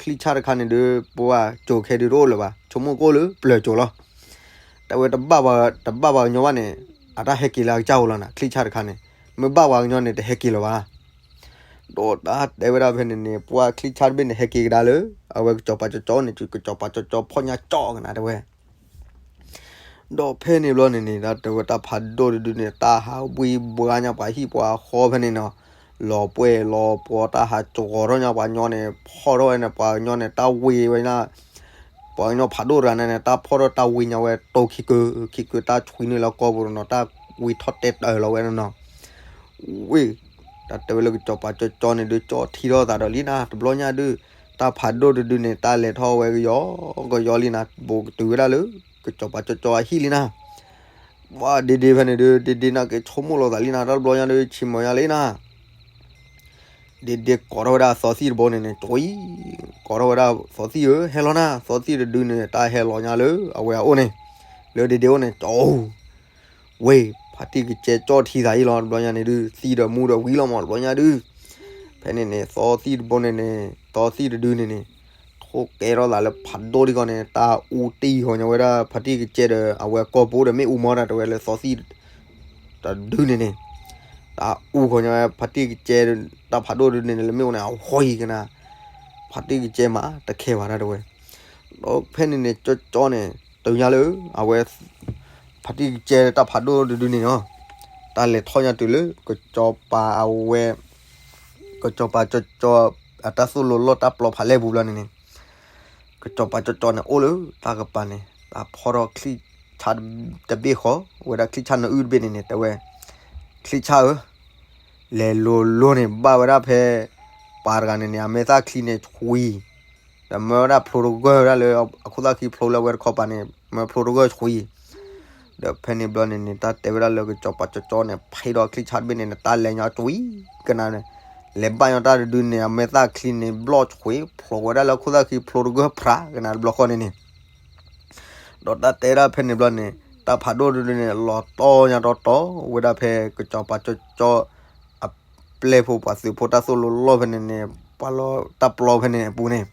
ချံၣ်ဆၣ်တခါန့ၣ်ဒုး ပှၢ်ကၠိခဲဒုးတအိၣ်လၢၤဘၣ် ဆိကမိၣ်ကအိၣ်လၢပျၢၤကၠိလီၤ တၢ်တဲဝဲ တဘၣ်ပှၤကညီဘၣ်န့ၣ် အတၢ်ဟဲက့ၤလၢအကစၢ်အိၣ်လီၤနၤ ချံၣ်ဆၣ်တခါန့ၣ် မ့ၢ်ဘၣ်ပှၤကညီန့ၣ် တဟဲက့ၤလၢၤဘၣ် ဒီးတၢ်တဲဝဲဒၣ်ဖဲန့ၣ်န့ၣ် ပှၢ်ချံၣ်ဆၣ်တဘ့ၣ်န့ၣ် ဟဲက့ၤကဒါလၢ အဝဲကစီၤပၤကၠီကၠီန့ၣ် ကစီၤပၤကၠီကၠီဖီၣ်ညါကၠီကနၣ်တဲဝဲ ဒီးဖဲန့ၣ်ဘျီန့ၣ်န့ၣ် တၢ်တဲဝဲတၢ်ဖးဒိၣ်တဒုန့ၣ် တၢ်ဟးဝံဘှါညါပှၤဟံၣ်ပှၤဃီဖဲန့ၣ်နီၤ လီၤပှဲၤလီၤပှီၤ တၢ်ဟးကဝီၤထီၣ်ညါပှၤကညီန့ၣ် ဖီၣ်ထီၣ်ဝဲန့ၣ် ပှၤကညီန့ၣ် တၢ်ဝံဝဲညါ ပှၤကညီဖးဒိၣ်တဂၤန့ၣ်န့ၣ် တၢ်ဖီၣ်ထီၣ်တၢ်ဝံညါဝဲ တိၢ်ခံကုာ် ခံကုာ်တၢ်ဆွံနုာ်လၢကီၢ်ပူၤနီၤ တၢ်ဝံထီၣ်တဲတၢၢ်လီၤဝဲနီၤ ဝ့ၢ် တၢ်တဲဝဲလၢကစီၤပၤကၠီကၠီန့ၣ်ဒုး ကၠီထံထီၣ်သးဒီးလံနၤ တဘျီညါဒုး တၢ်ဖးဒိၣ်တဒုန့ၣ် တၢ်လဲၤထီၣ်ဝဲကယီ ကယီလံနၤ ဘူးကတုၤဝဲဒၣ်လၢ ကစီၤပၤကၠီကၠီအဟံၣ်လံနၤ ဝဲဒ့ဒ့ဖဲန့ၣ်ဒုး ဒ့ဒ့နာ်က့ဆိကမိၣ်လီၤသးလံနၤ တၢ်တဘျီညါဒုး ဆံးမီၤညါလံနၤ ဒ့ဒ့ကိးထီၣ်ဝဲဒၣ်သီသံၣ်တဘိန့ၣ်န့ၣ် ကွံ, ကိးထီၣ်ဝဲဒၣ်သီသံၣ်ဧၢ ဟဲလီၤနၤ, သီသံၣ်တဒုန့ၣ် တၢ်ဟဲလီၤညါလၢအဝဲအအိၣ်န့ၣ်, လၢဒ့ဒ့အိၣ်န့ၣ် ကၠီ ဝ့ၢ် ဖါတံၢ်ကစဲကၠီၣ်ထံသးအံၤလီၤ တဘျီညါန့ၣ်ဒုး သံဒီးမူဒီးဝံၤလီၤမး တဘျီညါဒုး, ဖဲန့ၣ်န့ၣ် သီသံၣ်တဘိန့ၣ်န့ၣ် သီသံၣ်တဒုန့ၣ်န့ၣ် ထိၣ်ကဲထီၣ်သးလၢဖးဒိၣ်ဒံးကီးန့ၣ် တၢ်အူတံၢ်ဃီၤညီဝဲဒၣ် ဖါတံၢ်ကစဲဒီး အဝဲကိာ်ပူၤဒီးမ့ၣ်အူမီတၢ်တဝဲလၢသီသံၣ် တဒုန့ၣ်န့ၣ်, တၢ်အူဃီၤညီဝဲဖါတံၢ်ကစဲ တၢ်ဖးဒိၣ်တဒုန့ၣ်န့ၣ် လၢမ့ၣ်အူန့ၣ် အဟီအံၤကနၤ, ဖါတံၢ်ကစဲမးတခဲဘၣ်တၢ်တဝဲ, ဒီးဖဲန့ၣ်န့ၣ် ကၠီကၠီန့ၣ် တုၤညါလၢ အဝဲ ဖါတံၢ်ကစဲတၢ်ဖးဒိၣ်တဒုန့ၣ်နီၤ, တၢ်လဲၤထီၣ်ညါတုၤလၢ ကစီၤပၤအဝဲ ကစီၤပၤကၠီကၠီ အတၢ်သိၣ်လိလီၢ်တၢ်ပျီဖးလဲၢ်ပူၤဘျီန့ၣ်န့ၣ်, ကစီၤပၤကၠီကၠီန့ၣ် အိၣ်လၢတၢ်ကပၤန့ၣ် တၢ်ဖီၣ်ထီၣ်ချံၣ်ဆၣ်တဘ့ၣ်ဃီ, ဝဲဒၣ်ချံၣ်ဆၣ်နအုၣ်တဘ့ၣ်န့ၣ်န့ၣ် တဲဝဲ ချံၣ်ဆၣ်ဧၢ, လဲၤလိၤလိၤန့ၣ် ဘၣ်ဝဲဒၣ်ဖဲ ပှၤတဂၤန့ၣ်န့ၣ် အမဲာ်သၣ်ချံန့ၣ်ဆှံ, ဒီးမၢဝဲဒၣ်ဖျိတဂၢၢ်ဝဲဒၣ်လၢ အခိၣ်သၣ်ခံဖျိလၢအဝဲတခီပၤန့ၣ် မၢဖျိတဂၢၢ်ဆှံ ဒီးဖဲန့ၣ်ဘျီန့ၣ်န့ၣ် တၢ်တဲဝဲဒၣ်လၢကစီၤပၤကၠီကၠီန့ၣ် ဖီၣ်ထီၣ်ချံၣ်ဆၣ်တဘ့ၣ်န့ၣ်န့ၣ် တၢ်လဲၤညီကွံာ်ကနၤန့ၣ်, လဲၤဘၣ်ညီတၢ်တဒုန့ၣ် အမဲာ်သၣ်ချံန့ၣ် ဘျီၣ်ဆှံ ဖျိးဝဲဒၣ်လၢအခိၣ်သၣ်ခံဖျိတဂၢၢ်ဖြးကနၤတဘျီဃီန့ၣ်န့ၣ် ဒီးတၢ်တဲဒၣ်ဖဲန့ၣ်ဘျီန့ၣ် တၢ်ဖးဒိၣ်တဒုန့ၣ် လီၤတီၢ်ညါတီတီ ဝဲဒၣ်ဖဲကစီၤပၤကၠီကၠီ အပျဲၢ်ဖိပှၤသုးဖိတၢ်သိၣ်လိလီၢ်ဖဲန့ၣ်န့ၣ် ပှၤလီၤတၢ်ပျီဖဲန့ၣ်အပူၤန့ၣ်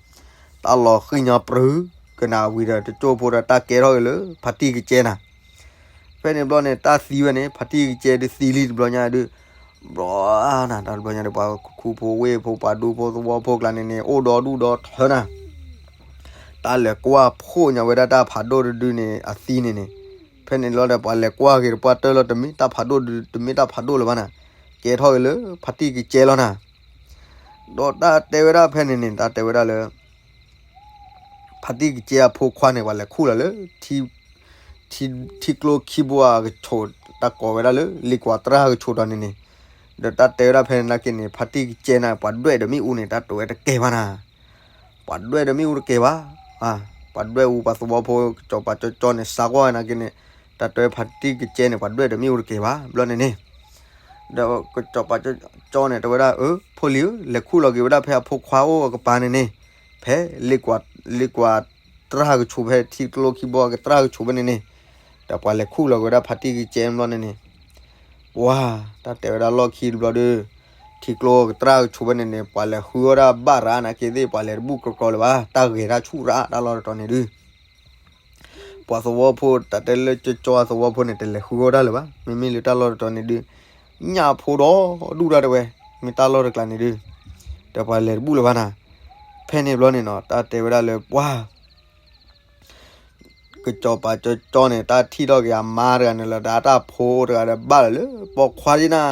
တၢ်လီၤဃံၣ်ညီပြူၤကနၤဝံၤဒီး တကၠိၢ်ဖိဒီးတၢ်ကဲထီၣ်က့ၤလၢ ဖါတံၢ်ကစဲနၤ ဖဲန့ၣ်ဘျီန့ၣ် တၢ်သံဝဲန့ၣ် ဖါတံၢ်ကစဲဒုးသံလံတဘျီညါဒုး ဘျီနၤ တၢ်တဘျီညါဒုး ပှၤခူဖိဝ့ၢ်ဖိ ပှၤဒူဖိသဝီဖိကျါန့ၣ်န့ၣ် အိၣ်ဒီဒူၣ်ဒီထၢနၤ တၢ်လဲၤကွၢ်ဖှိၣ်ညါဝဲဒၣ်တၢ်ဖးဒိၣ်တဒုန့ၣ် အသံန့ၣ်န့ၣ်, ဖဲန့ၣ်လီၤဒီး ပှၤလဲၤကွၢ်က့ၤတပှၢ်တၢၢ်လီၤ တမ့ၢ်တၢ်ဖးဒိၣ်ဒုး တမ့ၢ်တၢ်ဖးဒိၣ်လၢၤဘၣ်နၤ, ကဲထီၣ်က့ၤလၢဖါတံၢ်ကစဲလီၤနၤ. ဒီးတၢ်တဲဝဲဒၣ်ဖဲန့ၣ်န့ၣ် တၢ်တဲဝဲဒၣ်လၢ ဖါတံၢ်ကစဲအဖိခွါန့ၣ် ပှၤလဲၤခူၣ်လီၤလၢ ထံ ထံကျိခံဘိအကဆိး တၢ်ကိးဝဲဒၣ်လၢ လ့ကွၢ်တြၢ်ကဆိးဒီးန့ၣ်န့ၣ်, ဒီးတၢ်တဲဝဲဒၣ်ဖဲန့ၣ်နာ်က့န့ၣ် ဖါတံၢ်ကစဲန့ၣ် ပှၤဒွဲၣ်ဒီးမ့ၣ်အူန့ၣ် တၢ်တဝဲတကဲဘၣ်နၤ, ပှၤဒွဲၣ်ဒီးမ့ၣ်အူတကဲဘၣ်, ပှၤဒွဲၣ်အူပှၤသဝီဖိ ကစီၤပၤကၠီကၠီန့ၣ် စးကွၢ်နာ်က့န့ၣ်, တၢ်တဲဖါတံၢ်ကစဲန့ၣ် ပှၤဒွဲၣ်ဒီးမ့ၣ်အူတကဲဘၣ် ဘျီန့ၣ်န့ၣ် ဒီးကစီၤပၤကၠီကၠီန့ၣ် တဲဝဲဒၣ် အၢ ဖိလံၤဧၢ လဲၤခူၣ်လီၤက့ၤဝဲဒၣ်ဖဲအဖိခွါအိၣ်အကပၤန့ၣ်န့ၣ်, ဖဲ လ့ကွၢ်တြၢ်ကဆိး ဖဲထံကျိခံဘိအကတြၢ်ကဆိးဖဲန့ၣ်န့ၣ်, ဒီးပှၤလဲၤခူၣ်လီၤက့ၤဝဲဒၣ်ဖါတံၢ်ကစဲဘျီန့ၣ်န့ၣ်, ပှၤ တၢ်တဲဝဲဒၣ်လီၢ်ခံတဘျီဒီး ထံကျိကတြၢ်ကဆိးဖဲန့ၣ်န့ၣ် ပှၤလဲၤဃုအီၣ်ဒၣ်ဘၣ်ရၣ်နာ်က့သ့ၣ် ပှၤလဲၤတဘူၣ်ကြီကြီလၢၤဘၣ် တၢ်ဂဲၤတၢ်ဆူၣ်ရၣ်တၢ်လီၢ်တတီၤန့ၣ်ဒုး ပှၤသဝီဖိ တၢ်တဲလၢကၠီကၠီအသဝီဖိန့ၣ် တလဲၤဃုအီၣ်ဒၣ်လၢၤဘၣ် မ့မ့ၢ်လၢတၢ်လီၢ်တတီၤန့ၣ်ဒုး, ညၣ်ဖိဒီဒူၣ်ဒၣ်တဝဲ, မ့ၢ်တၢ်လီၢ်တကျါန့ၣ်ဒုး, ဒီးပှၤလဲၤတဘူၣ်လၢၤဘၣ်နၤ, ဖဲန့ၣ်ဘျီန့ၣ်နီၤ တၢ်တဲဝဲဒၣ်လၢပှၤ ကစီၤပၤကၠီကၠီန့ၣ် တၢ်ထံၣ်ထီၣ်က့ၤအမါတဂၤန့ၣ်လီၤ ဒီးတၢ်ဖိတဂၤဒီးဘၣ်လီၤလၢပိာ်ခွါဒ်နၤ,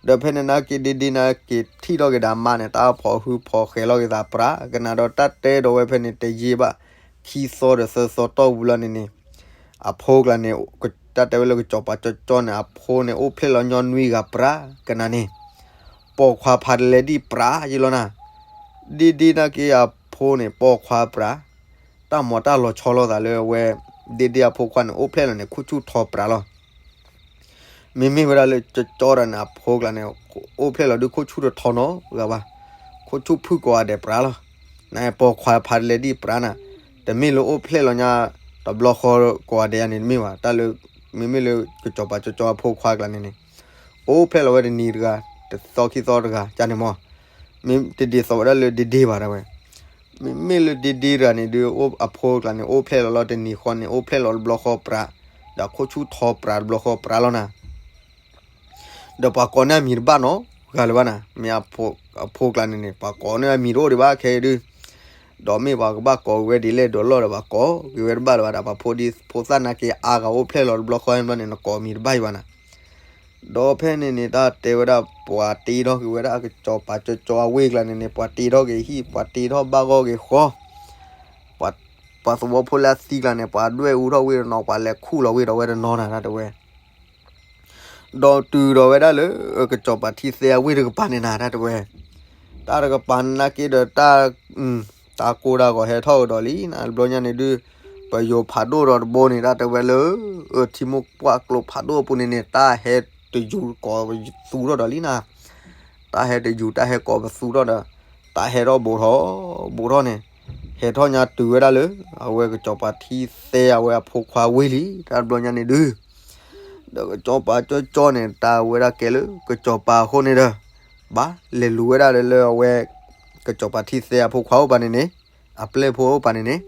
ဒီးဖဲန့ၣ်နာ်က့ဒ့ဒ့နာ်က့ထံၣ်ထီၣ်က့ၤဒီးအမါန့ၣ် တၢ်ဖီၣ်ဟုၣ်ဖီၣ်ဃဲၤလီၤက့ၤသးပြး ကနၤဒီးတၢ်တဲဒီးဝဲဖဲန့ၣ် တယံာ်ဘၣ် ခံသီဒီးသၢသီတီၢ်ပူၤလီၤန့ၣ်န့ၣ်, အဖိကျါန့ၣ် တၢ်တဲဝဲလၢကစီၤပၤကၠီကၠီန့ၣ် အဖိန့ၣ် အိၣ်ဖျဲၣ်လီၤညီနွံဂၤပြး ကနၤန့ၣ်, ပိာ်ခွါဖးတလဲဒံၣ်ပြးယံၤလီၤနၤ, ဒ့ဒ့နာ်က့အဖိန့ၣ် ပိာ်ခွါပြး တၢ်မၤတၢ်လီၤဆီလိာ်သးလၢအဝဲ ဒ့ဒ့အဖိခွါန့ၣ် အိၣ်ဖျဲၣ်လီၤန့ၣ် ခိၣ်ဆူၣ်ထီပြးလီၤ. မ့မ့ၢ်ဝဲဒၣ်လၢကၠီကၠီတဂၤန့ၣ် အဖိကျါန့ၣ် အိၣ်ဖျဲၣ်လီၤဒုးခိၣ်ဆူၣ်တထီနီတဂၤဘၣ်, ခိၣ်ဆူၣ်ဖုၣ်ကိးဂၤဒဲးပြးလီၤ. နပိာ်ခွါဖးတလဲဒံၣ်ပြးနၤ, တမ့ၢ်လၢအိၣ်ဖျဲၣ်လီၤညါ တဘျီဃီကိးဂၤဒဲးယါန့ၣ်တမ့ၢ်ဘၣ်, တၢ်လၢ မ့မ့ၢ်လၢကစီၤပၤကၠီကၠီအဖိခွါကျါန့ၣ်န့ၣ် အိၣ်ဖျဲၣ်လီၤဝဲတနံၤတဂၤ တသီခံသီတဂၤ ကန့ၣ်မး, မ့ၢ်တဒ်သိးဝဲဒၣ်လၢဒ့ဒ့ဘၣ်ဒၣ်ဝဲ မ့မ့ၢ်လၢဒ့ဒ့တဂၤန့ၣ်ဒုး အဖိကျါန့ၣ် အိၣ်ဖျဲၣ်လီၤလီၤတနံၤဃီန့ၣ် အိၣ်ဖျဲၣ်လီၤတဘျီဃီပြး, ဒီးခိၣ်ဆူၣ်ထီပြးတဘျီဃီပြးလီၤနၤ. ဒီးပှၤကိးန့ၢ်အမံၤတဘၣ်နီတဂၤလၢၤဘၣ်နၤ, မ့ၢ်အဖိကျါန့ၣ်န့ၣ် ပှၤကိးန့ၢ်အမံၤတအိၣ်ဒံးဘၣ်ခဲအံၤဒုး, ဒီးမ့ၢ်ပှၤကဘၣ်ကိးက့ၤဝဲဒ်လဲၣ်ဒိးလီၢ်ဒီး ပှၤကိးက့ၤဝဲတဘၣ်လၢၤဘၣ်ဒီး ပှၤဖိဒံဖိသၣ်နာ်က့အါဂၤအိၣ်ဖျဲၣ်လီၤတဘျီဃီဘျီန့ၣ် နကိးမံၤတဘၣ်အံၤဘၣ်နၤ. ဒီးဖဲန့ၣ်န့ၣ် တၢ်တဲဝဲဒၣ် ပှၤတ့ထီၣ်က့ၤဝဲဒၣ်ကစီၤပၤကၠီကၠီအဝ့ၢ်ကျါန့ၣ်န့ၣ် ပှၤတ့ထီၣ်က့ၤဟံၣ် ပှၤတ့ထီၣ်ဘၣ်ဂီၢ်က့ၤဃီ, ပှၤသဝီဖိလၢအသံကျါန့ၣ် ပှၤဒွဲၣ်အူထီၣ်ဝ့ၢ်တနီၤ ပှၤလဲၤခူၣ်လီၤဝ့ၢ်ဒီးဝဲတနီၤနၤ တၢ်တဲဝဲ ဒီးတုၤဒီးဝဲဒၣ်လၢ ကစီၤပၤထံသဲအဝ့ၢ်တကပၤန့ၣ်နၤ တၢ်တဲဝဲ, တၢ်တကပၤနာ်က့ဒီးတၢ် တၢ်ကိၢ်တၢ်ဂီၤဟဲထီၣ်ကဒီးလံနၤ တဘျီညါန့ၣ်ဒုး, ပယိၤဖးဒိၣ်ဒီးတဘိန့ၣ် တၢ်တဲဝဲလၢ ထံမိၢ်ပှၢ်ကျိဖးဒိၣ်အပူၤန့ၣ်န့ၣ် တၢ်ဟဲတယူၤကိးသူထီၣ်ဒီးလံနၤ, တၢ်ဟဲတယူၤ တၢ်ဟဲကိးပသူထီၣ်ဒီး တၢ်ဟဲထီၣ်ဘူးထီၣ်ဘူးထီၣ်န့ၣ်, ဟဲထီၣ်ညါတုၤဝဲဒၣ်လၢ အဝဲကစီၤပၤထံသဲအဝဲအဖိခွါဝ့ၢ်လံ တၢ်တဘျီညါန့ၣ်ဒုး ဒီးကစီၤပၤကၠီကၠီန့ၣ် တၢ်ဝဲဒၣ်ကဲလၢကစီၤပၤအဃိန့ၣ်ဒီး ဘၣ်လဲၤလူၤဝဲဒၣ်လၢအဝဲ ကစီၤပၤထံသဲအဖိခွါအိၣ်ပၤန့ၣ်န့ၣ်, အပျဲၢ်ဖိအိၣ်ပၤန့ၣ်န့ၣ်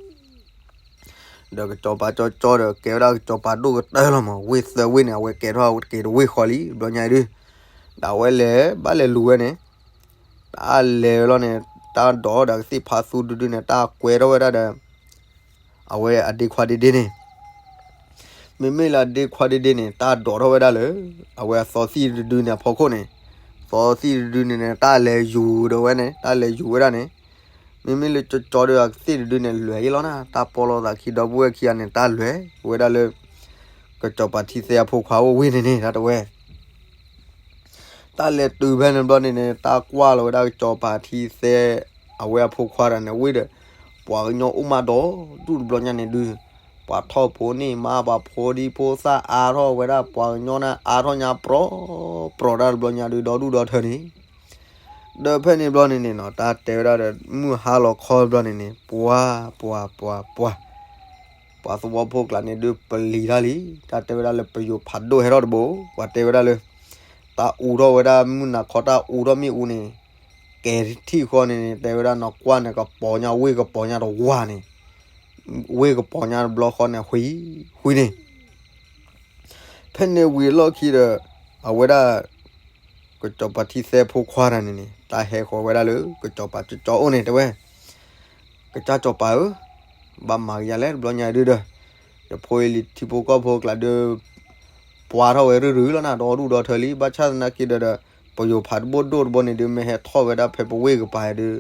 ဒီးကစီၤပၤကၠီကၠီဒီး ကဲဝဲဒၣ်ကစီၤပၤဒိၣ်ကတၢၢ်လီၤမး, ဝ့ၢ်သၢဝ့ၢ်န့ၣ် အဝဲကဲထီၣ်က့ၤတဝ့ၢ်ဃီလံ တဘျီညါအံၤဒုး, ဒီးအဝဲလဲၤ ဘၣ်လဲၤလူၤဝဲန့ၣ်, တၢ်လဲၤဝဲလီၤန့ၣ်, တၢ်ဒိးဒီးကသ့ၣ်ဖးသူတဒုန့ၣ် တၢ်ကွဲထီၣ်ဝဲဒၣ်ဒီး အဝဲအဒ့ခွါဒ့ဒ့န့ၣ်, မ့မ့ၢ်လၢအဒ့ခွါဒ့ဒ့န့ၣ် တၢ်ဒိးထီၣ်ဝဲဒၣ်လၢ အဝဲအသီသံၣ်တဒုန့ၣ်အဖီခိၣ်န့ၣ်, သီသံၣ်တဒုန့ၣ်န့ၣ် တၢ်လဲၤယူၤဒီးဝဲန့ၣ် တၢ်လဲၤယူၤဝဲဒၣ်န့ၣ်, မ့မ့ၢ်လၢကၠီကၠီဒီးအကသ့ၣ်တဒုန့ၣ် လဲၤယ့လီၤနၤ, တၢ်ပီလီၤသးခံဒီပုၢ်ဝဲၢ်ခံဂၤန့ၣ် တၢ်လဲၤဝဲဒၣ်လၢ ကစီၤပၤထံသဲအဖိခွါအိၣ်ဝ့ၢ်န့ၣ်န့ၣ် တၢ်တဝဲ တၢ်လဲၤတုၤဖဲန့ၣ်ဘျီန့ၣ်န့ၣ် တၢ်ကွၢ်လီၤဝဲဒၣ်ကစီၤပၤထံသဲ အဝဲအဖိခွါတဂၤန့ၣ် ဝ့ၢ်ဒီး ပှၤကညီအိၣ်မးဒီဒူၣ်တဘျီညါန့ၣ်ဒုး, ပှၤထီၣ်ဖိန့ၢ်မါ ပှၤဖိဒံဖိသၣ်အါထီၣ်ဝဲဒၣ် ပှၤကညီန့ၣ်အါထီၣ်ညါပြီပြီတၢ်တဘျီညါဒုး ဒီဒူၣ်ဒီထၢန့ၣ်, ဒီးဖဲန့ၣ်ဘျီန့ၣ်န့ၣ်နီၤ တၢ်တဲဝဲဒၣ်ဒီး မုၢ်ဟါလီၤခီဘျီန့ၣ်န့ၣ် ပှၤ ပှၤ ပှၤ ပှၤ ပှၤသဝီဖိကျါန့ၣ်ဒုး ပလံၤတၢ်လံ, တၢ်တဲဝဲဒၣ်လၢပယိၤဖးဒိၣ်ဟဲထီၣ်တဘိ, ပှၤတဲဝဲဒၣ်လၢ တၢ်အူထီၣ်ဝဲဒၣ်မုၢ်နၤခီ တၢ်အူထီၣ်မ့ၣ်အူန့ၣ်, ကဲထံၣ်ဃီန့ၣ်န့ၣ် တဲဝဲဒၣ်နီၢ်ကွၢ်န့ၣ် ကပီၤညါဝ့ၢ်ကပီၤညါတဝါန့ၣ်, ဝ့ၢ်ကပီၤညါတဘျီဃီန့ၣ် ဃုဃုန့ၣ် ဖဲန့ၣ်ဝံၤအလီၢ်ခံဒီး အဝဲဒၣ် ကစီၤပၤထံသဲဖိခွါတဂၤန့ၣ်န့ၣ် တၢ်ဟဲဃီၤဝဲဒၣ်လၢ ကစီၤပၤကၠီကၠီအိၣ်န့ၣ် တဲဝဲ, ကစၢ်စီၤပၤဧၢ, ဘၣ်မၤကယၤလဲၣ် တဘျီညါဒုးဒီး ယဖိယလံၤထံဖိကီၢ်ဖိကျါဒုး ပှၤထီၣ်ဝဲရုၢ်ရုၢ်လီၤနၤ ဒီဒူၣ်ဒီထၢလံ ဘၣ်ဆၣ်သနာ်က့ဒီးဒီး ပယိၤဖးဒိၣ်တဘိန့ၣ်ဒုး မ့ၢ်ဟဲထီၣ်ဝဲဒၣ်ဖဲပဝ့ၢ်ကပၤဒုး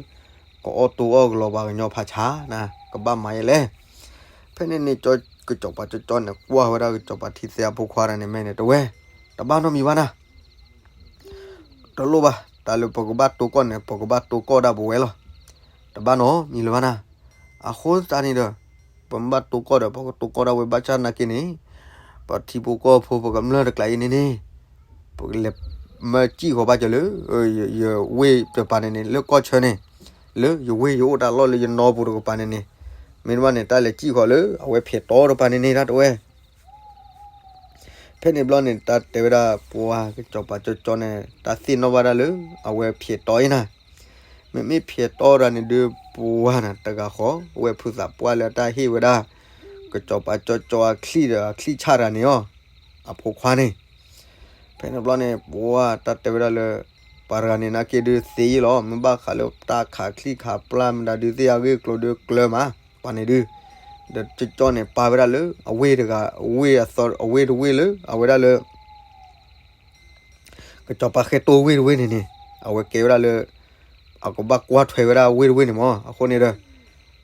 ကအီၣ်တိအီၣ်ကလီၤပှၤကညီဖးဆါနၤ ကဘၣ်မၤယဲလဲၣ်. ဖဲန့ၣ်န့ၣ် ကစီၤပၤကၠီကၠီန့ၣ် ကွၢ်ဝဲဒၣ်ကစီၤပၤထံသဲအဖိခွါတဂၤန့ၣ် မ့ၢ်န့ၣ် တဲဝဲ, တဘၣ်နီတမံၤဘၣ်နၤ တလိၣ်ဘၣ်, တၢ်လၢပကဘၣ်တိကိၢ်န့ၣ် ပကဘၣ်တိကိၢ်ဒၣ်ပဝဲလီၤ. တဘၣ်နီတမံၤလၢၤဘၣ်နၤ. အဃိသတးန့ၣ်ဒီး ပမ့ၢ်ဘၣ်တိကိၢ်ဒီး ပကတိကိၢ်ဒၣ်ဝဲ ဘၣ်ဆၣ်သနာ်က့န့ၣ် ပထံဖိကီၢ်ဖိ ပကမျၢၢ်တကျါအံၤန့ၣ်န့ၣ် ပကလဲၤမၢစံၣ်ဃီၤဘၣ်ကလၢ ယဝ့ၢ်တကပၤန့ၣ်န့ၣ် လၢကီၢ်ဆၢန့ၣ် လၢယဝ့ၢ်ယအိၣ်တၢ်လီၢ်လၢယနီပူၤတကပၤန့ၣ်န့ၣ် မ့ၢ်တဘၣ်န့ၣ် တၢ်လဲၤစံၣ်ဃီၤလၢ အဝဲဖံးတီတပၤန့ၣ်န့ၣ် တၢ်တဝဲ ဖဲန့ၣ်ဘျီန့ၣ် တၢ်တဲဝဲဒၣ် ပှၤကစီၤပၤကၠီကၠီန့ၣ် တၢ်သ့ၣ်နီၣ်ဘၣ်ဒၣ်လၢ အဝဲဖံးတီအံၤနၤ. မ့မ့ၢ်ဖံးတီတဂၤန့ၣ်ဒုး ပှၤနၤတဂၤဃီ အဝဲဖုသးပှၢ်လၢတၢ်ဟ့ၣ်ဝဲဒၣ် ကစီၤပၤကၠီကၠီအချံၣ်ဒီးအချံၣ်ဆၣ်တဂၤန့ၣ်အီၤ အဖိခွါန့ၣ် ဖဲန့ၣ်ဘျီန့ၣ် ပှၤတၢ်တဲဝဲဒၣ်လၢ ပှၤတဂၤန့ၣ်နာ်က့ဒုးသ့ယ့ၢ်လီၤ. မ့ၢ်ဘၣ်ဃးလၢတၢ်ခးချံၣ်ခးပျၢ်မတၤဒုးသ့ၣ်အဂ့ၢ်အကျိၤဒုးကျၢၤမး ပှၤန့ၣ်ဒုး ဒီးကၠီကၠီန့ၣ် ပာ်ဝဲဒၣ်လၢ အဝ့ၢ်တဂၤ အဝ့ၢ်အသီ အဝ့ၢ်တဝ့ၢ်လၢ အဝဲဒၣ်လၢ ကစီၤပၤဃဲတိဝ့ၢ်တဝ့ၢ်န့ၣ်န့ၣ် အဝဲကဲဝဲဒၣ်လၢ အကဘၣ်ကွၢ်ထွဲဝဲဒၣ်ဝ့ၢ်တဝ့ၢ်န့ၣ်မး. အဃိန့ၣ်ဒီး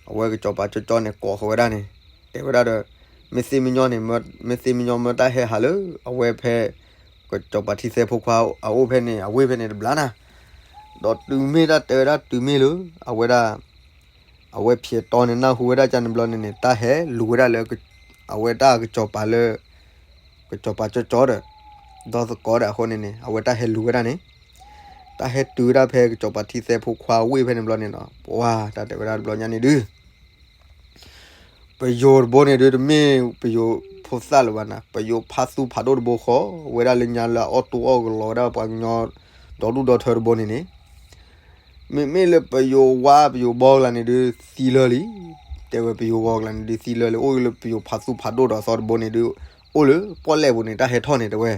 အဝဲကစီၤပၤကၠီကၠီန့ၣ် ကိးဃီၤဝဲဒၣ်န့ၣ် တဲဝဲဒၣ်ဒီး မ့ၢ်သ့မ့ၢ်ညီန့ၣ် မ့ၢ်သ့မ့ၢ်ညီမၢတၢ်ဟဲဟးလၢ အဝဲဖဲ ကစီၤပၤထံသဲဖိခွါအအိၣ်ဖဲန့ၣ် အဝ့ၢ်ဖဲန့ၣ်တဘျီနၤ. ဒီးတုၤမ့ၢ်တၢ်တဲဝဲဒၣ်တုၤမ့ၢ်လၢ အဝဲဒၣ် အဝဲဖံးတီန့ၣ် နၢ်ဟူဝဲဒၣ်ကန့ၣ်ဘျီန့ၣ်န့ၣ် တၢ်ဟဲလူၤဝဲဒၣ်လၢ အဝဲတၢ်ကစီၤပၤလၢ ကစီၤပၤကၠီကၠီဒီး ဒီသကိးဒီးအဃိန့ၣ်န့ၣ် အဝဲတၢ်ဟဲလူၤဝဲဒၣ်န့ၣ် တၢ်ဟဲတုၤဝဲဒၣ်ဖဲကစီၤပၤထံသဲဖိခွါဝ့ၢ်ဖဲန့ၣ်ဘျီန့ၣ်နီၤ ပှၤတၢ်တဲဝဲဒၣ်တဘျီညါန့ၣ်ဒုး ပယိၤတဘိန့ၣ်ဒုး တမ့ၢ်ပယိၤဖိသၣ်လၢၤဘၣ်နၤ, ပယိၤဖးသူဖးဒိၣ်တဘိဃီ ဝဲဒၣ်လၢညါလၢအအီၣ်တိအီၣ်ကလီၤဝဲဒၣ်ပှၤကညီဒီဒူၣ်ဒီထၢတဘိန့ၣ်န့ၣ် မ့မ့ၢ်လၢပယိၤဝါပယိၤဘီကျါန့ၣ်ဒုးသံလၢာ်လံ. တဲဝဲပယိၤဝါကျါန့ၣ်ဒုးသံလၢာ်လံ အိၣ်လၢပယိၤဖးသူဖးဒိၣ်ဒီးအသီတဘိန့ၣ်ဒုး အိၣ်လၢပီၣ်လဲၣ်ပူၤန့ၣ် တၢ်ဟဲထီၣ်န့ၣ်တဲဝဲ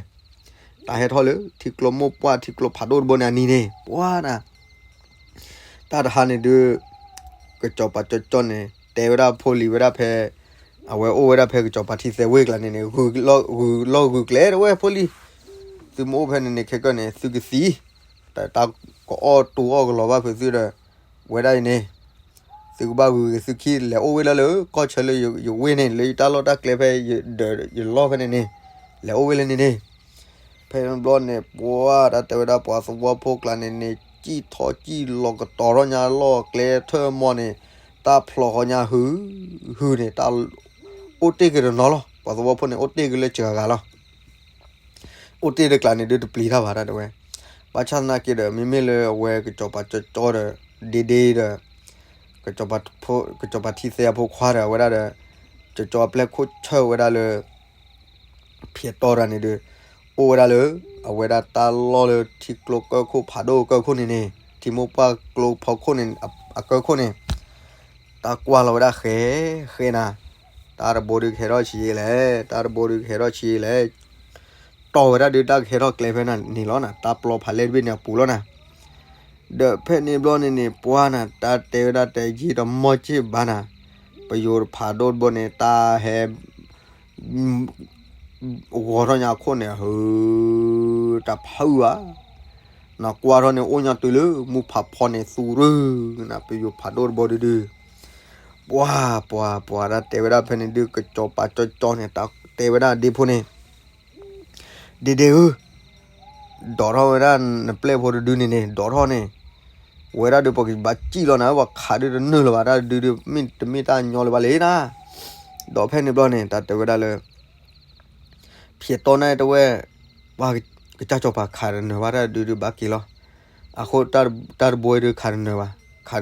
တၢ်ဟဲထီၣ်လၢထံကျိမိၢ်ပှၢ်ထံကျိဖးဒိၣ်တဘိန့ၣ်အနံၤန့ၣ် ပှၤနၤ တၢ်တဟါန့ၣ်ဒုး ကစီၤပၤကၠီကၠီန့ၣ် တဲဝဲဒၣ်ဖိလံၤဝဲဒၣ်ဖဲ အဝဲအိၣ်ဝဲဒၣ်ဖဲကစီၤပၤထံသဲဝ့ၢ်ကျါန့ၣ်န့ၣ် ဂုာ်လီၢ်ဂုာ်ကျဲတဝဲဖိလံၤ သုမ့ၢ်အိၣ်ဖဲန့ၣ်န့ၣ် ခဲကၢၢ်န့ၣ် သုကသံ တၢ်ကအီၣ်တိအီၣ်ကလီၤဘၣ်ဖုးသုဒီး ဝဲဒၣ်အံၤန့ၣ် သုကဘၣ်ဂုာ်ဂ့ၤသုခံ လဲၤအိၣ်ဝ့ၢ်လၢလၢကီၢ်ဆၢလၢယဝ့ၢ်န့ၣ် လၢယတၢ်လီၢ်တၢ်ကျဲဖဲယဒၢးယလီၢ်ဖဲန့ၣ်န့ၣ် လဲၤအိၣ်ဝ့ၢ်လၢန့ၣ်န့ၣ် ဖဲန့ၣ်ဘျီန့ၣ် ပှၤတၢ်တဲဝဲဒၣ်ပှၤသဝီဖိကျါန့ၣ်န့ၣ် စံၣ်ထီၣ်စံၣ်လီၤကတီၤထီၣ်ညါလီၢ်ကျဲထၢၣ်မီၢ်န့ၣ် တၢ်ဖျိးဃီညါဟု ဟုန့ၣ် တၢ်အိၣ်တ့ၢ်က့ၤတနီၤလီၤ. ပှၤသဝီဖိန့ၣ် အိၣ်တ့ၢ်က့ၤလၢစှၤဂၤလီၤ. အိၣ်တ့ၢ်တကျါန့ၣ်ဒုးတပျံၤတၢ်ဘၣ်တၢ်တဲဝဲ ဘၣ်ဆၣ်သနာ်က့ဒီး မ့မ့ၢ်လၢအဝဲကစီၤပၤကၠီကၠီဒီး ဒ့ဒ့ဒီး ကစီၤပၤထံသဲအဖိခွါဒီး အဝဲဒၣ်ဒီး ကစီၤပၤပျဲၢ်ခိၣ်ဆၢဝဲဒၣ်လၢ ဖံးတီၢ်တၢ်န့ၣ်ဒီး အိၣ်ဝဲဒၣ်လၢ အဝဲဒၣ်တၢ်လီၢ်လၢထံကျိကၢၢ်ခိၣ်ဖးဒိၣ်ကၢၢ်ခိၣ်န့ၣ်န့ၣ် ထံမိၢ်ပှၢ်ကျိဖီခိၣ်န့ၣ် အကၢၢ်ခိၣ်န့ၣ် တၢ်ကွၢ်လီၤဝဲဒၣ်ဃဲ ဃဲနၤ, တၢ်တဘိဒုးကဟဲထီၣ်ဆံးလဲၣ်, တၢ်တဘိဒုးကဟဲထီၣ်ဆံးလဲၣ်, တီၢ်ဝဲဒၣ်ဒုးတၢ်ကဟဲထီၣ်ကျဲဖဲန့ၣ်လီၤနၤ, တၢ်ပျီဖးလဲၢ်တဘ့ၣ်န့ၣ်အပူၤလီၤနၤ. ဒီးဖဲန့ၣ်ဘျီန့ၣ်န့ၣ် ပှၢ်နၤ တၢ်တဲဝဲဒၣ်တဲယံာ်တမီၢ်က့ၢ်ဘၣ်နၤ, ပယိၤဖးဒိၣ်တဘိန့ၣ် တၢ်ဟဲ ဂီၤထီၣ်ညါအခိၣ်န့ၣ် ဟၢ တၢ်ဖုးဧါ, နကွၢ်ထီၣ်န့ၣ် အိၣ်ညီတုၤလၢမူဖးဖီန့ၣ်သူရူနၤ, ပယိၤဖးဒိၣ်တဘိဒုဒု, ပှၢ်ပှၢ်ပှၢ် တၢ်တဲဝဲဒၣ်ဖဲန့ၣ်ဒုး ကစီၤပၤကၠီကၠီန့ၣ် တၢ်တဲဝဲဒၣ်ဒ့ဖိန့ၣ် ဒ့ဒ့ဧၢ, ဒိးထီၣ်ဝဲဒၣ်နပျဲၢ်ဖိတဒုန့ၣ်န့ၣ် ဒိးထီၣ်န့ၣ်, ဝဲဒၣ်ဒုးပကဘၣ်စံၣ်လီၤနၤ, ပှၤခးဒုးတနုာ်လၢၤဘၣ်, တၢ်ဒုးဒုး မ့ၢ်တမ့ၢ်တၢ်ညီလၢၤဘၣ်လံနၤ. ဒီးဖဲန့ၣ်ဘျီန့ၣ် တၢ်တဲဝဲဒၣ်လၢ ဖံးတီၢ်န့ၣ်တဝဲ, ပှၤကစၢ်စီၤပၤခးတနၢၤဘၣ် တၢ်ဒုးဒုးဘၣ်က့ၤလီၤ. အဃိတၢ်တဘိဒုးခးတနၢၤဘၣ်, ခး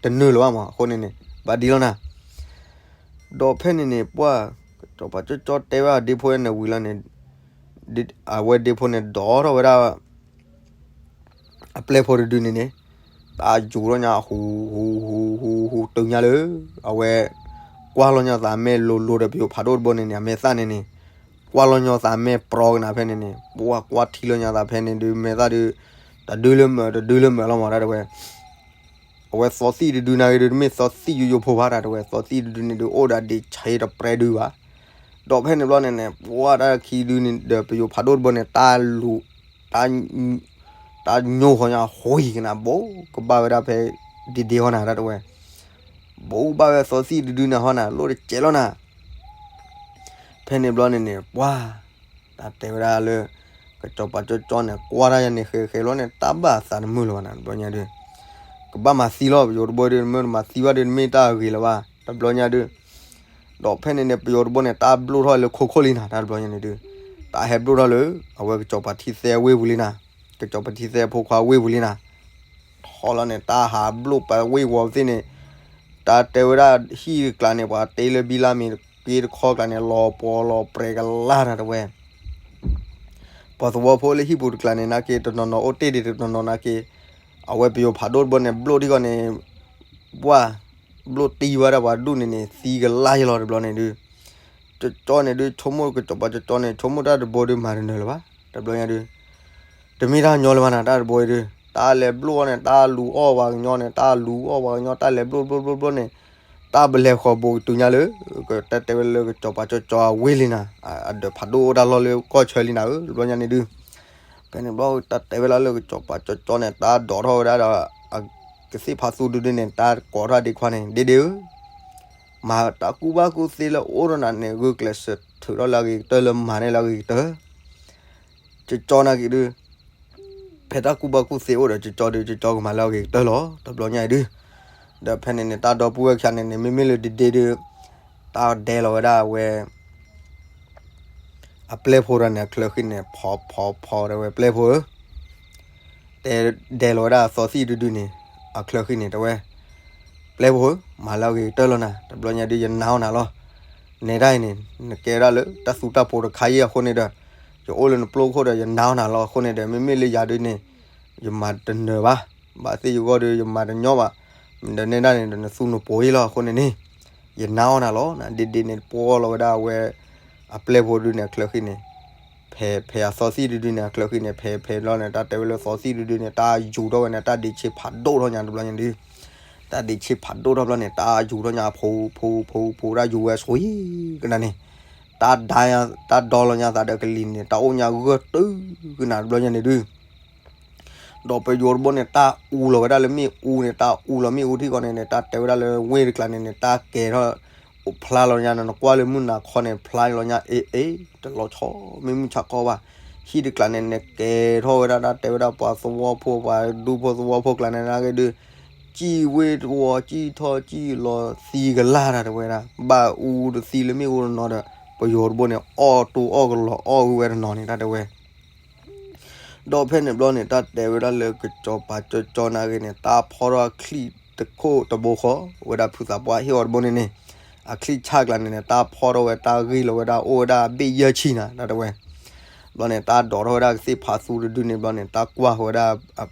တနုာ်လၢၤဘၣ်မး အဃိန့ၣ်န့ၣ် ဘၣ်ဒ်လီၤနၤ. ဒီးဖဲန့ၣ်န့ၣ် ပှၢ်ကစီၤပၤကၠီကၠီတဲဝဲဒၣ်ဒ့ဖိန့ၣ်ဝံၤလီၤန့ၣ်, အဝဲဒ့ဖိန့ၣ်ဒိးထီၣ်ဝဲဒၣ် အပျဲၢ်ဖိတဒုန့ၣ်န့ၣ်, တၢ်ယူၤထီၣ်ညါဟူ ဟူ ဟူ ဟူ ဟူ တုၤညါလၢ အဝဲ ကွၢ်လီၤညါသးမဲာ်လိၤလိၤဒီး ပယိၤဖးဒိၣ်တဘိန့ၣ်န့ၣ် အမဲာ်သၣ်န့ၣ်န့ၣ်, ကွၢ်လီၤညါသးမဲာ်ပြီကနၤဖဲန့ၣ်န့ၣ် ပှၤကွၢ်ထံလီၤညါသးဖဲန့ၣ်ဒုး မဲာ်သၣ်ဒုး တဒုလၢမုာ် တဒုလၢမုာ်လီၤမး တၢ်တဝဲ အဝဲသီသံၣ်တဒုနာ်ဂ့ၤဒုး တမ့ၢ်သီသံၣ်ယိယိဖိဘၣ် တၢ်တဝဲ သီသံၣ်တဒုန့ၣ်ဒုး အိၣ်ဒီးဒ့ဆံးတပြဲဒုဘၣ်. ဒီးဖဲန့ၣ်ဘျီန့ၣ်န့ၣ် ပှၤတၢ်ခံဒုန့ၣ်ဒီး ပယိၤဖးဒိၣ်တဘိန့ၣ် တၢ်လူၤ တၢ်ညိဃီညါဟူကနၤ ဘိးကဘၣ်ဝဲဒၣ်ဖဲဒ့ဒ့ဟီနၤ တၢ်တဝဲ ဘိးဘၣ်ဝဲသီသံၣ်တဒုန့ၣ်ဟီနၤ လိၣ်တစဲးလီၤနၤ. ဖဲန့ၣ်ဘျီန့ၣ်န့ၣ် ပှၤ တၢ်တဲဝဲဒၣ်လၢ ကစီၤပၤကၠီကၠီန့ၣ် ကွၢ်တၢ်ယၤန့ၣ် ဃဲဃဲလီၤန့ၣ် တၢ်ဘၣ်သးတမုာ်လၢၤဘၣ်နၤ တဘျီညါဒုး ကဘၣ်မၤသံလီၤ ပယိၤတဘိဒုး မ့ၢ်တမၤသံဘၣ်ဒုး တမ့ၢ်တၢ်အဂ့ၤလၢၤဘၣ် တဘျီညါဒုး ဒီးဖဲန့ၣ်န့ၣ် ပယိၤတဘိန့ၣ် တၢ်ဘျိၣ်ထီၣ်လၢခိခိၣ်လံနၤ တၢ်တဘျီညါန့ၣ်ဒုး တၢ်ဟဲဘျိၣ်ထီၣ်လၢ အဝဲကစီၤပၤထံသဲဝ့ၢ်ပူၤလံနၤ ကစီၤပၤထံသဲအဖိခွါဝ့ၢ်ပူၤလံနၤ ထီလီၤန့ၣ် တၢ်ဟးဘျိၣ်ပှၤဝ့ၢ်ဝီၤသ့ၣ်န့ၣ် တၢ်တဲဝဲဒၣ်ဟံၣ်တကျါန့ၣ် ပှၤတ့လၢဘံလါမ့ၤက့တခီကျါန့ၣ် လီၤပှီၤလီၤပြဲကလါတၢ်တဝဲ ပှၤသဝီဖိလၢဟံၣ်ပူၤတကျါန့ၣ် နာ်က့ တနီၤနီၤအိၣ်တ့ၢ်ဒံး တနီၤနီၤနာ်က့ အဝဲပယိၤဖးဒိၣ်တဘိန့ၣ် ဘျိၣ်ထံၣ်ဃီန့ၣ် ပှၢ် ဘျိၣ်တံၢ်ဝဲဒၣ်ပှၤဒူၣ်န့ၣ်န့ၣ် သံကလါယလီၤတဘျီန့ၣ်ဒုး ကၠီကၠီန့ၣ်ဒုး ဆိကမိၣ်ကစီၤပၤကၠီကၠီန့ၣ် ဆိကမိၣ်တၢ်တဘိဒုးမၤတနၢၤလၢၤဘၣ် တဘျီညါဒုး တမ့ၢ်တၢ်ညီလၢၤဘၣ်နၤ တၢ်တဘိဒုး တၢ်လဲၤဘျိၣ်အီၤန့ၣ် တၢ်လူၤအီၣ်ပှၤကညီန့ၣ် တၢ်လူၤအီၣ်ပှၤကညီ တၢ်လဲၤဘျိၣ်ဘျိၣ်ဘျိၣ်ဘျိၣ်န့ၣ် တၢ်ဘျဲၣ်ဃီၤဘိးကတုၤညါလၢ ကတၢ်တဲဝဲလၢကစီၤပၤကၠီကၠီအဝ့ၢ်လံနၤ အဒၢးဖးဒိၣ်အိၣ်တၢ်လီၢ်လၢကီၢ်ဆၢလံနၤဧၢ တဘျီညါန့ၣ်ဒုး ဖဲန့ၣ်ဘျီတၢ်တဲဝဲဒၣ်လၢကစီၤပၤကၠီကၠီန့ၣ် တၢ်ဒိးထီၣ်ဝဲဒၣ်ဒီး အကသ့ၣ်ဖးသူတဒုန့ၣ် တၢ်ကိးထီၣ်ဒ့ခွါန့ၣ် ဒ့ဒ့ဧၢ မၤတၢ်ကူၣ်ဘၣ်ကူၣ်သ့လၢအိၣ်ဒီးနၤန့ၣ် ဂုာ်ကျဲးစၢးထုးထီၣ်လၢအဂ့ၤကတၢၢ်လၢမၤန့ၢ်လၢအဂ့ၤကတၢၢ် ကၠီကၠီနာ်က့ဒုး ဖဲတၢ်ကူၣ်ဘၣ်ကူၣ်သ့အိၣ်ဒီးကၠီကၠီဒုး ကၠီကၠီကမၤလၢအဂ့ၤကတၢၢ်လီၤ တဘျီညါအံၤဒုး ဒီးဖဲန့ၣ်န့ၣ် တၢ်ဒီပုၢ်ဝဲၢ်ခံဂၤန့ၣ်န့ၣ် မ့မ့ၢ်လၢဒ့ဒ့ဒုး တၢ်ဒဲလီၤဝဲဒၣ်အဝဲ အပျဲၢ်ဖိတဂၤန့ၣ် အချၢဃံန့ၣ် ဖီဖီဖီတဲဝဲပျဲၢ်ဖိဧၢ တဲဒဲလီၤဝဲဒၣ်အသီသံၣ်တဒုန့ၣ် အချၢဃံန့ၣ် တဲဝဲ ပျဲၢ်ဖိဧၢ မၤလၢအဂ့ၤကတၢၢ်လီၤနၤ တဘျီညါဒုး ယနာ်အီၤနၤလီၤ နဲဒၣ်အံၤန့ၣ် နကဲဒၣ်လၢတၢ်သူတၢ်ဖိတခါအံၤအဃိန့ၣ်ဒီး ယအိၣ်လၢနပျိၢ်ခိၣ်ဒီး ယနာ်အီၤနၤလီၤ အဃိန့ၣ်ဒီး မ့မ့ၢ်လၢယၤဒုးန့ၣ် ယမၤတနၢၤဘၣ် ဘၣ်သ့ၣ်ယဂီၢ်ဒီး ယမၤတညီဘၣ် ဒီးနဲဒၣ်န့ၣ်ဒီး နသူနပိၤအံၤလီၤ အဃိန့ၣ်န့ၣ် ယနာ်အီၤနၤလီၤ ဒ့ဒ့န့ၣ် ပှီၢ်လီၤဝဲဒၣ်အဝဲ အပျဲၢ်ဖိဒုန့ၣ် အချၢဃံန့ၣ် ဖဲဖဲအသီသံၣ်တဒုန့ၣ် အချၢဃံန့ၣ် ဖဲဖဲလီၤန့ၣ် တၢ်တဲဝဲလၢသီသံၣ်တဒုန့ၣ် တၢ်ယူၤထီၣ်ဝဲန့ၣ် တၢ်ဒ့ဆ့ဖးဒိၣ်ထီၣ်ညါတဘျီညါဒုး တၢ်ဒ့ဆ့ဖးဒိၣ်ထီၣ်ဘျီန့ၣ် တၢ်ယူၤထီၣ်ညါအဖိ ဖိ ဖိ ဖိ တၢ်ယူၤဝဲဆိကနၤန့ၣ် တၢ်ဒါ တၢ်ဒီလီၤညါသးဒီးကလံၤန့ၣ် တၢ်အိၣ်ညါဂၢၢ်တုၤကနၤတဘျီညါန့ၣ်ဒုး ဒီးပယိၤတဘိန့ၣ် တၢ်အူလီၤဝဲဒၣ်လၢမ့ၣ်အူန့ၣ် တၢ်အူလီၤမ့ၣ်အူထံၣ်ဃီန့ၣ်န့ၣ် တၢ်တဲဝဲဒၣ်လၢဝ့ၢ်တကျါန့ၣ်န့ၣ် တၢ်ကဲၤထီၣ် အိၣ်ဖျါလီၤညါန့ၣ် နကွၢ်လၢမုၢ်နၤခီန့ၣ် ဖျါလီၤညါအ့ၣ်အ့ၣ် တလီၤဆီ မ့ၢ်မုၢ်ဆါခီဘၣ် ဟံၣ်တကျါန့ၣ်န့ၣ် ကဲၤထီၣ်ဝဲဒၣ် တၢ်တဲဝဲဒၣ်ပှၤသဝီဖိ ပှၤဒူဖိသဝီဖိကျါန့ၣ် နာ်က့ဒုး စံၣ်ဝ့ၢ်တဝီ စံၣ်ထီၣ်စံၣ်လီၤသံကလါတၢ်တဲဝဲဒၣ် ဘၣ်အူတသံလၢမ့ၣ်အူတနီၤဒီး ပယိၤတဘိန့ၣ် အီၣ်တိၢ်အီၣ်ကလီၤအီၣ်ဂုာ်ဝဲတနီၤန့ၣ် တၢ်တဲဝဲ ဒီးဖဲန့ၣ်ဘျီန့ၣ် တၢ်တဲဝဲဒၣ်လၢကစီၤပၤကၠီကၠီနာ်ဂ့ၤန့ၣ် တၢ်ဖီထီၣ်အချံၣ်တခိၣ်တဘိဃီ, ဝဲဒၣ်ဖုသးပှၢ်ဟ့ၣ်အီၤတဘိန့ၣ်န့ၣ်, အချံၣ်ဆၣ်ကျါန့ၣ်န့ၣ် တၢ်ဖီထီၣ်ဝဲတၢ်ဂ့ၢ်လီၤဝဲဒၣ်အိၣ်ဝဲဒၣ်အဘ့ၣ်ယဲၢ်ဆံနၤ တၢ်တဲဝဲ. ဘျီန့ၣ် တၢ်ဒိးထီၣ်ဝဲဒၣ်ကသ့ၣ်ဖးသူတဒုန့ၣ်ဘျီန့ၣ် တၢ်ကွၢ်ဃီၤဝဲဒၣ်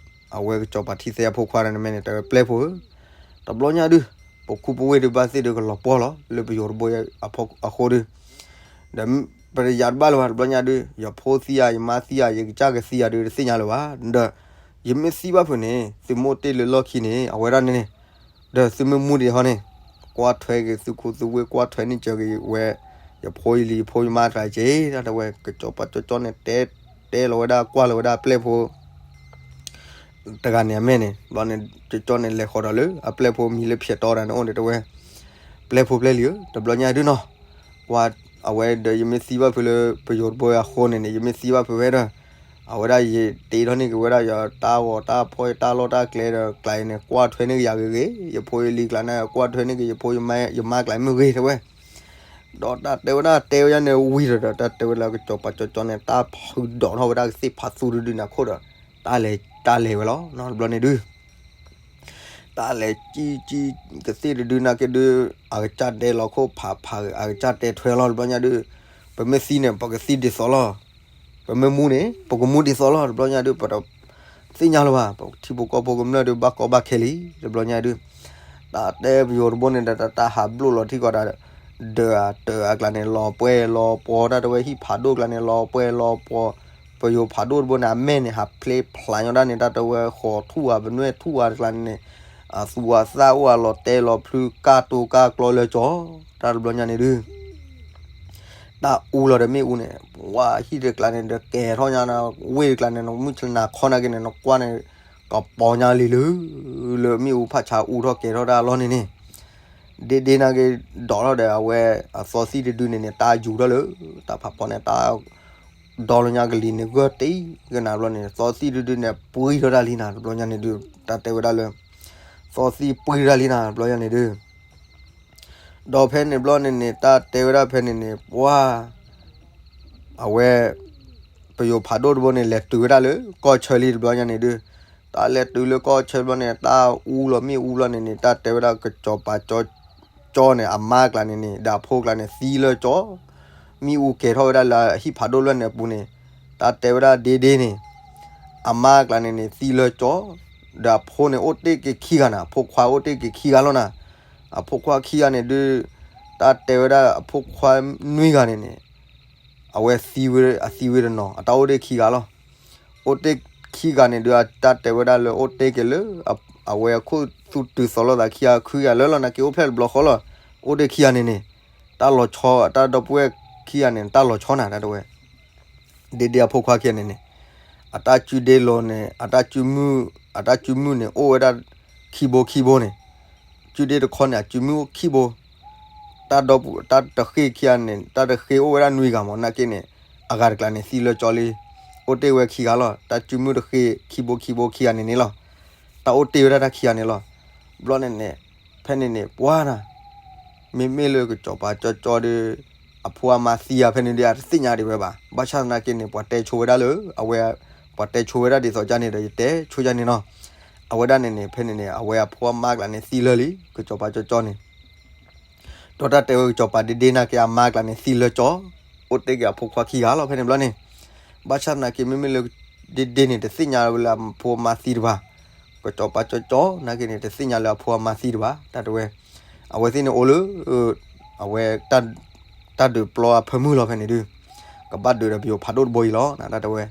အဝဲကစီၤပၤထံသဲအဖိခွါန့ၣ် မ့ၢ်န့ၣ် တဲဝဲပျဲၢ်ဖိဧၢ, တဘျီညါဒုး ပခူပဝ့ၢ်ဒုးဘၣ်သ့ၣ်ဒုးကလီၤပှီၢ်လီၤ လၢပယိၤတဘိအဃိဒုး, ဒီးပတယၤတဘၣ်လၢၤဘၣ် တဘျီညါဒုး ယဖိသံဧါ ယမါသံဧါ ယကစၢ်ကသံဧါဒုး တသ့ၣ်ညါလၢၤဘၣ်, ဒီးယမ့ၢ်သံဘၣ်ဖုးန့ၣ် သုမ့ၢ်အိၣ်တ့ၢ်လၢလီၢ်ခံန့ၣ် အဝဲဒၣ်န့ၣ်န့ၣ် ဒီးသုမ့ၢ်မူဒံးဟီန့ၣ် ကွၢ်ထွဲက့ၤသုခူသုဝ့ၢ် ကွၢ်ထွဲန့ၢ်စၢၤက့ၤဝဲ ယဖိယလံၤ ယဖိယမါတဂၤက့ၤ တၢ်တဲဝဲ ကစီၤပၤကၠီကၠီန့ၣ် တဲ တဲလီၤဝဲဒၣ် ကွၢ်လီၤဝဲဒၣ်အပျဲၢ်ဖိ တဂၤန့ၣ်အမဲာ်န့ၣ် ဘျီန့ၣ် ကၠီကၠီန့ၣ် လဲၤဃီၤဒီးလၢအပျဲၢ်ဖိမံၤလၢဖျဲးတီတၢ်န့ၣ်အိၣ်န့ၣ် တဲဝဲ ပျဲၢ်ဖိပျဲၢ်လံၤဧၢ တဘျီညါဒုးနီၤ, ကွၢ် အဝဲဒီးယမ့ၢ်သံဘၣ်ဖုးလၢပယိၤတဘိအဃိန့ၣ်န့ၣ် ယမ့ၢ်သံဘၣ်ဖုးဝဲဒီး အဝဲဒၣ်ယတ့ထီၣ်န့ၢ်က့ၤဝဲဒၣ်ယတၢ်ဂီၤတၢ်ဖီၣ် ယတၢ်လီၢ်တၢ်ကျဲဒီး ကျါအံၤန့ၣ် ကွၢ်ထွဲန့ၢ်က့ၤယၤဂ့ၤဂ့ၤ, ယဖိယလံၤကျါန့ၣ် ကွၢ်ထွဲန့ၢ်က့ၤ ယဖိယမါ ယမါကျါမ့ၢ်ဂ့ၤ တဲဝဲ ဒီးတၢ်တဲဝဲဒၣ် တဲဝဲဒၣ်န့ၣ်ဝံၤဒီး တၢ်တဲဝဲဒၣ်လၢကစီၤပၤကၠီကၠီန့ၣ် တၢ်ဖုးဒိးထီၣ်ဝဲဒၣ်ကသ့ၣ်ဖးသူတဒုန့ၣ်အခိၣ်ဒီး တၢ်လဲၤ တၢ်လဲၤဝဲလီၤ တဘျီန့ၣ်ဒုး တၢ်လဲၤကံကံ ကသ့ၣ်တဒုနာ်က့ဒုး အကစၢ်တဲလီၤခိၣ်ဖးဖး အကစၢ်တဲထွဲလီၤ တဘျီညါဒုး ပမ့ၢ်သံန့ၣ် ပကသံဒ်သိးလီၤ, ပမ့ၢ်မူန့ၣ် ပကမူဒ်သိးလီၤ တဘျီညါဒုး ပတသ့ၣ်ညါလၢၤဘၣ် ပထံဖိကီၢ်ဖိကမျၢၢ်ဒုး ဘၣ်ကီဘၣ်ခဲလံ တဘျီညါဒုး တၢ်တဲပယိၤတဘိန့ၣ်ဒီး တၢ်ဟးဘျိၣ်လီၤထံကီၢ်ဒီး ဒၢးအတၢးအကျါန့ၣ် လီၤပှဲၤလီၤပှီၤ တၢ်တဲဝဲဟံၣ်ဖးဒိၣ်ကျါန့ၣ် လီၤပှဲၤလီၤပှီၤ, ပယိၤဖးဒိၣ်တဘိန့ၣ် အမဲာ်န့ၣ် ဟးဖျ့ဖျးညီဒၣ်န့ၣ် တၢ်တဲဝဲဃီၤထူၣ်ဧါ ပနွဲၣ်ထူၣ်ဧါတကျါန့ၣ် အသူအသၣ်အိၣ်ဧါ လီၤတဲလီၤဖျုး ကၢ်တိကၢ်ကျီလၢကၠီ တၢ်တဘျီညါန့ၣ်ဒုး တၢ်အူလီၤဒီးမ့ၣ်အူန့ၣ် ပှၤဟံၣ်တကျါန့ၣ်ဒီးကဲၤထီၣ်ညါ ဝ့ၢ်တကျါန့ၣ် နမုၢ်နၤခီနာ်က့န့ၣ် နကွၢ်န့ၣ် ကပီၤညါလံလၢ လၢမ့ၣ်အူဖးဆါအူထီၣ်ကဲၤထီၣ်တၢ်အလီၢ်န့ၣ်န့ၣ် ဒ့ဒ့နာ်က့ ဒိးထီၣ်ဒီး အဝဲအသီသံၣ်တဒုန့ၣ်န့ၣ် တၢ်ယူၤထီၣ်လၢ တၢ်ဖးဖီန့ၣ် တၢ်ဒီလၢညါကလံၤန့ၣ် ဂၢၢ်တ့ၢ်ကနၤဘျီန့ၣ် သီသံၣ်တဒုန့ၣ် ပှံထီၣ်တၢ်လံနၤ တဘျီညါန့ၣ်ဒုး တၢ်တဲဝဲဒၣ်လၢ သီသံၣ်ပှံထီၣ်တၢ်လံနၤ တဘျီညါန့ၣ်ဒုး ဒီးဖဲန့ၣ်ဘျီန့ၣ်န့ၣ် တၢ်တဲဝဲဒၣ်ဖဲန့ၣ်န့ၣ် ပှၤ အဝဲ ပယိၤဖးဒိၣ်တဘိန့ၣ် လဲၤတုၤဝဲဒၣ်လၢကီၢ်ဆၢလံ တဘျီညါန့ၣ်ဒုး တၢ်လဲၤတုၤလၢကီၢ်ဆၢဘျီန့ၣ် တၢ်အူလီၤမ့ၣ်အူဘျီန့ၣ်န့ၣ် တၢ်တဲဝဲဒၣ်ကစီၤပၤကၠီ ကၠီန့ၣ် အမါကျါန့ၣ်န့ၣ် ဒီးအဖိကျါန့ၣ်သံလၢကၠီ မ့ၣ်အူကဲၤထီၣ်ဝဲဒၣ်လၢအဟံၣ်ဖးဒိၣ်လွဲၢ်န့ၣ်အပူၤန့ၣ် တၢ်တဲဝဲဒၣ်ဒ့ဒ့န့ၣ် အမါကျါန့ၣ်န့ၣ် သံလၢကၠီ ဒီးအဖိန့ၣ်အိၣ်တ့ၢ်က့ၤခံဂၤနၤ အဖိခွါအိၣ်တ့ၢ်က့ၤခံဂၤလီၤနၤ အဖိခွါခံဂၤန့ၣ်ဒုး တၢ်တဲဝဲဒၣ်အဖိခွါနွံဂၤန့ၣ်န့ၣ် အဝဲသံဝဲ အသံဝဲတနီၤ အတၢ်အိၣ်တ့ၢ်ခံဂၤလီၤ. အိၣ်တ့ၢ်ခံဂၤန့ၣ်ဒုး တၢ်တဲဝဲဒၣ်လၢအိၣ်တ့ၢ်က့ၤလၢ အဝဲအခိၣ်သူတုၤသီလီၤသးခံဂၤ ခံဂၤလၢလီၤနာ်က့အိၣ်ဖျဲၣ်တဘျီဃီလီၤ. အိၣ်တ့ၢ်ခံဂၤန့ၣ်န့ၣ် တၢ်လီၤဆီ အတၢ်ဒီပုၢ်ဝဲၢ်ခံဂၤန့ၣ် တၢ်လီၤဆီနၤ တၢ်တဲဝဲ ဒ့ဒ့အဖိခွါခံဂၤန့ၣ်န့ၣ် အတၢ်စုဒ့လီၤန့ၣ် အတၢ်စုမုၢ် အတၢ်စုမုၢ်န့ၣ် အိၣ်ဝဲဒၣ် ခံဘိခံဘိန့ၣ် စုဒ့တခီန့ၣ် အစုမုၢ်အိၣ်ခံဘိ တၢ်ဒီပုၢ် တၢ်တဃ့ၢ်ခံဂၤန့ၣ် တၢ်တဃ့ၢ်အိၣ်ဝဲဒၣ်နွံဂၤမး နာ်က့န့ၣ် အဂၤတကျါန့ၣ် သံလၢကၠီလံ အိၣ်တ့ၢ်ဝဲခံဂၤလီၤ. တၢ်စုမုၢ်တဃ့ၢ် ခံဘိခံဘိခံဂၤန့ၣ်န့ၣ်လီၤ. တၢ်အိၣ်တ့ၢ်ဝဲဒၣ်တၢ်ခံဂၤန့ၣ်လီၤ. ဘျီန့ၣ်န့ၣ် ဖဲန့ၣ်န့ၣ် ပှၤနၤ မ့မ့ၢ်လၢကစီၤပၤကၠီကၠီဒီး အဖိအမါသံဧါ ဖဲန့ၣ်ဒီး အတသ့ၣ်ညါဒံးဝဲဘၣ်. ဘၣ်ဆၣ်သနာ်က့န့ၣ် ပှၤတဲဆိဝဲဒၣ်လၢ အဝဲ ပှၤတဲဆိဝဲဒၣ်ဒ်သိးကၢ်န့ၣ်ဒီး ယတဲဆိကၢ်န့ၣ်နီၤ. အဝဲဒၣ်န့ၣ်န့ၣ် ဖဲန့ၣ်န့ၣ် အဝဲအဖိအမါကျါန့ၣ်သံလၢာ်လံ ကစီၤပၤကၠီကၠီန့ၣ် ဒီးတၢ်တဲဝဲကစီၤပၤဒ့ဒ့နာ်က့ အမါကျါန့ၣ်သံလၢာ်ကၠီ အိၣ်တ့ၢ်က့ၤအဖိခွါခံဂၤလီၤ ဖဲန့ၣ်ဘျီန့ၣ်. ဘၣ်ဆၣ်သနာ်က့ မ့မ့ၢ်လၢ ဒ့ဒ့န့ၣ် တသ့ၣ်ညါဝဲလၢအဖိအမါသံတဘၣ်. ကစီၤပၤကၠီကၠီနာ်က့န့ၣ် တသ့ၣ်ညါလၢအဖိအမါသံတဘၣ် တၢ်တဲဝဲ. အဝဲသ့ၣ်န့ၣ်အိၣ်လၢ အဝဲ တၢ်ဒုးပျီအဖၢမုၢ်လီၤ ဖဲန့ၣ်ဒုး ကဘၣ်ဒုးဒီးပယိၤဖးဒိၣ်တဘိအံၤလီၤ တၢ်တဲဝဲ.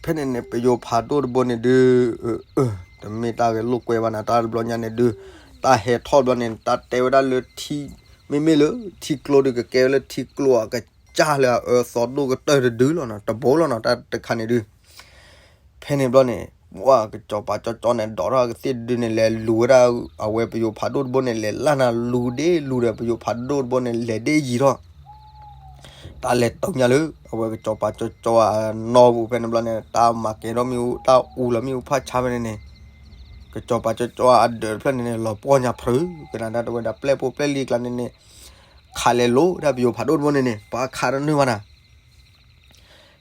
ဖဲန့ၣ်န့ၣ် ပယိၤဖးဒိၣ်တဘိန့ၣ်ဒုး တမ့ၢ်တၢ်ဂဲၤလိာ်ကွဲဘၣ်နၤ တၢ်တဘျီညါန့ၣ်ဒုး တၢ်ဟဲထီၣ်ဘျီန့ၣ် တၢ်တဲဝဲဒၣ်လၢထံ မ့မ့ၢ်လၢထံကျိဒုး ကကဲဝဲလၢထံကျိအကစၢ်လၢအအၢသီဒိၣ်ကတၢၢ်တဒုလီၤနီၤ တဘိလီၤနီၤ တၢ်တခါန့ၣ်ဒုး ဖဲန့ၣ်ဘျီန့ၣ် ပှၤကစီၤပၤကၠီကၠီန့ၣ် ဒိးထီၣ်ကသ့ၣ်တဒုန့ၣ် လဲၤလူၤဝဲဒၣ် အဝဲပယိၤဖးဒိၣ်တဘိန့ၣ် လဲၤလၢနၤလူၤဒ့လူၤဒီး ပယိၤဖးဒိၣ်တဘိန့ၣ် လဲၤဒ့ယံၤထီၣ် တၢ်လဲၤတုၤညါလၢ အဝဲကစီၤပၤကၠီကၠီအနီၢ်ပူၤ ဖဲန့ၣ်ဘျီန့ၣ် တၢ်မၤကဲၤထီၣ်မ့ၣ်အူ တၢ်အူလီၤမ့ၣ်အူဖးဆါဖဲန့ၣ်န့ၣ် ကစီၤပၤကၠီကၠီအဒၢးတဖျၢၣ်န့ၣ်န့ၣ် လီၤပှီၢ်ညါဖုးကနၤ တၢ်တဲဝဲဒၣ် ပျဲၢ်ဖိပျဲၢ်လံၤကျါန့ၣ်န့ၣ် ခးလဲၤလိာ်ဒၣ်ပယိၤဖးဒိၣ်တဘိန့ၣ်န့ၣ် ပှၤခးတနုာ်ဘၣ်နၤ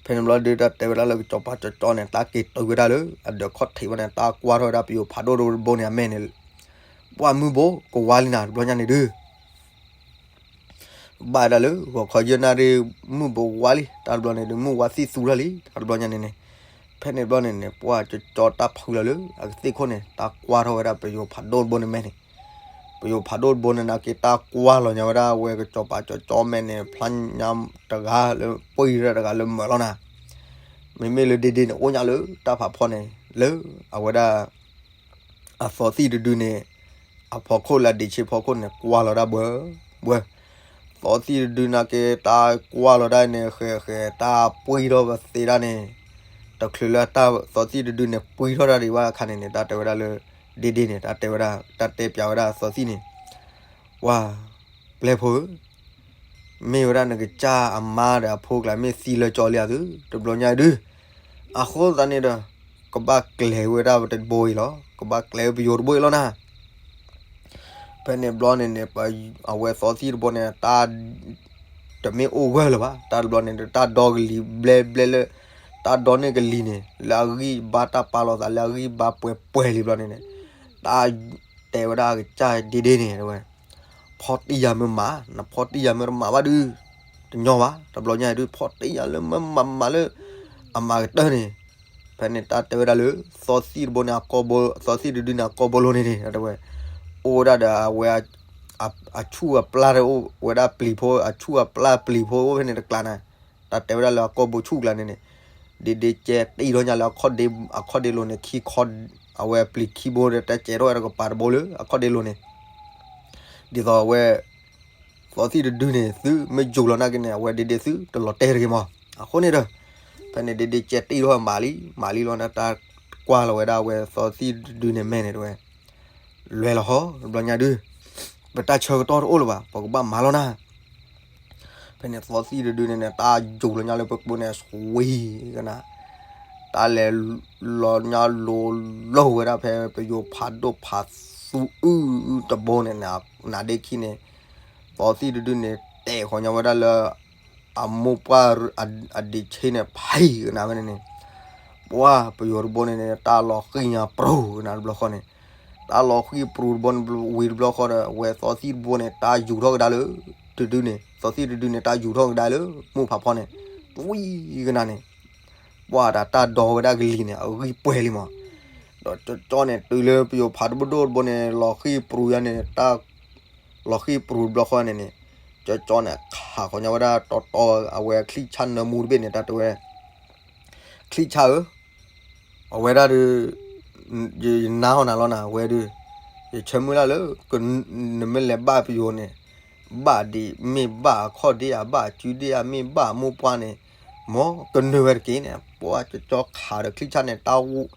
ဖဲန့ၣ်ဘျီဒုး တၢ်တဲဝဲဒၣ်လၢကစီၤပၤကၠီကၠီန့ၣ် တၢ်က့ၤတုၤဝဲဒၣ်လၢ အဒၢးခီၣ်ထံးဘၣ်န့ၣ် တၢ်ကွၢ်ထီၣ်ဝဲဒၣ်ပယိၤဖးဒိၣ်တဘိန့ၣ် အမဲာ်န့ၣ် ပှၢ်မုၢ်ဘိကဝါလံနၤ တဘျီညါန့ၣ်ဒုး ဘၣ်ဒၣ်လၢ ဂီၤခီယဲၢ်နၣ်ရံၣ် မုၢ်ဘိဝါလံ တၢ်တဘျီန့ၣ်ဒုး မုၢ်ဝါသံၣ်သူထီၣ်လံ တၢ်တဘျီညါန့ၣ်န့ၣ်, ဖဲန့ၣ်ဘျီန့ၣ်န့ၣ် ပှၢ်ကၠီကၠီတၢ်ဖုလီၤလၢ အကသ့ၣ်ခိၣ်န့ၣ် တၢ်ကွၢ်ထီၣ်ဝဲဒၣ်ပယိၤဖးဒိၣ်တဘိန့ၣ်မဲာ်န့ၣ်, ပယိၤဖးဒိၣ်တဘိန့ၣ် နာ်က့တၢ်ကွၢ်လီၤညါဝဲဒၣ် အဝဲကစီၤပၤကၠီကၠီမဲာ်န့ၣ် ဖျါညါတဂၤလၢ ပှံၢ်တဂၤလၢမၢာ်လီၤနၤ, မ့မ့ၢ်လၢဒ့ဒ့န့ၣ် အိၣ်ညါလၢတၢ်ဖးဖီန့ၣ် လၢအဝဲဒၣ် အသီသံၣ်တဒုန့ၣ် အဖီခိၣ်လၢအဒံးဆ့ဖီခိၣ်န့ၣ် ကွၢ်လီၤဒၣ်ဘှဲ ဘှဲ, သီသံၣ်တဒုနာ်က့ တၢ်ကွၢ်လီၤဒၣ်န့ၣ် ဃဲၤဃဲၤ တၢ်ပှံၢ်ထီၣ်ပသ့ဒၣ်န့ၣ်, တချုးလၢတၢ်သီသံၣ်တဒုန့ၣ် ပှံၢ်ထီၣ်တၢ်ဒံးဘၣ်အခါန့ၣ်န့ၣ် တၢ်တဲဝဲဒၣ်လၢ ဒ့ဒ့န့ၣ် တၢ်တဲဝဲဒၣ် တၢ်တဲပၠးဝဲဒၣ်သီသံၣ်န့ၣ်, ပှၢ် ပျဲၢ်ဖိဧၢ မ့ၢ်ဝဲဒၣ်နကစၢ်အမါဒီးအဖိကျါ မ့ၢ်သံလၢကၠီလံဧါသု တဘျီညါဒုး, အဃိသတးန့ၣ်ဒီး ကဘၣ်ကျဲၤဝဲဒၣ်တဘိအံၤလီၤ, ကဘၣ်ကျဲၤဝဲပယိၤတဘိအံၤလီၤနၤ, ဖဲန့ၣ်ဘျီန့ၣ်န့ၣ် အဝဲသီသံၣ်တဘိန့ၣ် တၢ် တမ့ၢ်အိၣ်ဂၢၢ်လၢၤဘၣ်, တၢ်တဘျီန့ၣ် တၢ်ဒီကလံၤဘျဲဘျဲလၢ တၢ်ဒီန့ၢ်ကလံၤန့ၣ် လၢအဂံၢ်ဘါတၢ်ပာ်လီၤသး လၢအဂံၢ်ဘါပှဲၤပှဲၤလံဘျီန့ၣ်န့ၣ်, တၢ်တဲဝဲဒၣ်အကစၢ်ဒ့ဒ့န့ၣ် တဲဝဲ ဖီတံၢ်ယၤမ့ၢ်မး, နဖီတံၢ်ယၤမ့ၢ်တမးဘၣ်ဒုး, တညီဘၣ်, တဘျီညါဒုး ဖီတံၢ်ယၤလၢမ့ၢ်မးမးလၢ အမၤကတၢၢ်န့ၣ်, ဖဲန့ၣ်တၢ်တဲဝဲဒၣ်လၢ သီသံၣ်တဘိန့ၣ် အကီၢ်ဘိ သီသံၣ်တဒုန့ၣ် အကီၢ်ဘိလိၤန့ၣ်န့ၣ် တဲဝဲ, အိၣ်ဝဲဒၣ်ဒီးအဝဲ အဆူၣ်အပျၢ်အိၣ်ဝဲဒၣ်ပျံၤဖိ အဆူၣ်အပျၢ်ပျံၤဖိအိၣ်ဖဲန့ၣ်တကျါန့ၣ်, တၢ်တဲဝဲဒၣ်လၢအကီၢ်ဘိဆူၣ်ကျါန့ၣ်န့ၣ်, ဒ့ဒ့ကဲတံၢ်ထီၣ်ညါလၢ အခီၣ်ဒ့လိၤန့ၣ် ခံခီ, အဝဲပျံၤခံဘိဒီး တၢ်ကဲထီၣ်ဝဲတကပၤတဘိလၢ အခီၣ်ဒ့လိၤန့ၣ်, ဒ်သိးအဝဲ သီသံၣ်တဒုန့ၣ် သုမ့ၢ်ယူၤလီၤနာ်က့န့ၣ် အဝဲဒ့ဒ့သုတလီၤတဲာ်တဂ့ၤမး, အဃိန့ၣ်ဒီး ဖဲန့ၣ်ဒ့ဒ့ကဲတံၢ်ထီၣ်မးလံ မးလံလီၤန့ၣ် တၢ်ကွၢ်လီၤဝဲဒၣ်အဝဲသီသံၣ်တဒုန့ၣ်မဲာ်န့ၣ် တဲဝဲ လွဲလီၤဟီ တဘျီညါဒုး, ပတၢ်ဆၢကတီၢ်တအိၣ်လၢၤဘၣ် ပကဘၣ်မၤလီၤနၤ, ဖဲန့ၣ်သီသံၣ်တဒုန့ၣ်န့ၣ် တၢ်ယူၤလီၤညါလၢပကိးန့ၣ် ဆွံကနၤ, တၢ်လဲၤလီၤညါလိၤလီၤဝဲဒၣ်ဖဲပယိၤဖးဒိၣ်ဖးသူအုၣ်တဘိန့ၣ် နဒ့ခံန့ၣ်, သီသံၣ်တဒုန့ၣ် တဲာ်ဃီၤညါဝဲဒၣ်လၢ အမိၢ်ပှၢ် အဒံးဆ့န့ၣ် ဖံးကနၤဝဲန့ၣ်န့ၣ်, ပှၢ်ပယိၤတဘိန့ၣ်န့ၣ် တၢ်လီၤဃံၢ်ညါပြူၤကနၤတဘျီဃီန့ၣ်, တၢ်လီၤဃံၢ်ပြူၤတဘိဝံၤတဘျီဃီဒီး အဝဲသီသံၣ်တဘိန့ၣ် တၢ်ယူၤထီၣ်ကဒါလၢ တဒုန့ၣ် သီသံၣ်တဒုန့ၣ် တၢ်ယူၤထီၣ်ကဒါလၢ မိၢ်ဖးဖီန့ၣ်, ဝံၤကနၤန့ၣ် ပှၢ်တၢ်တၢ်ဒီဝဲဒၣ်ကလံၤန့ၣ် အဂံၢ်ပှဲၤလံမး, ဒီးကၠီကၠီန့ၣ် တုၤလၢပယိၤဖးဒိၣ်တဘိန့ၣ် လီၤဃံၢ်ပြူၤယါန့ၣ် တၢ် လီၤဃံၢ်ပြူၤတဘျီဃီန့ၣ်န့ၣ်, ကၠီကၠီန့ၣ် ခးဃီၤညါဝဲဒၣ်တီတီ အဝဲချံၣ်ဆၣ်နၢမူတဘ့ၣ်န့ၣ် တၢ်တဲဝဲ ချံၣ်ဆၣ်ဧၢ, အဝဲဒၣ်ဒုး ယနါအီၤနၤလီၤနၤ အဝဲဒုး, ယဆၢမုၢ်လၢ်လၢ နမ့ၢ်လဲၤဘၣ်ပယိၤန့ၣ်, ဘၣ်ဒံးမ့ၢ်ဘၣ်အခီၣ်ဒ့ဧါ ဘၣ်အစုဒ့ဧါ မ့ၢ်ဘၣ်အမိၢ်ပှၢ်န့ၣ်, မ်ကနၢၤဝဲတက့ၢ်န့ၣ် ပှၢ်ကၠီကၠီခးဒီးချံၣ်ဆၣ်န့ၣ် တၢ်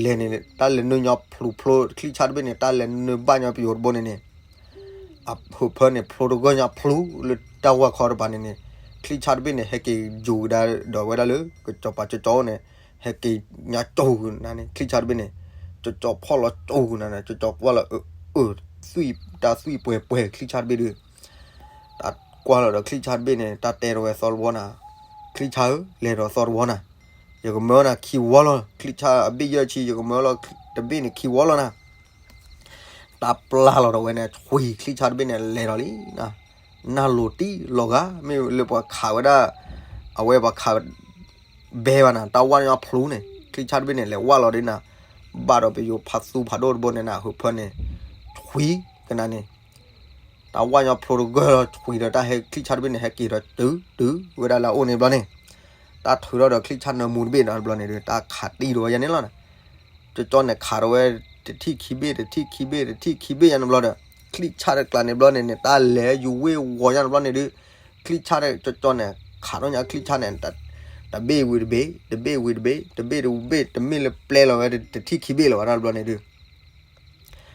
လဲၤန့ၣ် တၢ်လဲၤနုာ်ညီဖျိဖျိ ချံၣ်ဆၣ်တဘ့ၣ်န့ၣ် တၢ်လဲၤနုာ်ဘၣ်ညီပယိၤတဘိန့ၣ်န့ၣ်, အဟၢဖၢန့ၣ် ဖျိတဂၢၢ်ညါဖျိလၢတၢ်ဝၢ်ခီတပၤန့ၣ်န့ၣ်, ချံၣ်ဆၣ်တဘ့ၣ်န့ၣ် ဟဲက့ၤယိၤကဒါဒီးဝဲဒၣ်လၢ ကစီၤပၤကၠီကၠီန့ၣ်, ဟဲက့ၤညါကၠိကနၤန့ၣ် ချံၣ်ဆၣ်တဘ့ၣ်န့ၣ်, ကၠီကၠီဖီၣ်လီၤကၠိကနၤန့ၣ် ကၠီကၠီကွၢ်လီၤ အၢ အၢ သွံၣ်တၢ်သွံၣ်ပှဲၤပှဲၤ ချံၣ်ဆၣ်တဘ့ၣ်ဒုး တၢ်ကွၢ်လီၤဒီးချံၣ်ဆၣ်တဘ့ၣ်န့ၣ် တၢ်တဲဒီးဝဲသီတဝီနၤ, ချံၣ်ဆၣ်ဧၢ လဲၤဒီးသီတဝီနၤ, ယကမၢနၤခံဝီလီၤ ချံၣ်ဆၣ်အဘ့ၣ်ယဲၢ်ဆံ ယကမၢလီၤတဘ့ၣ်န့ၣ်ခံဝီလီၤနၤ, တၢ်ပျၢ်လီၤဒီးဝဲန့ၣ် ဆွံချံၣ်ဆၣ်တဘ့ၣ်န့ၣ် လဲၤဒီးလံ, နၢ်လိၤတံၢ်လီၤဂာ် မ့ၢ်လၢပှၤခးဝဲဒၣ်, အဝဲပှၤခး ဘဲဘၣ်နၤ တၢ်ဝၢ်ညီဖျိန့ၣ် ချံၣ်ဆၣ်တဘ့ၣ်န့ၣ် လဲၤဝၢ်လီၤဒ်နၤ, ဘၣ်ဒီးပယိၤဖးသူဖးဒိၣ်တဘိန့ၣ်နၤ ဟၢဖၢန့ၣ်, ဆွံကနၤန့ၣ် တၢ်ဝၢ်ညီဖျိတဂၢၢ်လီၤ ဆွံဒီးတၢ်ဟဲချံၣ်ဆၣ်တဘ့ၣ်န့ၣ် ဟဲက့ၤဒီးတုၤတုၤဝဲဒၣ်လၢအအိၣ်န့ၣ်ဘျီန့ၣ်, တၢ်ထုးထီၣ်ဒီးချံၣ်ဆၣ်နၢမူတဘ့ၣ်ဒီးဘျီန့ၣ်ဒီး တၢ်ခးတံၢ်ဒီးဝဲယဲၢ်န့ၣ်လီၤ, ကၠီကၠီန့ၣ်ခးဒီးဝဲ တထံၣ်ခံဘ့ၣ် တထံၣ်ခံဘ့ၣ် တထံၣ်ခံဘ့ၣ်ယဲၢ်န့ၣ်ဘျီဒီး ချံၣ်ဆၣ်တကျါန့ၣ်ဘျီန့ၣ်န့ၣ် တၢ်လဲၤယူၤဝ့ၢ်ဝီၤယဲၢ်န့ၣ်ဘျီန့ၣ်ဒီး ချံၣ်ဆၣ်ကၠီကၠီန့ၣ် ခးထီၣ်ညါချံၣ်ဆၣ်န့ၣ် တဘ့ၣ်ဝံၤတဘ့ၣ် တဘ့ၣ်ဝံၤတဘ့ၣ် တဘ့ၣ်တဘ့ၣ် တမ့ၢ်လၢပျဲလီၤဝဲတထံၣ်ခံဘ့ၣ်လၢၤဘၣ်တဘျီန့ၣ်ဒီး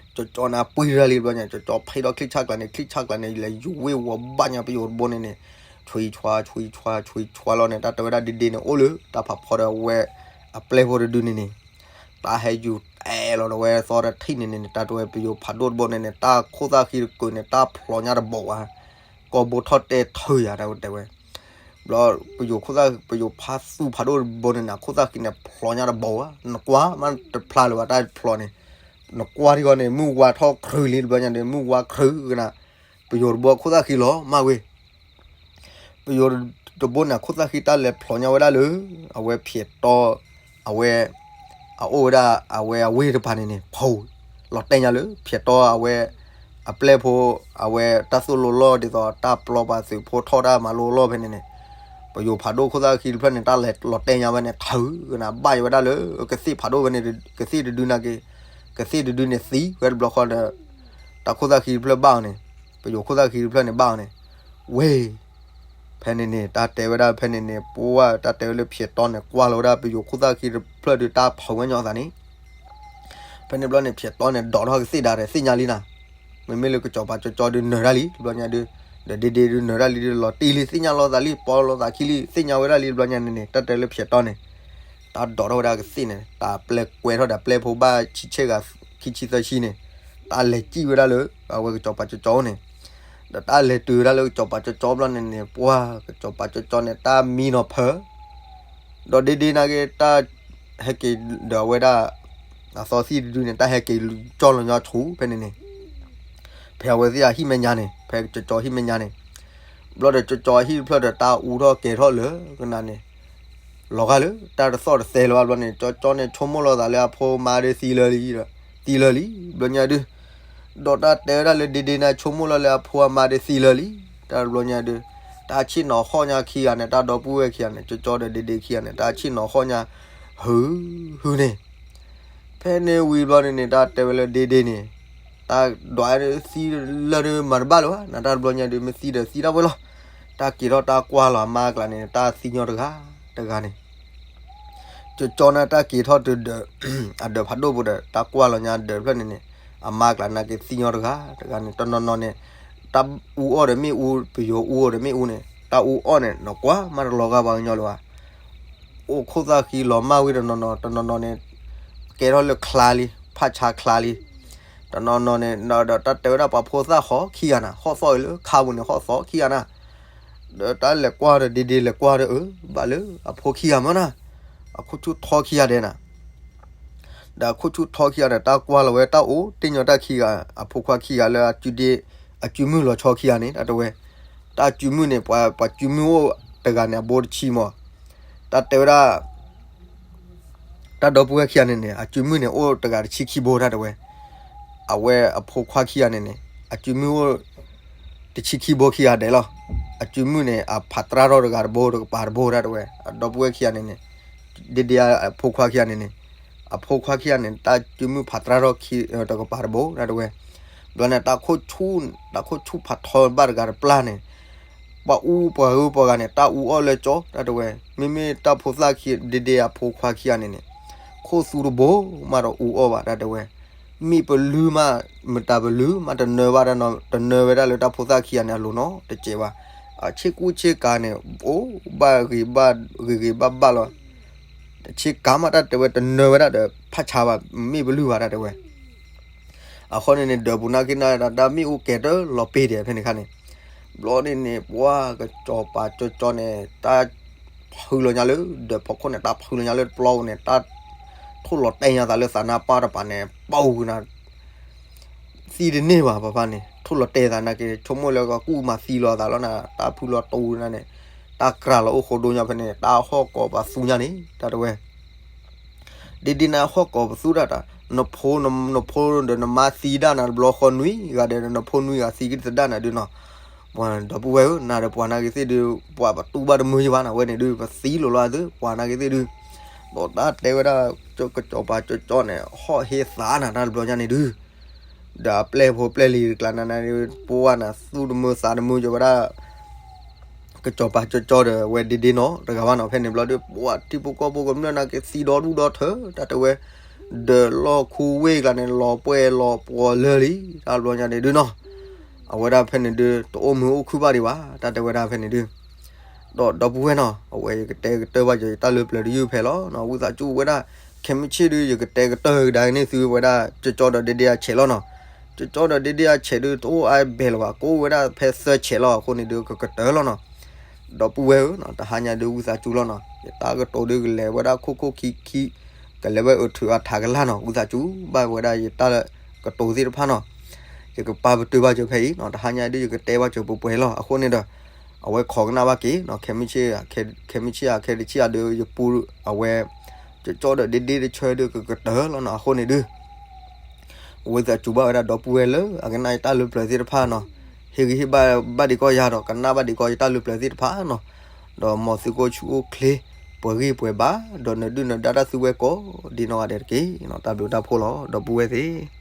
ကၠီကၠီန့ၣ်ပှံၢ်ရၤလံဘျီန့ၣ် ကၠီကၠီဖဲဒီးချံၣ်ဆၣ်ကျါန့ၣ် ချံၣ်ဆၣ်ကျါန့ၣ် လဲၤယူၤဝ့ၢ်ဝီၤဘၣ်ညါပယိၤတဘိန့ၣ်န့ၣ် ဆွံဆွါ ဆွံဆွါ ဆွံဆွါလီၤန့ၣ် တၢ်တဲဝဲဒၣ်ဒ့ဒ့န့ၣ် အိၣ်လၢတၢ်ဖးဖီဒီးဝဲအပျဲၢ်ဖိတဒုန့ၣ်န့ၣ် တၢ်ဟဲယူၤတဲလီၤဒီးဝဲသီတထံၣ်န့ၣ်န့ၣ် တၢ်တဲဝဲပယိၤဖးဒိၣ်တဘိန့ၣ်န့ၣ် တၢ်ခိၣ်သၣ်ဃံတကုာ်န့ၣ် တၢ်ဖျိညါတဘိဝဲ ကီၢ်ဘိထီၣ်တဲထၢယၤ တၢ်တဲဝဲ ဘျီပယိၤခိၣ်သၣ် ပယိၤဖးသူဖးဒိၣ်တဘိန့ၣ်န့ၣ် အခိၣ်သၣ်ဃံန့ၣ် ဖျိညါတဘိဘၣ်, နကွၢ်မးတဖျါလၢၤဘၣ် တၢ်ဖျိန့ၣ်, နကွၢ်ထံဂီၤန့ၣ် မုၢ်ဝါထီၣ်ခရုးလံတဘျီညါဒီး မုၢ်ဝါခရုးကနၤ, ပယိၤတဘိအခိၣ်သၣ်ဃံလီၤမၢ်ဝဲ ပယိၤတဘိန့ၣ် အခိၣ်သၣ်ဃံတၢ်လဲၤဖျိညါဝဲဒၣ်လၢ အဝဲဖျဲးတီ, အဝဲ အအိၣ်ဝဲဒၣ် အဝဲအဝ့ၢ်တပၤန့ၣ်န့ၣ် ဖီ လီၤတဲာ်ညါလၢ ဖျဲးတီအဝဲ အပျဲၢ်ဖိ အဝဲတၢ်သိၣ်လိလီၢ်ဒ်သိး တၢ်ပျီပာ်သုးဖိထီၣ်တၢ်မၤလိလီၢ်ဖဲန့ၣ်န့ၣ်, ပယိၤဖးဒိၣ်ခိၣ်သၣ်ဃံတဖျၢၣ်န့ၣ် တၢ်လဲၤလီၤတဲာ်ညါဝဲန့ၣ် ထုးကနၤဘၣ်ယဝဲဒၣ်လၢ ကသ့ၣ်ဖးဒိၣ်ဖဲန့ၣ် ကသ့ၣ်တဒုနာ်က့, ကသ့ၣ်တဒုန့ၣ်သံဝဲတဘျီဃီဒီး တၢ်ခိၣ်သၣ်ဃံတဖျၢၣ်ဘၣ်အီၤန့ၣ်, ပယိၤခိၣ်သၣ်ဃံတဖျၢၣ်န့ၣ်ဘၣ်အီၤန့ၣ်, ဝ့ၢ် ဖဲန့ၣ်န့ၣ် တၢ်တဲဝဲဒၣ်ဖဲန့ၣ်န့ၣ် ပှၢ်တၢ်တဲဝဲလၢဖျဲးတီန့ၣ် ကွၢ်လီၤဝဲဒၣ်ပယိၤခိၣ်သၣ်ဃံတဖျၢၣ်ဒုးတၢ်ဖီဝဲညီအသးန့ၣ်, ဖဲန့ၣ်ဘျီန့ၣ် ဖျဲးတီန့ၣ် ဒိးထီၣ်ကသ့ၣ်ဒါဒီးသ့ၣ်ညါလံနၤ, မ့မ့ၢ်လၢကစီၤပၤကၠီကၠီဒုးနၢၤတၢ်လံ တဘျီညါဒုး, ဒီးဒ့ဒ့ဒုးနၢၤတၢ်လံဒုး လီၤတံၢ်လံ သ့ၣ်ညါလီၤသးလံ ပီလီၤသးခံလံ သ့ၣ်ညါဝဲဒၣ်လံတဘျီညါန့ၣ်န့ၣ် တၢ်တဲလၢဖျဲးတီန့ၣ် တၢ်ဒိးထီၣ်ဝဲဒၣ်ကသ့ၣ်န့ၣ် တၢ်ပျဲၢ်ကွဲထီၣ်ဒီးပျဲၢ်ဖိဘၣ်ဆံဆဲၣ်ဂၤ ခံဆံသၢဆံန့ၣ်, တၢ်လဲၤစံၣ်ဝဲဒၣ်လၢ အဝဲကစီၤပၤကၠီကၠီန့ၣ်, ဒီးတၢ်လဲၤတုၤဝဲဒၣ်လၢကစီၤပၤကၠီကၠီဘျီန့ၣ်န့ၣ် ပှၢ်ကစီၤပၤကၠီကၠီန့ၣ် တၢ်မံနီၤဖၢ ဒီးဒ့ဒ့နာ်က့ တၢ်ဟဲက့ၤဒီးအဝဲဒၣ် အသီသံၣ်တဒုန့ၣ် တၢ်ဟဲက့ၤကၠီလီၤညီဆူဖဲန့ၣ်န့ၣ်, ဖဲအဝဲသ့ၣ်အဟံၣ်မဲာ်ညါန့ၣ် ဖဲကၠီကၠီဟံၣ်မဲာ်ညါန့ၣ်, ဘျီဒီးကၠီကၠီအဟံၣ်တဖျၢၣ်ဒီးတၢ်အူထီၣ်ကဲၤထီၣ်လၢကနၤန့ၣ်, လီၤဂာ်လၢ တၢ်တသီၣ်တသဲလၢၤဘၣ်ဘျီန့ၣ် ကၠီကၠီန့ၣ် ဆိကမိၣ်လီၤသးလၢအဖိမါဒုးသံလၢာ်လံ, သံလၢာ်လံ ဘျီညါဒုး, ဒီးတၢ်တဲဝဲဒၣ်လၢဒ့ဒ့န့ၣ် ဆိကမိၣ်လီၤလၢအဖိအမါဒုးသံလၢာ်လံ, တၢ်တဘျီညါဒုး, တၢ်ဆ့ၣ်နီၤဟီၣ်ညါခံဂၤန့ၣ် တၢ်ဒီပုၢ်ဝဲၢ်ခံဂၤန့ၣ် ကၠီကၠီဒီးဒ့ဒ့ခံဂၤန့ၣ် တၢ်ဆ့ၣ်နီၤဟီၣ်ညါ ဟုဟုန့ၣ် ဖဲန့ၣ်ဝံၤဘျီန့ၣ်န့ၣ် တၢ်တဲဝဲလၢဒ့ဒ့န့ၣ်, တၢ်ဒွးသံလၢာ်ဒုးမၤတဘၣ်လၢၤဘၣ် နတၢ်တဘျီညါဒုး မ့ၢ်သံဒီးသံတၢ်ဝဲလီၤ, တၢ်က့ၤထီၣ်တၢ်ကွၢ်လီၤအမါအကျါန့ၣ် တၢ်သံညီတဂၤတဂၤန့ၣ် ကၠီကၠီန့ၣ်တၢ်က့ၤထီၣ်တုၤဒီး အဒၢးဖးဒိၣ်ပူၤဒီး တၢ်ကွၢ်လီၤညါဒၢးတဖျၢၣ်န့ၣ်န့ၣ် အမါအကျါနာ်က့ၤသံညီတဂၤတဂၤန့ၣ် တနီၤနီၤန့ၣ် တၢ်အူအီၣ်ဒီးမ့ၣ်အူ ပယိၤအူအီၣ်ဒီးမ့ၣ်အူန့ၣ် တၢ်အူအီၣ်န့ၣ် နကွၢ်မးတလီၤဂာ်ပှၤကညီလၢၤဘၣ် အိၣ်ခိၣ်သၣ်ဃံလီၤမၢ်ဝံၤတနီၤနီၤ တနီၤနီၤန့ၣ် ကဲထီၣ်လၢချါလံ ဖးဆါချါလံ တနီၤနီၤန့ၣ် ဒီးတၢ်တဲဝဲဒၣ်ပှၤဖိသၣ်ဟီၣ်ခံဂၤနၤ ဟီၣ်သီၣ်အံၤလၢခါပူၤန့ၣ် ဟီၣ်သီၣ်ခံဂၤနၤ ဒီးတၢ်လဲၤကွၢ်ဒီးဒ့ဒ့လဲၤကွၢ်ဒီးအၢ ဘၣ်လၢအဖိခံဂၤမၢ်နၤ အခိၣ်ဆူၣ်ထီခံဂၤဒဲးနၤ ဒီးအခိၣ်ဆူၣ်ထီခံဂၤဒီး တၢ်ကွၢ်လီၤဝဲတၢ်အိၣ်တ့ၢ်ညီတၢ်ခံဂၤ အဖိခွါခံဂၤလၢအစုဒ့ အစုမုၢ်လီၤဆီခံဂၤန့ၣ် တၢ်တဲဝဲ တၢ်စုမုၢ်န့ၣ် ပှၤစုမုၢ်အိၣ်တဂၤန့ၣ် အဘိတဆံမး တၢ်တဲဝဲဒၣ် တၢ်ဒီပုၢ်ဝဲၢ်ခံဂၤန့ၣ်န့ၣ် အစုမုၢ်န့ၣ် အိၣ်တဂၤတဆံခံဘိ တၢ်တဲဝဲ အဝဲအဖိခွါခံဂၤန့ၣ်န့ၣ် အစုမုၢ်အိၣ် တဆံခံဘိခံဂၤဒဲးလီၤ. အစုမုၢ်န့ၣ် အဖးတြၢ်ထီၣ်တဂၤတဘိ တကပၤတဘိ တၢ်တဲဝဲ အဒီပုၢ်ဝဲၢ်ခံဂၤန့ၣ်န့ၣ် ဒ်ဒ်အဖိခွါခံဂၤန့ၣ်န့ၣ် အဖိခွါခံဂၤန့ၣ် တၢ်စုမုၢ်ဖးတြၢ်ထီၣ်ခံ တကပၤတဘိ တၢ်တဲဝဲ ဘျီန့ၣ် တၢ်ခိၣ်ဆူၣ် တၢ်ခိၣ်ဆူၣ်ဖးထီဘၣ်တဂၤတပျၢ်န့ၣ် ပှၤအူပှၤဂုၤပှၤဂၤန့ၣ် တၢ်အူအီၣ်လၢကၠီ တၢ်တဲဝဲ မ့မ့ၢ်တၢ်ဖိသၣ်ခံ ဒ်ဒ်အဖိခွါခံဂၤန့ၣ်န့ၣ် ခိၣ်သူတဘိမးတအူအီၣ်ဘၣ် တၢ်တဲဝဲ မ့ၢ်ပလုၢ်မး မတၤပလုၢ်မးတနၢဘၣ်တၢ်နီၤ တနၢဝဲဒၣ်လၢတၢ်ဖိသၣ်ခံဂၤန့ၣ် အလိၤနီတစဲးဘၣ်. အဆ့ကူဆ့ကၤန့ၣ် အိၣ်ဘၣ်ဂ့ၤဘၣ်ဂ့ၤဂ့ၤဘၣ်ဘၣ်လီၤ. ဆ့ကၤမး တၢ်တဲဝဲ တနၢဝဲဒၣ်ဒီးဖးဆါဘၣ် မ့ၢ်ပလုၢ်ဘၣ် တၢ်တဲဝဲ အဃိန့ၣ်န့ၣ် ဒၢးပူၤနာ်က့န့ၣ် တၢ်မ့ၣ်အူကဲၤတလီၤပ့ၤဒဲး ဖဲန့ၣ်ခါန့ၣ် ဘျီန့ၣ်န့ၣ် ပှၤကစီၤပၤကၠီကၠီန့ၣ် တၢ်ဖုလီၤညါလၢ ဒၢးဖီခိၣ်န့ၣ် တၢ်ဖုလီၤညါလၢတပျီပူၤန့ၣ် တၢ်ထိၣ်လီၤတဲာ်ညါသးလၢသးနါပၢ်တပၤန့ၣ် ပှၤဝံၤနၤ သံတန့ၢ်ဘၣ် ပှၤဖါန့ၣ် ထိၣ်လီၤတဲာ်သးနာ်က့ ဆိကမိၣ်လၢကကူၣ်မၤသံလီၤသးလီၤနၤ တၢ်ဖုလီၤတူနၤန့ၣ် တၢ်ကြၤလီၤအိၣ်ဃိဒိညါဖဲန့ၣ် တၢ်ဟီၣ်ကိးပသူညါန့ၣ် တၢ်တဲဝဲ ဒ်ဒ်န့ၣ် ဟီၣ်ကိးပသူဒၣ်တၢ် နဖိ နဖိဒီးနမါသံဒၣ်နၤတဘျီဃီ နွံဂၤဒီး နဖိနွံဂၤသံကသဒၣ်နၤဒုးနီၤ ပှၤဒီပုၢ်ဝဲၢ်ဧၢ နၤဒီးပှၤနာ်က့ၤသ့ၣ်ဒုး ပှၤပတူၢ်ဘၣ်တမုာ်ယဘၣ်နၤဝဲန့ၣ်ဒုး ပသံလိၤလီၤသု ပှၤနာ်က့ၤသ့ၣ်ဒုး ဒီးတၢ်တဲဝဲဒၣ် ကစီၤပၤကၠီကၠီန့ၣ် ဟီၣ်ဟ့သးနၤတၢ်တဘျီညါန့ၣ်ဒုး ဒီးအပျဲၢ်ဖိပျဲၢ်လံၤတကျါနၤန့ၣ် ပှၤနၤသူၣ်တမုာ်သးတမုာ်ယဝဲဒၣ် ကစီၤပၤကၠီကၠီဒီး ဝဲဒ့ဒ့နီၤ တဂၤဘၣ်နီၤ ဖဲန့ၣ်ဘျီဒုး ပှၤထံဖိကီၢ်ဖိကမျၢၢ်နာ်က့ၤသံဒီဒူၣ်ဒီထၢ တၢ်တဲဝဲ ဒီးလီၢ်ခူဝ့ၢ်ကျါန့ၣ် လီၤပှဲၤလီၤပှီၤလၢာ်လံ တၢ်ဘျီညါန့ၣ်ဒုးနီၤ အဝဲဒၣ်ဖဲန့ၣ်ဒုး တအိၣ်မုာ်အိၣ်ခုၣ်ဘၣ်ဒံးဘၣ် တၢ်တဲဝဲဒၣ်ဖဲန့ၣ်ဒုး ဒီးဒီပုၢ်ဝဲၢ်နီၤ အဝဲယကတဲကတၢၢ်ဘၣ်ယတၢ်လၢပျၢၤတယုၢ်ဖဲလီၤနီၤ ဝံသးစူၤဝဲဒၣ် ခဲမုၢ်ဆ့ၣ်ဒုး ယကတဲကတၢၢ်ကဒါက့ၤန့ၢ်သုဝဲဒၣ် ကၠီကၠီဒီးဒ့ဒ့အဆဲးလီၤနီၤ ကၠီကၠီဒီးဒ့ဒ့အဆဲးဒုး တအိၣ်အါဘဲလၢၤဘၣ် ကအိၣ်ဝဲဒၣ်ဖဲသၢဆဲးလီၤ အဃိန့ၣ်ဒုး ကကတၢၢ်လီၤနီၤ ဒီပုၢ်ဝဲၢ်ဧၢနီၤ, တဟါညါဒုးဝံသးစူၤလီၤနီၤ, ယတၢ်ကတိၤဒုးကလဲၤဝဲဒၣ်ခိၣ်ခိၣ်ခံခံ, ကလဲၤဝဲအထုးအထးကလာ်နီၤ, ဝံသးစူၤဘၣ်ဝဲဒၣ်ယတၢ်ကတိၤသ့ၣ်တဖၣ်နီၤ, ယကပာ်ပတုာ်ဘၣ်စၢၤဖဲအံၤနီၤ, တဟါညါဒုးယကတဲဘၣ်စၢၤပှဲၤပှဲၤလီၤ. အဃိန့ၣ်ဒီး အဝဲခိးကနၣ်ဘၣ်က့ၤနီၤ, ခဲမုၢ်ဆ့ၣ်, ခဲမုၢ်ဆ့ၣ်ဧါ ခဲတဆံၣ်ဧါဒီး ယပူ အဝဲ ကကၠီဒီးဒ့ဒ့တဆၢဒုးကကတၢၢ်လီၤနီၤ. အဃိန့ၣ်ဒုး ဝံသးစူၤဘၣ်ဝဲဒၣ်ဒီပုၢ်ဝဲၢ်လၢအကနၣ်ယတၢ်လၢပျၢၤသ့ၣ်တဖၣ်နီၤ, ဟ့ၣ်ဂံၢ်ဟ့ၣ်ဘါဘၣ်ဒံးကီးယၤဒီး ကနၣ်ဘၣ်ဒံးကီးယတၢ်လၢပျၢၤသ့ၣ်တဖၣ်နီၤ, ဒီးမ်သုကအိၣ်ဆူၣ်အိၣ်ချ့ ပှဲၤဂံၢ်ပှဲၤဘါ ဒီးနဒုၣ်နဒါတၢ်သုဝဲကိးဒ်နီၢ်ဂၤဒဲးတက့ၢ်နီၤ. တၢ်ဘျုးတၢ်ဖှိၣ်လီၤ ဒီပုၢ်ဝဲၢ်သ့ၣ်